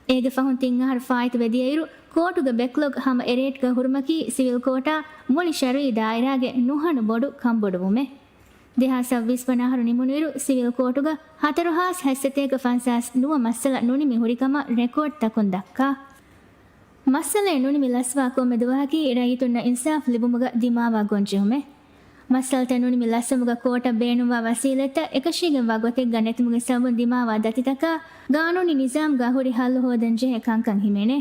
އޭގެ ފަހުން ތިން އަހަރު ފާއިތުވެ ދިޔައިރު، ކޯޓުގެ ބެކްލޮގް ހަމަ އެރޭޓްގަ ހުރުމަކީ ސިވިލް ކޯޓާ މުޅި ޝަރުއީ ދާއިރާގެ ނުހަނު ބޮޑު ކަންބޮޑުވުމެއް. ދެހާސް ސައުވީސް ވަނަ އަހަރު ނިމުނުއިރު، ސިވިލް ކޯޓުގަ ހަތަރުހާސް ހަތްސަތޭކަ ފަންސާސް ނުވަ މައްސަލަ ނުނިމި ހުރިކަމަށް ރެކޯޑްތަކުން ދައްކާ. މައްސަލައެއް ނުނިމި ލަސްވާ ކޮންމެ ދުވަހަކީ ރައްޔިތުންނަށް އިންސާފް ލިބުމުގަ ދިމާވާ ގޮންޖެހުމެއް. މައްސަލަތައް ނުނިމި ލަސްވުމުގަ ކޯޓަށް ބޭނުންވާ ވަސީލަތްތައް އެކަށީގެންވާ ގޮތެއްގަ ނެތުމުގެ ސަބަބުން ދިމާވާ ދަތިތަކާ ގާނޫނީ ނިޒާމްގަ ހުރި ހައްލު ހޯދަން ޖެހޭ ކަންކަން ހިމެނޭ.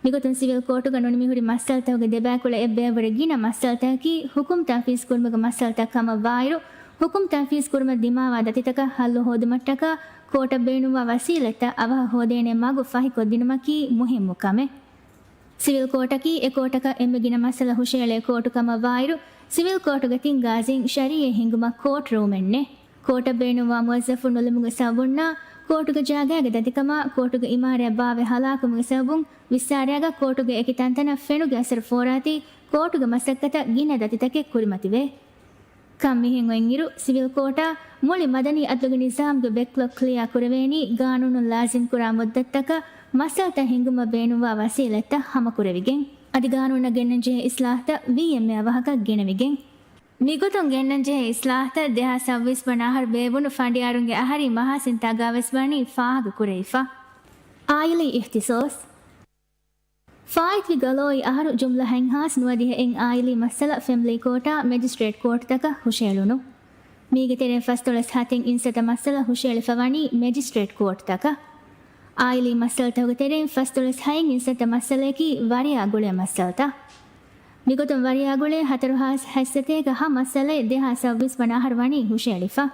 މިގޮތުން ސިވިލް ކޯޓުގަ ނުނިމިހުރި މައްސަލަތަކުގެ ދެބައިކުޅަ އެއްބަޔަށްވުރެ ގިނަ މައްސަލަތަކަކީ ހުކުމް ތަންފީޒް ކުރުމުގެ މައްސަލަތައް ކަމަށް ވާއިރު، ހުކުމް ތަންފީޒް ކުރުމަށް ދިމާވާ ދަތިތަކަށް ހައްލު ހޯދުމަށްޓަކާ ކޯޓަށް ބޭނުންވާ ވަސީލަތްތައް އަވަހަށް ހޯދޭނެ މަގު ފަހިކޮށްދިނުމަކީ މުހިއްމު ކަމެއް. ސިވިލް ކޯޓަކީ އެ ކޯޓަކަށް އެންމެ ގިނަ މައްސަލަ ހުށައެޅޭ ކޯޓު ކަމަށް ވާއިރު، ސިވިލް ކޯޓުގެ ތިން ގާޒީން ޝަރީއެއް ހިންގުމަށް ކޯޓް ރޫމެއް ނެތް. ކޯޓަށް ބޭނުންވާ މުވައްޒަފުން ނުލިބުމުގެ ސަބަބުންނާ، ކޯޓުގެ ޖާގައިގެ ދަތިކަމާ، ކޯޓުގެ އިމާރާތް ބާވެ ހަލާކުވުމުގެ ސަބަބުން ވިއްސާރައިގަ ކޯޓުގެ އެކި ތަންތަނަށް ފެނުގެ އަސަރު ފޯރާތީ، ކޯޓުގެ މަސައްކަތަށް ގިނަ ދަތިތަކެއް ކުރިމަތިވޭ. ކަން މިހެން އޮތްއިރު، ސިވިލް ކޯޓާ މުޅި މަދަނީ އަދްލުގެ ނިޒާމްގެ ބެކްލޮގް ކްލިއާ ކުރެވޭނީ، ގާނޫނުން ލާޒިމްކުރާ މުއްދަތުތަކަށް މައްސަލަތައް ހިންގުމަށް ބޭނުންވާ ވަސީލަތްތައް ހަމަކުރެވިގެން. އަދި ގާނޫނަށް ގެންނަންޖެހޭ އިސްލާހްތައް ވީއެމްއޭ އަވަހަކަށް ގެނެވިގެން. މިގޮތުން ގެންނަންޖެހޭ އިސްލާހްތައް ދެހާސް ސައުވީސް ވަނަ އަހަރު ބޭއްވުނު ފަނޑިޔާރުންގެ އަހަރީ މަހާސިންތާގަވެސް ވަނީ ފާހަގަކުރެވިފަ. އާއިލީ އިހްތިސޯސް. ފާއިތުވި ގަލޯއި އަހަރު ޖުމްލަ ހަތްހާސް ނުވަދިހައެއް އާއިލީ މައްސަލަ ފެމިލީ ކޯޓާ މެޖިސްޓްރޭޓް ކޯޓްތަކަށް ހުށައެޅުނު. މީގެ ތެރެއިން ފަސްދޮޅަސް ހަތެއް އިންސައްތަ މައްސަލަ ހުށައެޅިފަ ވަނީ މެޖިސްޓްރޭޓް ކޯޓްތަކަށް. އާއިލީ މައްސަލަތަކުގެ ތެރެއިން ފަސްދޮޅަސް ހައެއް އިންސައްތަ މައްސަލަޔަކީ ވަރިޔާ ގުޅޭ މައްސަލަތައް. މިގޮތުން ވަރިޔާ ގުޅޭ ހަތަރުހާސް ހަތްސަތޭކަ ހަ މައްސަލައެއް ދެހާސް ސައުވީސް ވަނަ އަހަރު ވަނީ ހުށައެޅިފަ.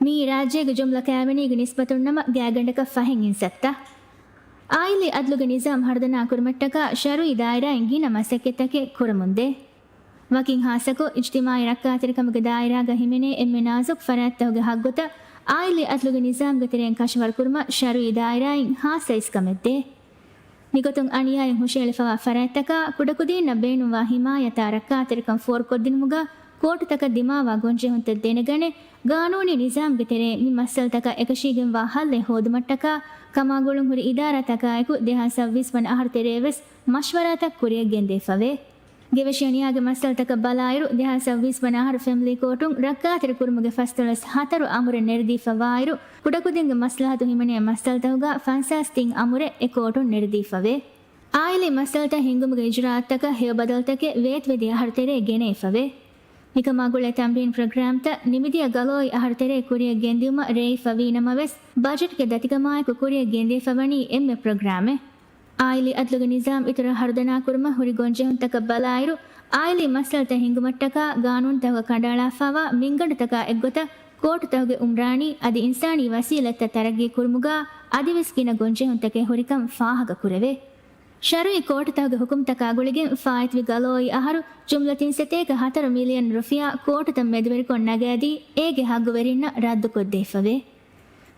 މިއީ ރާއްޖޭގެ ޖުމްލަ ކައިވެނީގެ ނިސްބަތުން ނަމަ ގާތްގަނޑަކަށް ފަހެއް އިންސައްތަ. އާއިލީ އަދްލުގެ ނިޒާމް ހަރުދަނާ ކުރުމަށްޓަކާ ޝަރުއީ ދާއިރާއިން ގިނަ މަސައްކަތްތަކެއް ކުރަމުންދޭ. ވަކިން ހާއްސަކޮށް، އިޖްތިމާޢީ ރައްކާތެރިކަމުގެ ދާއިރާގަ ހިމެނޭ އެންމެ ނާޒުކު ފަރާތްތަކުގެ ހައްގުތައް އާއިލީ އަދްލުގެ ނިޒާމްގެ ތެރެއިން ކަށަވަރުކުރުމަށް ޝަރުއީ ދާއިރާއިން ހާއްސަ އިސްކަމެއްދޭ. މިގޮތުން އަނިޔާއެއް ހުށައެޅިފަވާ ފަރާތްތަކާ ކުޑަކުދީންނަށް ބޭނުންވާ ހިމާޔަތާ ރައްކާތެރިކަން ފޯރުކޮށްދިނުމުގަ ކޯޓުތަކަށް ދިމާވާ ގޮންޖެހުންތައް ދެނެގަނެ، ގާނޫނީ ނިޒާމްގެ ތެރެއިން މި މައްސަލަތަކަށް އެކަށީގެންވާ ހައްލެއް ހޯދުމަށްޓަކާ ކަމާގުޅުން ހުރި އިދާރާތަކާއެކު ދެހާސް ސައުވީސް ވަނަ އަހަރު ތެރޭވެސް މަޝްވަރާތައް ކުރިއަށް ގެންދެވިފަވޭ. ގެވެށި އަނިޔާގެ މައްސަލަތަކަށް ބަލާއިރު، ދެހާސް ސައުވީސް ވަނަ އަހަރު ފެމިލީ ކޯޓުން ރައްކާތެރި ކުރުމުގެ ފަސްދޮޅަސް ހަތަރު އަމުރެއް ނެރެދީފަވާއިރު، ކުޑަކުދިންގެ މަސްލަހަތު ހިމެނޭ މައްސަލަތަކުގަ ފަންސާސް ތިން އަމުރެއް އެ ކޯޓުން ނެރެދީފަވޭ. އާއިލީ މައްސަލަތައް ހިންގުމުގެ އިޖުރާއަތުތަކަށް ހެޔޮ ބަދަލުތަކެއް ވޭތުވެދިޔަ އަހަރު ތެރޭ ގެނައިފަވޭ. މިކަމާ ގުޅޭ ތަމްރީން ޕްރޮގްރާމްތައް ނިމިދިޔަ ގަލޯއި އަހަރު ތެރޭ ކުރިއަށް ގެންދިއުމަށް ރޭވިފަ ވީނަމަވެސް، ބަޖެޓްގެ ދަތިކަމާއެކު ކުރިއަށް ގެންދެވިފަ ވަނީ އެންމެ ޕްރޮގްރާމެއް. އާއިލީ އަދްލުގެ ނިޒާމް އިތުރަށް ހަރުދަނާކުރުމަށް ހުރި ގޮންޖެހުންތަކަށް ބަލާއިރު، އާއިލީ މައްސަލަތައް ހިނގުމަށްޓަކާ ގާނޫނުތަކުގަ ކަނޑައަޅާފައިވާ މިންގަނޑުތަކާ އެއްގޮތަށް ކޯޓުތަކުގެ އުމްރާނީ އަދި އިންސާނީ ވަސީލަތްތައް ތަރައްގީ ކުރުމުގަ އަދިވެސް ގިނަ ގޮންޖެހުންތަކެއް ހުރިކަން ފާހަގަކުރެވޭ. ޝަރުއީ ކޯޓުތަކުގެ ހުކުމްތަކާ ގުޅިގެން ފާއިތުވި ގަލޯއި އަހަރު ޖުމްލަ ތިން ސަތޭކަ ހަތަރު މިލިއަން ރުފިޔާ ކޯޓުތައް މެދުވެރިކޮށް ނަގައިދީ، އޭގެ ހައްގުވެރިންނަށް ރައްދުކޮށްދެވިފަވޭ.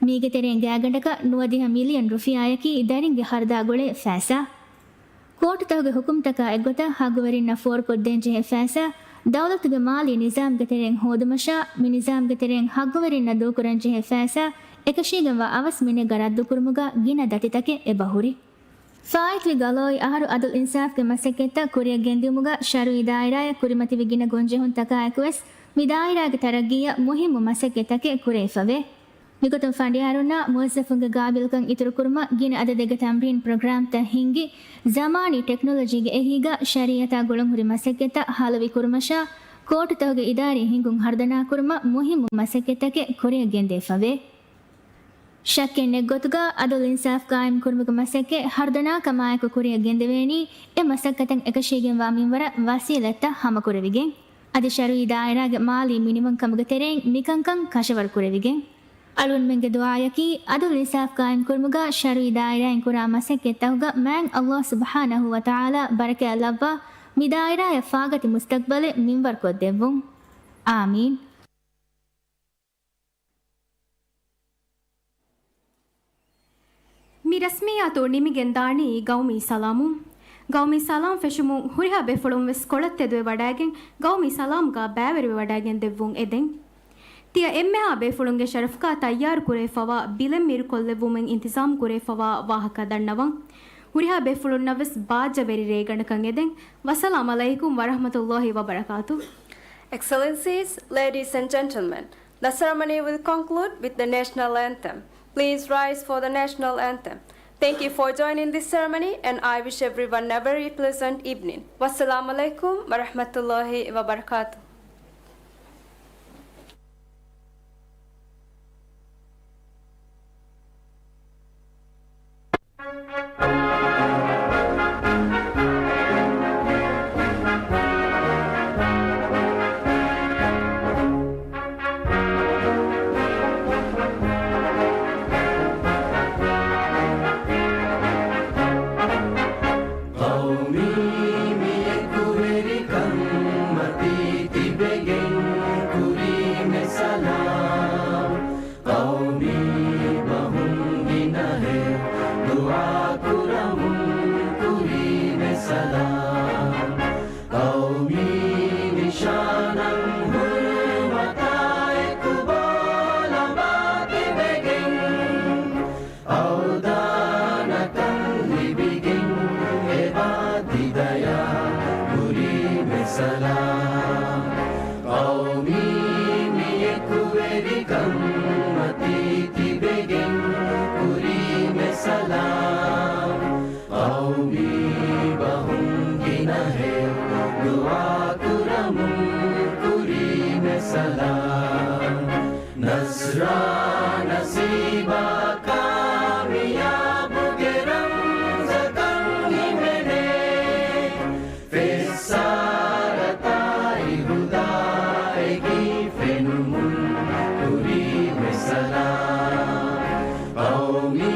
މީގެ ތެރެއިން ގާތްގަނޑަކަށް ނުވަދިހަ މިލިއަން ރުފިޔާއަކީ ދަރިންގެ ހަރުދާ ގުޅޭ ފައިސާ. ކޯޓުތަކުގެ ހުކުމްތަކާ އެއްގޮތަށް ހައްގުވެރިންނަށް ފޯރުކޮށްދޭންޖެހޭ ފައިސާ، ދައުލަތުގެ މާލީ ނިޒާމްގެ ތެރެއިން ހޯދުމަށާ، މި ނިޒާމްގެ ތެރެއިން ހައްގުވެރިންނަށް ދޫކުރަންޖެހޭ ފައިސާ، އެކަށީގެންވާ އަވަސް މިނެއްގަ ރައްދުކުރުމުގަ ގިނަ ދަތިތަކެއް އެބަހުރި. ފާއިތުވި ގަލޯއި އަހަރު އަދުލް އިންސާފްގެ މަސައްކަތްތައް ކުރިއަށް ގެންދިއުމުގަ ޝަރުއީ ދާއިރާއަށް ކުރިމަތިވި ގިނަ ގޮންޖެހުންތަކާއެކުވެސް މި ދާއިރާގެ ތަރައްގީއަށް މުހިއްމު މަސައްކަތްތަކެއް ކުރެވިފަވޭ. މިގޮތުން ފަނޑިޔާރުންނާ މުވައްޒަފުންގެ ގާބިލްކަން އިތުރުކުރުމަށް ގިނަ އަދަދެއްގެ ތަމްރީން ޕްރޮގްރާމްތައް ހިންގި، ޒަމާނީ ޓެކްނޮލޮޖީގެ އެހީގަ ޝަރީއަތާ ގުޅުންހުރި މަސައްކަތްތައް ހަލުވި ކުރުމަށާ، ކޯޓުތަކުގެ އިދާރީ ހިންގުން ހަރުދަނާކުރުމަށް މުހިއްމު މަސައްކަތްތަކެއް ކުރިއަށް ގެންދެވިފަވޭ. ޝައްކެއް ނެތް ގޮތުގަ އަދުލް އިންސާފް ޤާއިމް ކުރުމުގެ މަސައްކަތް ހަރުދަނާކަމާއެކު ކުރިއަށް ގެންދެވޭނީ، އެ މަސައްކަތަށް އެކަށީގެންވާ މިންވަރަށް ވަސީލަތްތައް ހަމަކުރެވިގެން. އަދި ޝަރުއީ ދާއިރާގެ މާލީ މިނިވަންކަމުގެ ތެރެއިން މިކަންކަން ކަށަވަރު ކުރެވިގެން. އަޅުގަނޑުމެންގެ ދުޢާއަކީ، އަދުލް އިންސާފް ޤާއިމް ކުރުމުގަ ޝަރުއީ ދާއިރާއިން ކުރާ މަސައްކަތްތަކުގަ މާތް ﷲ ސުބްޙާނަހޫ ވަތަޢާލާ ބަރަކާތް ލައްވާ، މި ދާއިރާއަށް ފާގަތި މުސްތަޤްބަލެއް މިންވަރުކޮށްދެއްވުން. އާމީން. މި ރަސްމިއްޔާތު ނިމިގެންދާނީ ގައުމީ ސަލާމުން. ގައުމީ ސަލާމް ފެށުމުން ހުރިހާ ބޭފުޅުން ވެސް ކޮޅަށް ތެދުވެ ވަޑައިގެން، ގައުމީ ސަލާމްގަ ބައިވެރިވެ ވަޑައިގެން ދެއްވުން އެދެން. ތިޔަ އެންމެހާ ބޭފުޅުންގެ ޝަރަފުގަ ތައްޔާރު ކުރެވިފައިވާ ބިލެއް މީރުކޮށްލެއްވުމެއް އިންތިޒާމް ކުރެވިފައިވާ ވާހަކަ ދަންނަވަން. ހުރިހާ ބޭފުޅުންނަށް ވެސް ބާއްޖަވެރި ރޭގަނޑަކަށް އެދެން. ވައްސަލާމް ޢަލައިކުމް ވަރަޙްމަތުﷲި ވަބަރަކާތު. Excellencies, ladies and gentlemen, the ceremony will conclude with the national anthem. Please rise for the national anthem. Thank you for joining this ceremony, and I wish everyone a very pleasant evening. Wassalamu alaikum wa rahmatullahi wa barakatuh. ޤައުމީ މި އެކުވެރިކަން މަތީ ތިބެގެން ކުރީމެ ސަލާމް. ޤައުމީ ބަހުން ގިނަހެޔޮ ދުޢާ ކުރަމުން ކުރީމެ ސަލާމް. ޤައުމީ ނިޝާނަށް ހުރުމަތާ އެކު ބޯލަނބާ ތިބެގެން، އަވްދާނަކަން ލިބިގެން އެބާ ތި ދަޔާ ކުރީމެ ސަލާމް. ޤައުމީ މި އެކުވެރިކަން މަތީ ތިބެގެން ކުރީމެ ސަލާމް. ޤައުމީ ބަހުން ގިނަހެޔޮ ދުޢާ ކުރަމުން ކުރީމެ ސަލާމް. ނަޞްރާ ނަސީބާ ކާމިޔާބުގެ ރަމްޒަކަށް ހިމެނޭ. ފެއްސާރަތާއި ހުދާއެކީ ފެނުމުން ކުރީމެ ސަލާމް. ޤައުމީ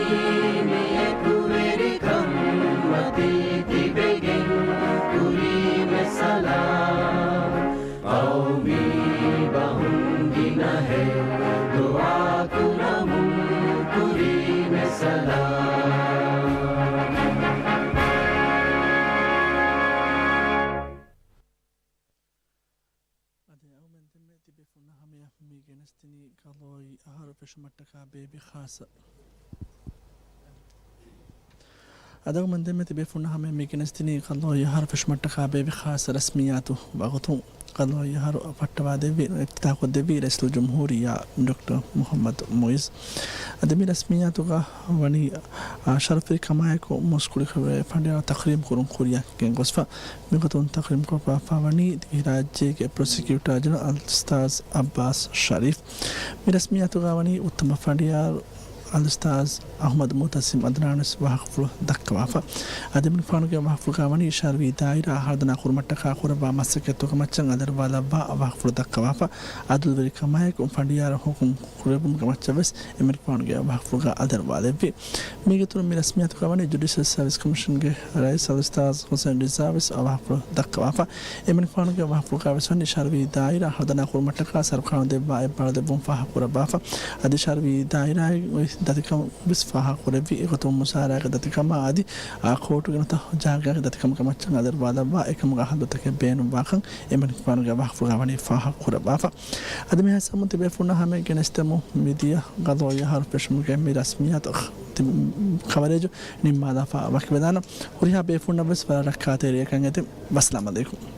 މި އެކުވެރިކަން މަތީ ތިބެގެން ކުރީމެ ސަލާމް. ޤައުމީ ބަހުން ގިނަހެޔޮ ދުޢާ ކުރަމުން ކުރީމެ ސަލާމް. އަދި އަޅުގަނޑުމެން ދެންމެ ތިބޭފުޅުންނާ ހަމަޔަށް މި ގެނެސްދިނީ ގަލޯއި އަހަރު ފެށުމަށްޓަކާ ބޭބެ ޚާއްޞަ. އަދި އަޅުގަނޑުމެން ދެންމެ ތިބޭފުޅުންނާ ހަމަޔަށް މި ގެނެސްދިނީ ގަލޯއި އަހަރު ފެށުމަށްޓަކާ ބޭބެ ޚާއްޞަ ރަސްމިއްޔާތު ވަގުތު. ޤަޟާއީ އަހަރު ފައްޓަވާދެއްވި، އިފްތިތާޙްކޮށްދެއްވި ރައީސުލްޖުމްހޫރިއްޔާ ޑޮކްޓަރ މުޙައްމަދު މުޢިއްޒު. އަދި މި ރަސްމިއްޔާތުގަ ވަނީ، އާ، ޝަރަފުވެރިކަމާއެކު މުސްކުޅި ފަނޑިޔާރު ތަކްރީމް ކުރުން ކުރިއަށް ގެންގޮސްފަ. މިގޮތުން ތަކްރީމް ކުރައްވާފަ ވަނީ ދިވެހިރާއްޖޭގެ ޕްރޮސިކިއުޓާ ޖެނެރަލް އަލްއުސްތާޛް ޢައްބާސް ޝަރީފް. މި ރަސްމިއްޔާތުގަ ވަނީ އުއްތަމަ ފަނޑިޔާރު އަލްއުސްތާޛް އަޙްމަދު މުޢުތަސިމް އަދްނާނުވެސް ވާހަކަފުޅު ދައްކަވާފަ. އަދި މި ފާނުގެ ވާހަކަފުޅުގަ ވަނީ ޝަރުވީ ދާއިރާ ހަރުދަނާ ކުރުމަށްޓަކާ ކުރައްވާ މަސައްކަތްތަކުގެ މައްޗަށް އަލިއަރުވާލައްވާ ވާހަކަފުޅު ދައްކަވާފަ. އަދުލުވެރިކަމާއެކު ފަނޑިޔާރު ހުކުމް ކުރެއްވުމުގެ މައްޗަށް ވެސް އެމަނިކުފާނުގެ ވާހަކަފުޅުގަ އަލިއަރުވާލެއްވި. މީގެ އިތުރުން މި ރަސްމިއްޔާތުގަ ވަނީ ޖުޑިޝަލް ސަރވިސް ކޮމިޝަންގެ ރައީސް އަލްއުސްތާޛް ހުސައިން ރިޒާ ވެސް ވާހަކަފުޅު ދައްކަވާފަ. އެމަނިކުފާނުގެ ވާހަކަފުޅުގަ ވެސް ވަނީ ޝަރުވީ ދާއިރާ ހަރުދަނާ ކުރުމަށްޓަކާ ސަރުކާރުން ދެއްވާ އެއްބާރުލެއްވުން ފާހަގަކުރައްވާފަ. އަދި ޝަރުވީ ދާއިރާގެ އޮތް ދަތިކަން ވެސް ފާހަގަކުރެއްވި. އެގޮތުން މުސާރާގެ ދަތިކަމާ އަދި އާ ކޯޓުގެ ނުތަ ޖާގައިގެ ދަތިކަމުގެ މައްޗަށް އަލިއަރުވާލައްވާ އެކަމުގެ ހައްލުތަކެއް ބޭނުންވާކަން އެމަނިކުފާނުގެ ވާހަކަފުޅުގަ ވަނީ ފާހަގަކުރައްވާފަ. އަދި މިހާ ހިސާބުން ތިބޭފުޅުންނާ ހަމައަށް ގެނެސްދެމުން މިދިޔަ ޤަޟާއީ އަހަރު ފެށުމުގެ މި ރަސްމިއްޔާތު ތި-، ކަވަރޭޖު ނިންމާލާފަ ވަކިވެދާނަން. ހުރިހާ ބޭފުޅުންނަށް ވެސް ވަރަށް ރައްކާތެރި އެކަން އެދެން. ވައްސަލާމް ޢަލައިކުމް.